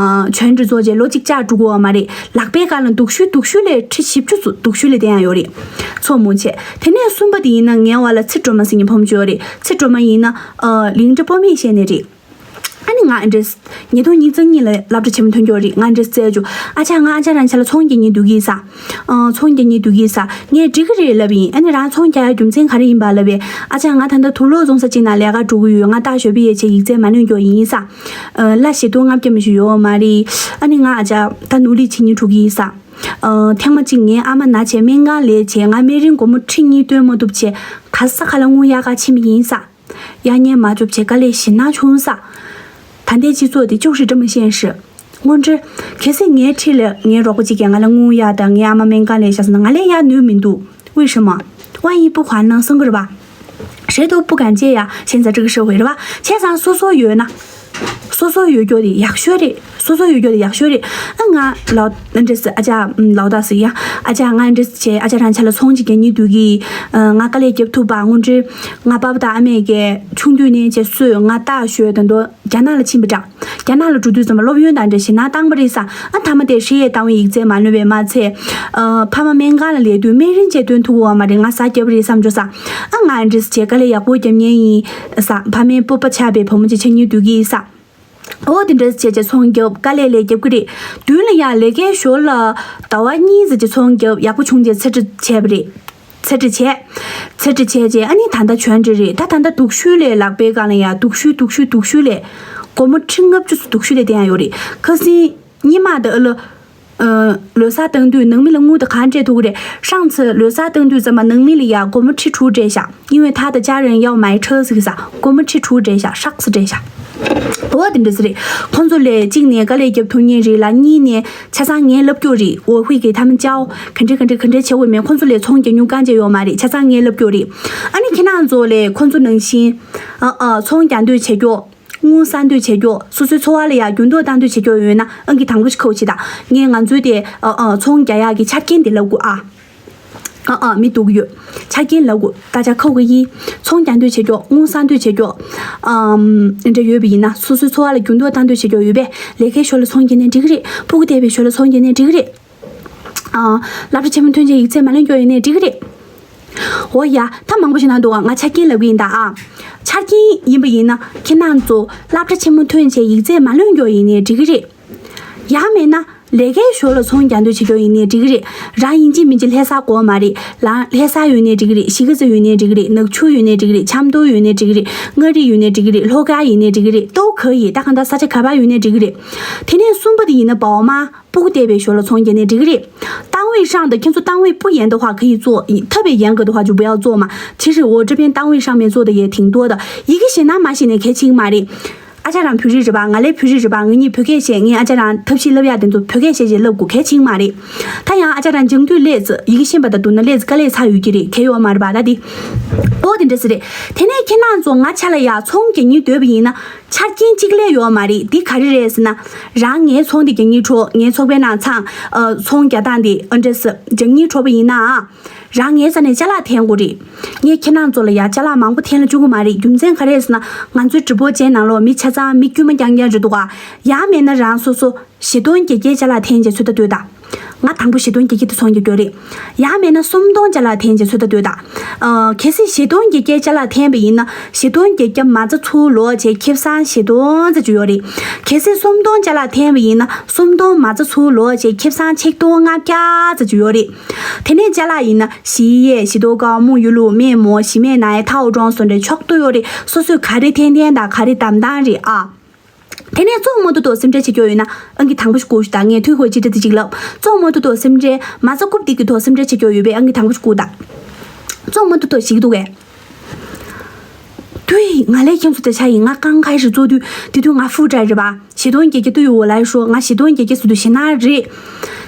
ཆོན་འདྲི་ཚོ་བྱས་ལོ་གཅིག་བཅག་འགྲོ་གི་ཡོད་མ་རེད། ལག་པའི་སྒང་ལ་སྡུག་ཤོས་སྡུག་ཤོས་ལས་ཁྲི་བཞི་བཅུ་ཚོ་སྡུག་ཤོས་ལས་བསྟན་ཡ་ཡོད་རེད། མཚོ་མོ་བྱས། དེ་ནས་གསུམ་པ་དེ་ཡིན་ན་ངའི་བར་ལ་ཚེ་སྒྲོལ་མ་ཟེར་མཁན་བུ་མོ་ཅིག་ཡོད་རེད། ཚེ་སྒྲོལ་མ་ཡིན་ན་ཨ། ལིང་ཏི་པོ་མེ་བཤད་ནས་རེད། ཨ་ནི་ང་ཨ་འདྲས་ཉིས་སྟོང་ཉི་ཤུ་རྩ་གཉིས་ལ་སློབ་གྲྭ་ཆེན་མོ་ཐོན་རྒྱུ་རེད། ང་ཨ་འདྲས་བཙལ་རྒྱུ། ཨ་ཅག་ང་ཨ་ཅག་རང་ཆ་ལ་ཚོང་རྒྱག་ཉེན་འདུག་གི་ས། ཨ། ཚོང་རྒྱག་ཉེན་འདུག་གི་ས། ངས་འགྲིག་གི་རེད་ལབ་ཡིན། ཨ་ནི་རང་ཚོང་རྒྱག་ཡ་རྒྱུ་མཚན་ག་རེ་ཡིན་པ་ལབ་པས། ཨ་ཅག་ང་ད་ལྟ་དུག་ལོག་བཙོང་ས་གཅིག་ནང་ལས་ཀ་འགྲོ་གི་ཡོད། ང་རྟ་ཞོན་པ་ཡས་བྱས་ཡིག་ཚད་མ་ལོན་རྒྱུ་ཡིན་ས། ཨ། ལྷ་བཞི་སྟོང་ལྔ་བརྒྱ་མི་ཞིག་ཡོད་མ་རེད། ཨ་ནི་ང་ཨ་ཅག་ད་ནོར་ལི་ཆེ་ཉེན་འགྲོ་གི་ས། ཨ། ཐེངས་མ་གཅིག་ངའི་ཨ་མ་ན་བྱས་སྨན་ཁང་ལས་བྱས་ང་སྨན་རིན་སྒོར་མོ་ཁྲི་གཉིས་བཏོན་མ་ཐུབ་བྱས་ག་ས་ག་ལ་དངུལ་གཡར་ག་ཕྱིན་པ་ཡིན་ས། གཡར་ཉན་མ་བཅུག་བྱས་དཀའ་ལས་ཞེ་ན་བྱུང་ས། ད་ལྟའི་སྤྱི་ཚོགས་འདི་ཅུག་ཧྲི་ཀྲི་མ་ཤེས་ཧྲི། དངོས་འབྲེལ། གལ་སྲིད་ངའི་འཁྲིས་ལ་ངའི་རོགས་པ་གཅིག་གིས་ང་ལ་དངུལ་གཡར་དང་ངའི་ཨ་མ་སྨན་ཁང་ལས་བཞག་ཟེར་ན་ང་ལས་གཡར་ནུས་མི་འདུག 为什么། 万一不还呢 བསམ་གི་རེད་པ།谁都不敢借呀，现在这个社会 རེད་པ། བྱས་ཙང་སོ་སོ་ཡོད་ན། སོ་སོ་ཡོད་རྒྱུ་དེ་ཡག་ཤོས་རེད། སོ་སོ་ཡོད་རྒྱུ་དེ་ཡག་ཤོས་རེད། ཨ་ང་ལའོ་འདྲ་ཟེར་ཨ་ཅག་ལའོ་ད་ཟེར་ཡ། ཨ་ཅག་ང་འདྲ་བྱས་ཨ་ཅག་རང་ཆ་ལ་ཚོང་ཅིག་རྒྱག་ཉེན་འདུག་གི། ཨ། ང་དཀའ་ལས་རྒྱབ་ཐུབ་པ་དངོས་འབྲེལ། ང་པ་ཕ་དང་ཨ་མས་ཀྱིས་ཆུང་དུས་ནས་བྱས་གསོས་ང་རྟ་ཞོན་ད་དུང་རྒྱ་ནག་ལ་ཕྱིན་པ་འདྲ། རྒྱ་ནག་ལ་འགྲོ་དུས་ཙམ་པ་སློབ་ཡོན་དང་འབྲེལ་ཞེ་ན་བཏང་པ་རེད་ས། ཨ་མཐའ་མ་དེ་ཧྲི་ཡས་བཏང་བའི་ཡིག་ཚད་མ་ལོན་པས་མ་ཚད། ཨ། ཕ་མ་སྨན་ཁང་ལ་ལས་དུས་སྨན་རིན་བཅས་བཏོན་ཐུབ་ཀྱི་ཡོད་མ་རེད། ང་ཟ་རྒྱབ་རེད་བསམ་འགྲོ་ས། ཨ་ང་འདྲས་བྱས་དཀའ་ལས་ཡག་པོ་རྒྱབ་ཉན་ཡིན་ས། ཕ་མའི་སྤོབས་པ་ཆགས་པའི་བུ་མོ་ཅིག་ཆགས་ཉེན་འདུག་གི་ས། འོ་དེ་འདྲས་བྱས་བྱས་ཚོང་རྒྱབ་དཀའ་ལས་ལས་རྒྱབ་ཀྱི་རེད། མདུན་ལ་ཡ་ལས་ཀའི་ཞོར་ལ་ཟླ་བ་གཉིས་ཙམ་གྱི་ཚོང་རྒྱབ་ཡག་པོ་བྱུང་རྗེས་ཚེ་འདྲི་བྱས་པ་རེད། ཚེ་འདྲི་བྱས། ཚེ་འདྲི་བྱས་རྗེས་ཨ་ནི་ད་ལྟ་ཆོན་འདྲི་རེད། ད་ད་ལྟ་སྡུག་ཤོས་ལས་ལག་པའི་སྒང་ལ་ཡ་སྡུག་ཤོས་སྡུག་ཤོས་སྡུག་ཤོས་ལས། སྒོར་མོ་ཁྲི་ལྔ་བཅུ་ཙམ་སྡུག་ཤོས་ལས་བསྟན་ཡ་ཡོད་རེད། ཁ་སང་ཉི་མ་དང་ཨ་ལོ། ཨ། ལོ་གསར་བཏང་དུས་ནང་མི་ལ་དངུལ་དེ་གང་སྤྲད་ཐུབ་ཀྱི་རེད། ཧྲང་ཚེ་ལོ་གསར་བཏང་དུས་ཙམ་པ་ནང་མི་ལ་ཡ་སྒོར་མོ་ཁྲི་དྲུག་སྤྲད་ཤག 因为他的家人要买车ཟེར་གི་ས། སྒོར་མོ་ཁྲི་དྲུག་སྤྲད་ཤག་ཧྲག་ཙམ་སྤྲད་ཤག་འོ་དེ་འདྲ་ཟེར་རེད། ཁོང་ཚོ་ལས་གཅིག་ནས་དཀའ་ལས་རྒྱབ་ཐུབ་ཉེན་རེད་ལ། གཉིས་ནས་ཆ་ཚང་ངའི་ལབ་རྒྱུ་རེད། 我会给他们教ག་འདྲ་ག་འདྲ་ག་འདྲ་བྱེད་དགོས་མེད། ཁོང་ཚོ་ལས་ཚོང་རྒྱག་མྱོང་རྐང་རྗེས་ཡོད་མ་རེད། ཆ་ཚང་ངའི་ལབ་རྒྱུ་རེད། ཨ་ནི་ཁྱེད་རང་ཚོ་ལས་ཁོང་ཚོ་ནང་བཞིན་ཨ་ཨ་ཚོང་རྒྱག་འདོད་བྱེད་རྒྱུ། དངུལ་བསགས་འདོད་བྱེད་རྒྱུ། སོ་སོའི་འཚོ་བ་ལ་ཡ་འགྱུར་ལྡོག་གཏང་འདོད་བྱེད་རྒྱུ་ཡོད་ན་ཨང་ཀི་དང་པོ་ཞིག་ཁོ་བྱེད་ད། ངས་ང་ཚོའི་དེ་ཨ་ཨ་ཚོང་རྒྱག་ཡག་གི་ཆ་རྐྱེན་དེ་ལབ་དགོས་ཨ། ཨ་ཨ་མི་འདུག་ཡོད། ཆ་རྐྱེན་ལབ་དགོས། ད་ཆ་ཁོ་གི་ཡིན། ཚོང་རྒྱག་འདོད་བྱེད་རྒྱུ། དངུལ་བསགས་འདོད་བྱེད་རྒྱུ། ཨམ། འདྲ་ཡོད་པ་ཡིན་ན་སོ་སོའི་འཚོ་བ་ལ་འགྱུར་ལྡོག་གཏང་འདོད་བྱེད་རྒྱུ་ཡོད་པས་ལས་ཀའི་ཞོར་ལ་ཚོང་རྒྱག་ནས་འགྲིག་གི་རེད། སྤུ་གུ་བསྡད་པའི་ཞོར་ལ་ཚོང་རྒྱག་ནས་འགྲིག་གི་རེད། ཨ། སློབ་གྲྭ་ཆེན་མོ་ཐོན་རྗེས་ཡིག་ཚད་མ་ལོན་རྒྱུ་ཡིན་ནའི་འགྲིག་གི་རེད། འོ་ཡ། ད་མང་པོ་ཞིག་ན་འདུག་ང་ཆ་རྐྱེན་ལབ་གི་ཡིན་ད་ཨ། ཆ་རྐྱེན་ཡིན་པ་ཡིན་ན་ཁྱེད་རང་ཚོ་སློབ་གྲྭ་ཆེན་མོ་ཐོན་རྗེས་ཡིག་ཚད་མ་ལོན་རྒྱུ་ཡིན་ནའི་འགྲིག་གི་རེད། ཡང་མེད་ན་ལས་ཀའི་ཞོར་ལ་ཚོང་རྒྱག་འདོད་བྱེད་རྒྱུ་ཡིན་ནའི་འགྲིག་གི་རེད། རང་ཡིན་གཅིག་མིན་གཅིག་ལྷ་ས་དགོས་མ་རེད། ལ་ལྷ་ས་ཡོད་ནའི་འགྲིག་གི་རེད། གཞིས་ཀ་རྩེ་ཡོད་ནའི་འགྲིག་གི་རེད། ནག་ཆུ་ཡོད་ནའི་འགྲིག་གི་རེད། ཆབ་མདོ་ཡོད་ནའི་འགྲིག་གི་རེད། མངའ་རིས་ཡོད་ནའི་འགྲིག་གི་རེད། ལྷོ་ཁ་ཡིན་ནའི་འགྲིག་གི་རེད། ཏོ་ག་ཡི་ད་གང་ལྟར་ས་ཆ་ག་པར་ཡོད་ནའི་འགྲིག་གི་རེད། དེ་ནས་གསུམ་པ་དེ་ཡིན་ན་བའོ་མ། སྤུ་གུ་བསྡད་པའི་ཞོར་ལ་ཚོང་རྒྱག་ནའི་འགྲིག་གི་རེད། རྟ་ 位上的 ཁྱེད་ཚོ 单位不严的话可以做，特别严格的话就不要做嘛。其实我这边单位上面做的也挺多的，一个写那么写那开心嘛的。 ཨ་ཅག་རང་བོད་རིགས་རེད་པ། ང་ལས་བོད་རིགས་རེད་པ། ང་གཉིས་བོད་སྐད་བཤད། ངས་ཨ་ཅག་རང་ཐབས་ཤེས་ལབ་ཡག་དེ་ཚོ་བོད་སྐད་བཤད་བྱས་ལབ་དགོས་གལ་ཆེན་མ་རེད། ད་ཡང་ཨ་ཅག་རང་སྦྱང་དུས་ལས་ཙི་ཡི་གེ་ཤེས་པ་དང་བསྡུར་ན་ལས་ཙི་དཀའ་ལས་ཚ་ཡོད་ཀྱི་རེད། གལ་ཡོད་མ་རེད་པ། ད་དེ་ཨོ་དེ་འདྲ་ཟེར་རེད། དེ་ནས་ཁྱེད་རང་ཚོ་ང་ཆ་ལ་ཡ་ཚོང་རྒྱག་སྙིང་འདོད་པ་ཡིན་ན་ཆ་རྐྱེན་གཅིག་ལས་ཡོད་མ་རེད། འདི་ག་རེ་རེད་ཟེར་ན། རང་ངའི་ཚོང་དེ་རྒྱག་སྙིང་འདོད། ངའི་ཚོགས་པའི་ནང་ཚང་ཨ་ཚོང་རྒྱག་སྟངས་དེ་ཨ་འདྲ་ཟེར་རྒྱག་སྙིང་འདོད་པ་ཡིན་ན། རང་ངའི་རྩ་ནས་ཅ་ལག་འཐེན་དགོས་རེད། ངས་ཁྱེད་རང་ཚོ་ལ་ཡ་ཅ་ལག་མང་པོ་འཐེན་ལ་བཅུག་གི་མ་རེད། རྒྱུ་མཚན་ག་རེ་ཟེར་ན། ང་ཚོའི་ཀྲི་པོ་ཅན་ནང་ལོགས་མི་ཆ་ཚང་མི་དཀྱུས་མ་རྐྱང་རྐྱང་རེད་འདུག་ག། ཡང་མེད་ན་རང་སོ་སོ་བཞི་སྟོང་བརྒྱད་བརྒྱའི་ཅ་ལག་འཐེན་བྱས་ཚོད་ལྟ་ལྟོས་དང་། ང་དང་པོ་བཞི་སྟོང་བརྒྱད་བརྒྱ་དེ་ཚོང་རྒྱག་རྒྱུ་རེད། ཡང་མེད་ན་སུམ་སྟོང་ཅ་ལག་འཐེན་བྱས་ཚོད་ལྟ་ལྟོས་དང་། ཨ་གལ་སྲིད་བཞི་སྟོང་བརྒྱད་བརྒྱའི་ཅ་ལག་འཐེན་པ་ཡིན་ན་བཞི་སྟོང་བརྒྱད་བརྒྱ་མ་རྩ་ཚུར་ལོག་བྱས་ཁེ་བཟང་བཞི་སྟོང་ཙམ་ཅིག་ཡོད་རེད། གལ་སྲིད་སུམ་སྟོང་ཅ་ལག་འཐེན་པ་ཡིན་ན་སུམ་སྟོང་མ་རྩ་ཚུར་ལོག་བྱས་ཁེ་བཟང་ཆིག་སྟོང་ལྔ་བརྒྱ་ཙམ་ཅིག་ཡོད་རེད། དེ་ནས་ཅ་ལག་ཡིན་ན་ཞི་ཡེ་ཞི་ཏོ་ཀའོ་མུ་ཡུ་ལུ་མེ་མོ་ཞི་མེ་ན་ཡེ་ཐའོ་ཀྲོང་སོགས་འདྲ་ཕྱོགས་བསྡུས་ཡོད་རེད། སོ་སོས་ག་རེ་འཐེན་འཐེན་དང་ག་རེ་བདམས་བདམས་རེད་ཨ། དེ་ནས་བཙོང་མ་ཐུབ་ཐུབ་སེམས་ཁྲལ་བྱེད་རྒྱུ་ཡོད་ན་ཨང་ཀི་དང་པོ་ཞིག་བསྐུར་ཤོག་དང་། ངས་ཐུགས་ཁུར་ཅི་འདྲ་དེ་ཅིག་ལབ། བཙོང་མ་ཐུབ་ཐུབ་སེམས་ཁྲལ་མ་རྩ་རྐུབ་སྟེགས་ཀྱི་ཐོག་སེམས་ཁྲལ་བྱེད་རྒྱུ་ཡོད་པས་ཨང་ཀི་དང་པོ་ཞིག་བསྐུར་དང་། བཙོང་མ་ཐུབ་ཐུབ་ཞིག་འདུག་གས། དུས་ང་ལས་ཁྱེད་ཚོ་དེ་ཆ་ཡིན། ང་རྐང་ཁ་ཞིག་བཙོ་དུས་དེ་དུས་ང་ཧྥུ་ཀྲ་རེད་པ། བཞི་སྟོང་བརྒྱད་བརྒྱ་དུ་ཡོད་ལ་ཤོག། ང་བཞི་སྟོང་བརྒྱད་བརྒྱ་ཟེར་དུས་ཞེ་ན་རེད།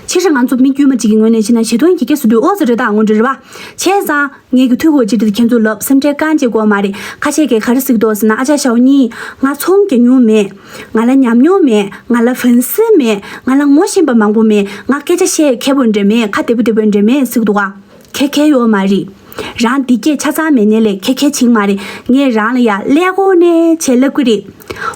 ཕྱིར་ང་ཚོ་མི་དཀྱུས་མ་གཅིག་གི་ངོས་ནས་བྱས་ན་བཞི་སྟོང་བརྒྱད་བརྒྱ་ཟེར་དུས་ཨོ་ཙི་རེད་ད་ངོ་འདྲི་རེད་པ། བྱས་ཙང་། ངས་ཀྱི་ཐུགས་ཁུར་ཅི་འདྲ་ཁྱེད་ཚོ་ལབ། སེམས་ཁྲལ་གང་བྱེད་དགོས་མ་རེད། ཁ་ཤས་ཀྱིས་ག་རེ་ཟེར་གྱི་འདུག་ཟེར་ན། ཨ་ཅག་ཞའོ་ཉི། ང་ཚོང་རྒྱག་མྱོང་མེད། ང་ལ་ཉམས་མྱོང་མེད། ང་ལ་ཧྥན་སི་མེད། ང་ལ་ངོ་ཤེས་པ་མང་པོ་མེད། ང་སྐད་ཆ་བཤད་མཁས་པོ་འདྲ་མེད། ཁ་བདེ་པོ་བདེ་པོ་འདྲ་མེད་ཟེར་གྱི་འདུག་ག། ཁེ་ཁེ་ཡོད་མ་རེད། རང་འདི་སྐད་ཆ་ཚང་མེད་ནའི་ལས་ཁེ་ཁེ་ཆིག་མ་རེད། ངས་རང་ལ་ཡ་ཀླད་ཀོར་ནས་བྱས་ལབ་གི་རེད།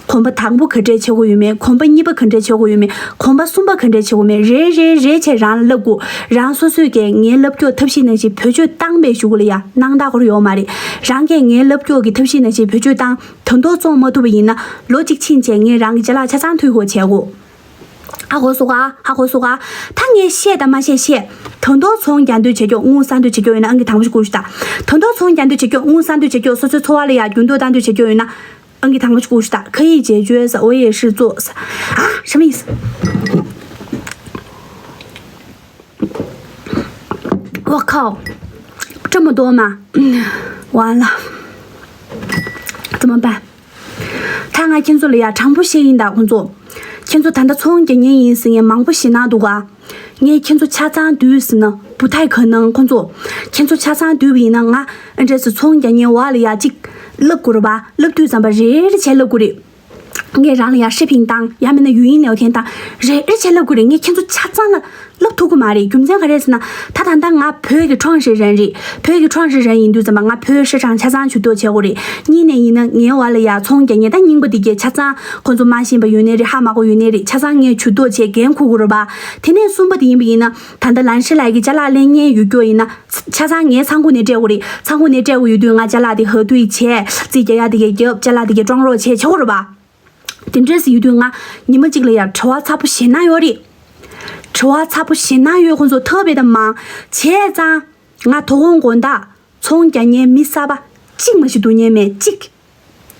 གོམ་པ་དང་པོ་ག་འདྲས་བྱེད་དགོས་ཡོད་མེད། གོམ་པ་གཉིས་པ་ག་འདྲས་བྱེད་དགོས་ཡོད་མེད། གོམ་པ་གསུམ་པ་ག་འདྲས་བྱེད་དགོས་མེད། རེ་རེ་རེ་བྱས་རང་ལ་ལབ་དགོས། རང་སོ་སོས་ཀྱིས་ངའི་ལབ་སྐྱོར་ཐབས་ཤེས་ནང་བཞིན་བེད་སྤྱོད་བཏང་པའི་གཞུག་གུ་ལ་ཡ་སྣང་དག་གོ་ར་ཡོད་མ་རེད། རང་གིས་ངའི་ལབ་སྐྱོར་གྱི་ཐབས་ཤེས་ནང་བཞིན་བེད་སྤྱོད་བཏང་། ད་དུང་བཙོང་མ་ཐུབ་པ་ཡིན་ན་ལོ་གཅིག་ཕྱིན་བྱས་ངས་རང་གི་ཅ་ལག་ཆ་ཚང་འཐུས་ཤོར་བྱེད་དགོས། ཧ་གོ་སོང་ག། ཧ་གོ་སོང་ག། ད་ངས་བཤད་དང་མ་བཤད་བཤད། ད་དུང་ཚོང་རྒྱག་འདོད་བྱེད་ཀྱོག་དངུལ་བསགས་འདོད་བྱེད་ཀྱོག་ཡོད་ན་ཨང་ཀི་དང་པོ་ཞིག་བསྐུར་ཤོག་དང་། ད་དུང་ཚོང་རྒྱག་འདོད་བྱེད་ཀྱོག་དངུལ་བསགས་འདོད་བྱེད་ཀྱོག་སོ་སོའི་འཚོ་བ་ལ་ཡ་འགྱུར་ལྡོག་བཏང་འདོད་བྱེད་ཀྱོག་ཡོད་ན་ཨང་ཀི་དང་པོ་ཞིག་བསྐུར་ཤོག་དང་། 可以解决 ཟེར། 我也是做 ཟེར། ཨ། 什么意思？ 我靠，这么多吗？完了，怎么办？ ད་ང་ཁྱེད་ཚོ་ལ་ཡ་དྲང་པོ་བཤད་ཡིན་ད་ཁོང་ཚོ། ཁྱེད་ཚོ་ད་ལྟ་ཚོང་རྒྱག་མཁན་ཡིན་ཟེར་མཁན་མང་པོ་ཞེ་ན་འདུག་ག། ངས་ཁྱེད་ཚོ་ཆ་ཚང་བསྡུས་ཟིན་ན་བུ་ཐའི་ག་ནང་ཁོང་ཚོ། ཁྱེད་ཚོ་ཆ་ཚང་བསྡུས་པ་ཡིན་ན་ང་ཨ་འདྲས་སུ་ཚོང་རྒྱག་མཁན་བ་ལ་ཡ་གཅིག་ལབ་དགོས་རེད་པ། ལབ་དུས་ཙམ་པ་རེ་རེ་བྱས་ལབ་དགོས་རེད། ངས་རང་ལ་ཡ་ཧྲི་ཕིང་བཏང་ཡང་མིན་ན་ཡུ་ཡིན་ལེའོ་ཐེན་བཏང་རེ་རེ་བྱས་ལབ་དགོས་རེད། ངས་ཁྱེད་ཚོ་ཆ་ཚང་ལ་ལབ་ཐུབ་ཀྱི་མ་རེད། རྒྱུ་མཚན་ག་རེ་ཟེར་ན། ད་ད་ལྟ་ང་བོད་ཀྱི་ཁྲོང་ཧྲི་རན་རེད། བོད་ཀྱི་ཁྲོང་ཧྲི་རན་ཡིན་དུས་ཙམ་པ་ང་བོད་ཧྲི་ཁྲང་ཆ་ཚང་ཇུས་གཏོགས་བྱེད་དགོས་རེད། གཉིས་ནས་ཡིན་ན་ངའི་བ་ལ་ཡ་ཚོང་རྒྱག་མཁན་ད་རྙིང་པ་འདི་གས་ཆ་ཚང་ཁོང་ཚོ་མ་ཤེས་པ་ཡོད་ནའི་རེད། ཧ་མ་གོ་ཡོད་ནའི་རེད། ཆ་ཚང་ངས་ཇུས་གཏོགས་བྱས་འགན་འཁུར་དགོས་རེད་པ། དེ་ནས་གསུམ་པ་དེ་ཡིན་པ་ཡིན་ན། ད་ལྟ་ལན་ཧྲི་ལའི་གི་ཅ་ལག་ལེན་མཁན་ཡོད་རྒྱུ་ཡིན་ན། ཆ་ཚང་ངའི་ཚང་ཁུག་ནས་སྤྲད་དགོས་རེད། ཚང་ཁུག་ནས་སྤྲད་དགོས་ཡོད་དུས་ང་ཅ་ལག་དེ་ཧ་དུས་བྱས། རྩིས་རྒྱག་ཡ་དེ་གས་རྒྱབ། ཅ་ལག་དེ་གས་བཀྲོང་རོགས་བྱས་བྱེད་དགོས་རེད་པ། དེ་འདྲས་ཡོད་དུས་ང་ཉི་མ་གཅིག་ལ་ཡ་དྲི་བ་ཚ་པོ་ཞེ་ན་ཡོད་རེད། དྲི་བ་ཚ་པོ་ཞེ་ན་ཡོད། ཁོང་ཚོ་ཐབས་པའི་ད་མང་། བྱས་ཙང་། ང་དོ་དགོང་དགོང་དག་ཚོང་རྒྱག་མཁན་མི་གསར་པ་གཅིག་མ་ཞིག་སྡུག་ཉེན་མེད་གཅིག་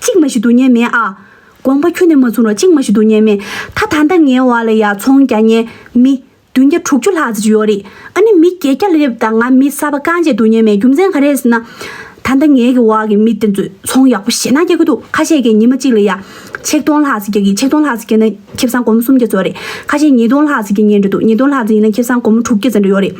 གཅིག་མ་ཞིག་སྡུག་ཉེན་མེད་ཨ། དགོངས་པ་ཁྱོན་ནས་མ་ཚོམ་རོགས། གཅིག་མ་ཞིག་སྡུག་ཉེན་མེད། ད་ད་ལྟ་ངའི་བ་ལ་ཡ་ཚོང་རྒྱག་མཁན་མི་བདུན་བརྒྱ་དྲུག་ཅུ་ལྷག་ཙམ་ཅིག་ཡོད་རེད། ཨ་ནི་མི་བརྒྱད་བརྒྱ་སླེབས་དང་ང་མི་གསར་པ་རྐང་རྗེས་སྡུག་ཉེན་མེད། རྒྱུ་མཚན་ག་རེ་ཟེར་ན། ད་ལྟ་ངའི་གི་བ་གི་མི་དེ་ཚོས་ཚོང་ཡག་པོ་ཞེ་ན་རྒྱག་གི་འདུག་ཁ་ཤས་ཀྱིས་ཉི་མ་གཅིག་ལ་ཡ་ཆིག་སྟོང་ལྷག་ཙམ་རྒྱག་གི། ཆིག་སྟོང་ལྷག་ཙམ་རྒྱག་ན་ཁེ་བཟང་སྒོར་མོ་སུམ་བརྒྱ་ཙམ་རེད། ཁ་ཤས་ཉིས་སྟོང་ལྷག་ཙམ་རྒྱག་མཁན་འདྲ་འདུག་ཉིས་སྟོང་ལྷག་ཙམ་ཡིན་ན་ཁེ་བཟང་སྒོར་མོ་དྲུག་བརྒྱ་ཙམ་འདྲ་ཡོད་རེད།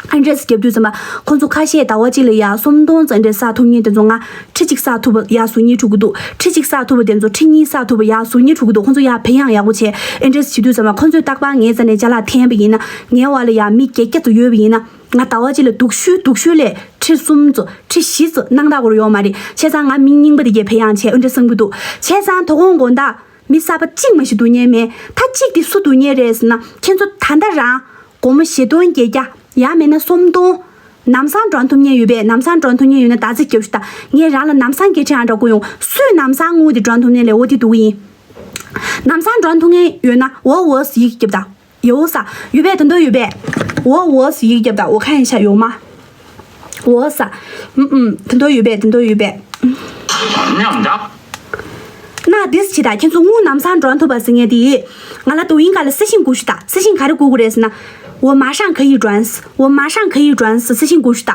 ཨ་འདྲས་སུ་རྒྱབ་དུས་ཙམ་པ་ཁོང་ཚོ་ཁ་ཤས་ཟླ་བ་གཅིག་ལ་ཡ་སུམ་སྟོང་ཙམ་འདྲས་བསགས་ཐུབ་མཁན་དེ་ཚོ་ང་ཁྲི་གཅིག་བསགས་ཐུབ་པ་ཡ་ཟུར་ཉིས་དྲུག་གི་འདུག་ཁྲི་གཅིག་བསགས་ཐུབ་པ་དེ་ཚོ་ཁྲི་གཉིས་བསགས་ཐུབ་པ་ཡ་ཟུར་ཉིས་དྲུག་གི་འདུག་ཁོང་ཚོ་ཡ་བེད་ཡང་ཡག་པོ་བྱས། ཨ་འདྲས་སུ་བྱེད་དུས་ཙམ་པ་ཁོང་ཚོས་རྟག་པར་ངའི་རྩ་ནས་ཅ་ལག་འཐེན་པ་ཡིན་ན། ངའི་བ་ལ་ཡ་མི་བརྒྱད་བརྒྱ་ཙམ་ཡོད་པ་ཡིན་ན། ང་ཟླ་བ་གཅིག་ལ་སྡུག་ཤོས་སྡུག་ཤོས་ལས་ཁྲི་གསུམ་ཙམ་ཁྲི་བཞི་ཙམ་གནང་ད་དགོས་རེད་ཡོད་མ་རེད། བྱས་ཙང་ང་མི་རྙིང་པ་དེ་གས་བེད་ཡང་བྱས། ཨ་འདྲས་བསམ་གི་འདུག་བྱས་ཙང་དོ་དགོང་དགོང་དག་མི་གསར་པ་གཅིག་མ་ཞིག་སྡུག་ཉེན་མེད། ད་གཅིག་དེ་སུ་སྡུག་ཉེན་རེད་ཟེར་ན། ཁྱེད་ཚོ་ད་ལྟ་རང་སྒོར་མོ་བཞི་སྟོང་བརྒྱད་བརྒྱ་ཡང་མིན་ན་སུམ་སྟོང་ལམ་སང་བསྒྲོན་ཐུབ་མཁན་ཡོད་པས། ལམ་སང་བསྒྲོན་ཐུབ་མཁན་ཡོད་ན་ད་ཅིག་རྒྱབ་ཤོག་དང་། ངས་རང་ལ་ལམ་སང་སྐད་འཕྲིན་ཨང་གྲངས་བསྐུར་ཡོང་། སུས་ལམ་སང་དངུལ་དེ་བསྒྲོན་ཐུབ་མཁན་ལས་འོ་དེ་སྡུག་གི་ཡིན། ལམ་སང་བསྒྲོན་ཐུབ་མཁན་ཡོད་ན་འོ་འོ་ཟེར་ཡིག་རྒྱབ་དང་། 有啥？ ཡོད་པས། དེ་འདྲ་ཡོད་པས། 我我是一个的，我看一下有吗？ 我啥？ ཨུམ་ཨུམ། དེ་འདྲ་ཡོད་པས། དེ་འདྲ་ཡོད་པས། 那 this ཅི་ད། ཁྱེད་ཚོ་དངུལ་ལམ་སང་བསྒྲོན་ཐུབ་པ་ཟེར་མཁན་དེ། ང་ལ་抖音སྒང་ལ་私信བསྐུར་ཤོག་དང་། 私信ག་རེ་བསྐུར་དགོས་རེད་ཟེར་ན། 我马上可以转，我马上可以转，私信过去的。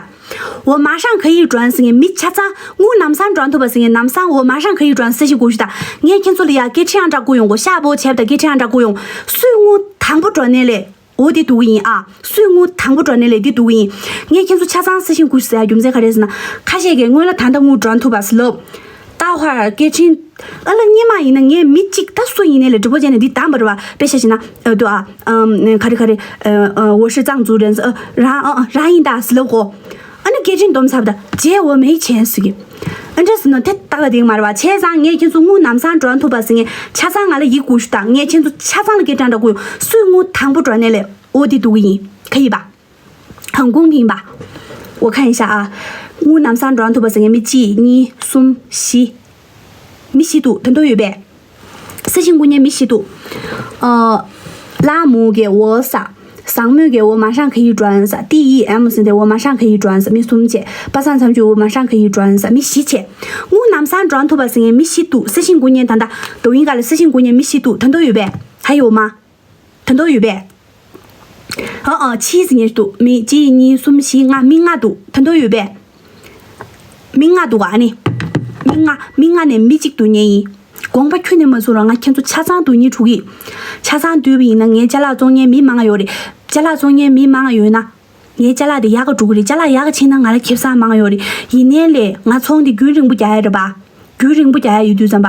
我马上可以转 ཟེར་ངས་མི་ཆ་ཚང་དངུལ་ལམ་སང་འགྲོ་ཐུབ་པ་ཟེར་ངས་ལམ་སང་我马上可以转 私信过去的། ངས་ཁྱེད་ཚོ་ལ་ཡ་སྐད་འཕྲིན་ཡང་འདྲ་བསྐུར་ཡོང་གོ་ཤག་པོ་བྱས་པ་དང་སྐད་འཕྲིན་ཡང་འདྲ་བསྐུར་ཡོང་། སུས་དངུལ་དང་པོ་འགྲོ་ནས་ལས། འོ་དེ་འདུག་གི་ཡིན་ཨ། སུས་དངུལ་དང་པོ་འགྲོ་ནས་ལས་དེ་འདུག་གི་ཡིན། ངས་ཁྱེད་ཚོ་ཆ་ཚང་གསལ་ཞིང་གུ་ཞིག་ཟེར་ཡ་རྒྱུ་མཚན་ག་རེ་ཟེར་ན། ཁ་ཤས་ཀྱིས་སྔོན་ལ་ད་ལྟ་དངུལ་འགྲོ་ཐུབ་པ་ཟེར་ལབ། ད་ཧར་སྐད་འཕྲིན་ཨ་ལ་སྔོན་མ་ཡིན་ན་ངས་མི་གཅིག་ད་སུ་ཡིན་ནའི་ལས་འགྲུལ་པ་བྱས་ནས་འདི་བདམས་པ་རེད་བ། དཔེ་ཆ་བཞག་ན་ཨ་འདུག་ཨ། ཨམ་ག་རེ་ག་རེ། ཨ་ཨ་我是藏族人 ཟེར། ཨ་རང་ཨ་ཨ་རང་ཡིན་ད་ཟེར་ལབ་གོ། ཨ་ནི་སྐད་འཕྲིན་སྡོམ་ཚར་བ་དང་རྗེས་འོ་མའི་ཆེན་ཟེར་གི། ཨ་འདྲ་ཟེར་ན་དེ་ཏག་ཏག་འདིག་མ་རེད་བ། བྱས་ཙང་ངས་ཁྱེད་ཚོ་དངུལ་ལམ་སང་འགྲོ་ཐུབ་པ་ཟེར་ངས་ཆ་ཚང་ང་ལ་ཡིག་སྒུག་ཞུ་དང་། ངས་ཁྱེད་ཚོ་ཆ་ཚང་ལ་སྐད་འཕྲིན་འདྲ་སྒུག་ཡོང་། སུས་དངུལ་དང་པོ་འགྲོ་ནས་ལས། འོ་དེ་འདུག་གི་ཡིན། 可以吧། 很公平吧། 我看一下啊། དངུལ་ལམ་སང་འགྲོ་ཐུབ་པ་ཟེར་ངས་མི་གཅིག་གཉིས་གསུམ་བཞི། མི་བཞི་འདུག་ད་དུང་ཡོད་པས། 私信过年མི་བཞི་འདུག་ཨ། 拉姆给我撒། 上面给我马上可以转撒。 D E M ཟེར་དེ་我马上可以转撒། མི་གསུམ་བྱས། 八三三九我马上可以转撒། མི་བཞི་བྱས། དངུལ་ལམ་སང་འགྲོ་ཐུབ་པ་ཟེར་ངས་མི་བཞི་འདུག 私信过年 ད་ལྟ་抖音སྒང་ལ་私信过年མི་བཞི་འདུག་ད་དུང་ཡོད་པས། 还有吗། ད་དུང་ཡོད་པས། ཨ་ཨ་ཕྱིས་ཟེར་ངས་འདུག་མི་གཅིག་གཉིས་གསུམ་བཞི་ལྔ། མི་ལྔ་འདུག་ད་དུང་ཡོད་པས། མི་ལྔ་འདུག་ཨ་ནི། མི་ལྔ། མི་ལྔ་ནས་མི་གཅིག་འདུག་ཉན་ཡིན། དགོངས་པ་ཁྱོན་ནས་མ་ཚོམ་རོགས། ང་ཁྱེད་ཚོ་ཆ་ཚང་འདུག་ཉིད་དྲུག་གི། ཆ་ཚང་འདུས་པ་ཡིན་ན་ངའི་ཅ་ལག་བཙོང་མཁན་མི་མང་ང་ཡོད་རེད། ཅ་ལག་བཙོང་མཁན་མི་མང་ང་ཡོད་ན། ངའི་ཅ་ལག་དེ་ཡག་ག་འགྲོ་གི་རེད། ཅ་ལག་ཡག་ག་ཕྱིན་ན་ང་ལ་ཁེ་བཟང་མང་ང་ཡོད་རེད། ཡིན་ནའི་ལས་ང་ཚོང་དེ་རྒྱུན་རིང་པོ་རྒྱག་ཡ་རེད་པ། རྒྱུན་རིང་པོ་རྒྱག་ཡ་ཡོད་དུས་ཙམ་པ།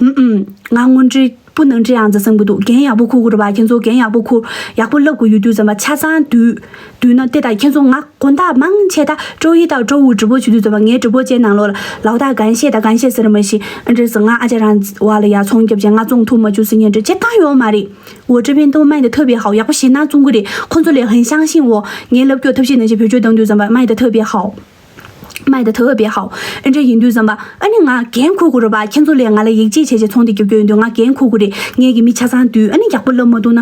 ཨུམ་ཨུམ། ང་དངུལ་འབྲེལ་སྤུ་ནང་འབྲེལ་ཡང་འཛིན་བསམ་གི་འདུག་འགན་ཡག་པོ་འཁུར་དགོས་རེད་པ། ཁྱེད་ཚོ་འགན་ཡག་པོ་འཁུར། ཡག་པོ་ལབ་དགོས་ཡོད་དུས་ཙམ་པ་ཆ་ཚང་འདུས། འདུས་ན་དེ་ལྟར་ཁྱེད་ཚོ་ང་དགོང་དག་མང་ཆེ་ད་周一到周五直播བྱེད་དུས་ཙམ་པ་ངའི་直播间ནང་ལོགས་ལ་老大感谢的感谢ཟེར་མ་ཤེས། ཨ་འདྲས་སུ་ང་ཨ་ཅག་རང་བ་ལ་ཡ་ཚོང་རྒྱབ་བྱས་ང་བཙོང་ཐུབ་མ་བཅུག་ཟེར་མཁན་འདྲ་བྱེད་སྟངས་ཡོད་མ་རེད། 我这边都卖得特别好། ཡག་པོ་ཞེད་སྣང་བཙོང་གི་རེད། ཁོང་ཚོ་ལས་很相信我། ངའི་ལབ་སྐྱོར་ཐབས་ཤེས་ནང་བཞིན་བེད་སྤྱོད་བཏང་དུས་ཙམ་པ་卖得特别好། 卖得特别好། ཨ་འདྲ་ཡིན་དུས་ཙམ་པ་ཨ་ནི་ང་འགན་འཁུར་དགོས་རེད་པ། ཁྱེད་ཚོ་ལས་ང་ལ་ཡིད་ཆེས་བྱས་བྱས་ཚོང་དེ་རྒྱབ་སྐྱོར་ཡིན་དུས་ང་འགན་འཁུར་དགོས་རེད། ངས་ཀྱི་མི་ཆ་ཚང་འདུས། ཨ་ནི་ཡག་པོ་ལབ་མ་ཐུབ་ན།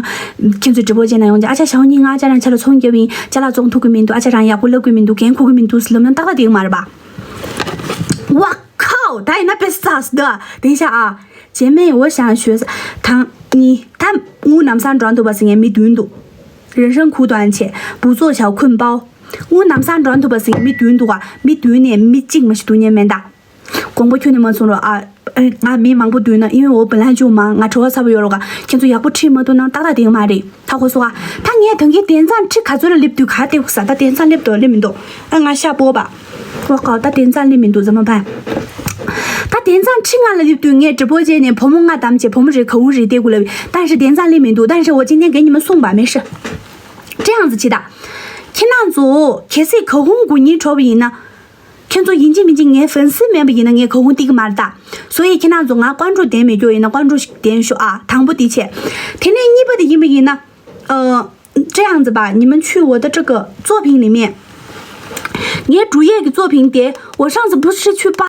ཁྱེད་ཚོ་直播间ནང་ཡོང་བྱས་ཨ་ཅག་ཞའོ་ཉི་ང་ཨ་ཅག་རང་ཆ་ལ་ཚོང་རྒྱབ་ཡིན། ཅ་ལག་བཙོང་ཐུབ་ཀྱི་མི་འདུག་ཅ་ལག་བཙོང་ཐུབ་ཀྱི་མི་འདུག་འགན་འཁུར་གྱི་མི་འདུག་ཟེར་ལབ་ན་ཏག་ཏག་འདིག་མ་རེད་པ།哇靠！ད་ཡིན་ན་དཔེ་ཚ་ཟེར་འདུག་དེང་ཤ་ཨ། 姐妹，我想学ས། དང་གཉིས། ད་དངུལ་ལམ་སང་འགྲོ་འདུག་པ་ཟེར་ངས་མི་བདུན་འདུག 人生苦短且不做小困包། དངུལ་ལམ་སང་འགྲོ་འདུག་པ་ཟེར་ངས་མི་བདུན་འདུག་ག་མི་བདུན་ནས་མི་གཅིག་མ་ཞིག་འདུག་ཉན་མེད་ད། དགོངས་པ་ཁྱོན་ནས་མ་ཚོམ་རོགས་ཨ། ཨེ། ང་མི་མང་པོ་འདུས་ན་因为我本来就忙ང་བྲེལ་བ་ཚ་པོ་ཡོད་རོགས་ག་ཁྱེད་ཚོ་ཡག་པོ་ཁྲིད་མ་ཐུབ་ན་ཏག་ཏག་འདིག་མ་རེད། ད་གོ་སོང་ཨ། ད་ངས་ད་གིན་དན་ཚང་ཁྲི་ག་ཚོད་ལ་སླེབས་དུས་ག་སྟེ་ས་ད་དན་ཚང་སླེབས་དོ་སླེབས་མི་འདུག་ཨ་ང་ཤ་སྤོ་བ། ཨོ་ཀའོ་ད་དན་ཚང་སླེབས་མི་འདུག་ཟ་མ་ཕན། ད་དན་ཚང་ཁྲི་ལྔ་ལ་སླེབས་དུས་ངས་直播间ནས་བུ་མོ་ལྔ་བདམས་བྱས་བུ་མོ་རེ་ག་འུ་རེ་སྟེ་དགུ་ལབ། 但是དན་ཚང་སླེབས་མི་འདུག 但是我今天给你们送吧没事。这样子去的。ཁྱེད་རང་ཚོ་གལ་སྲིད་ག་འུ་དགུ་ཉིན་འགྲོ་བ་ཡིན་ན། ཁྱེད་ཚོ་ཡིན་གཅིག་མིན་གཅིག་ངའི་粉丝མིན་པ་ཡིན་ན་ངས་ག་འུ་སྟེར་གི་མ་རེད་ད། 所以ཁྱེད་རང་ཚོ་ང་关注点མེད་རྒྱུ་ཡིན་ན་关注点ཞུ་ཨ། དང་པོ་དེ་བྱས། དེ་ནས་གཉིས་པ་དེ་ཡིན་པ་ཡིན་ན། 呃，这样子吧，你们去我的这个作品里面。 ངའི་主页ཀྱི་作品དེ། 我上次不是去报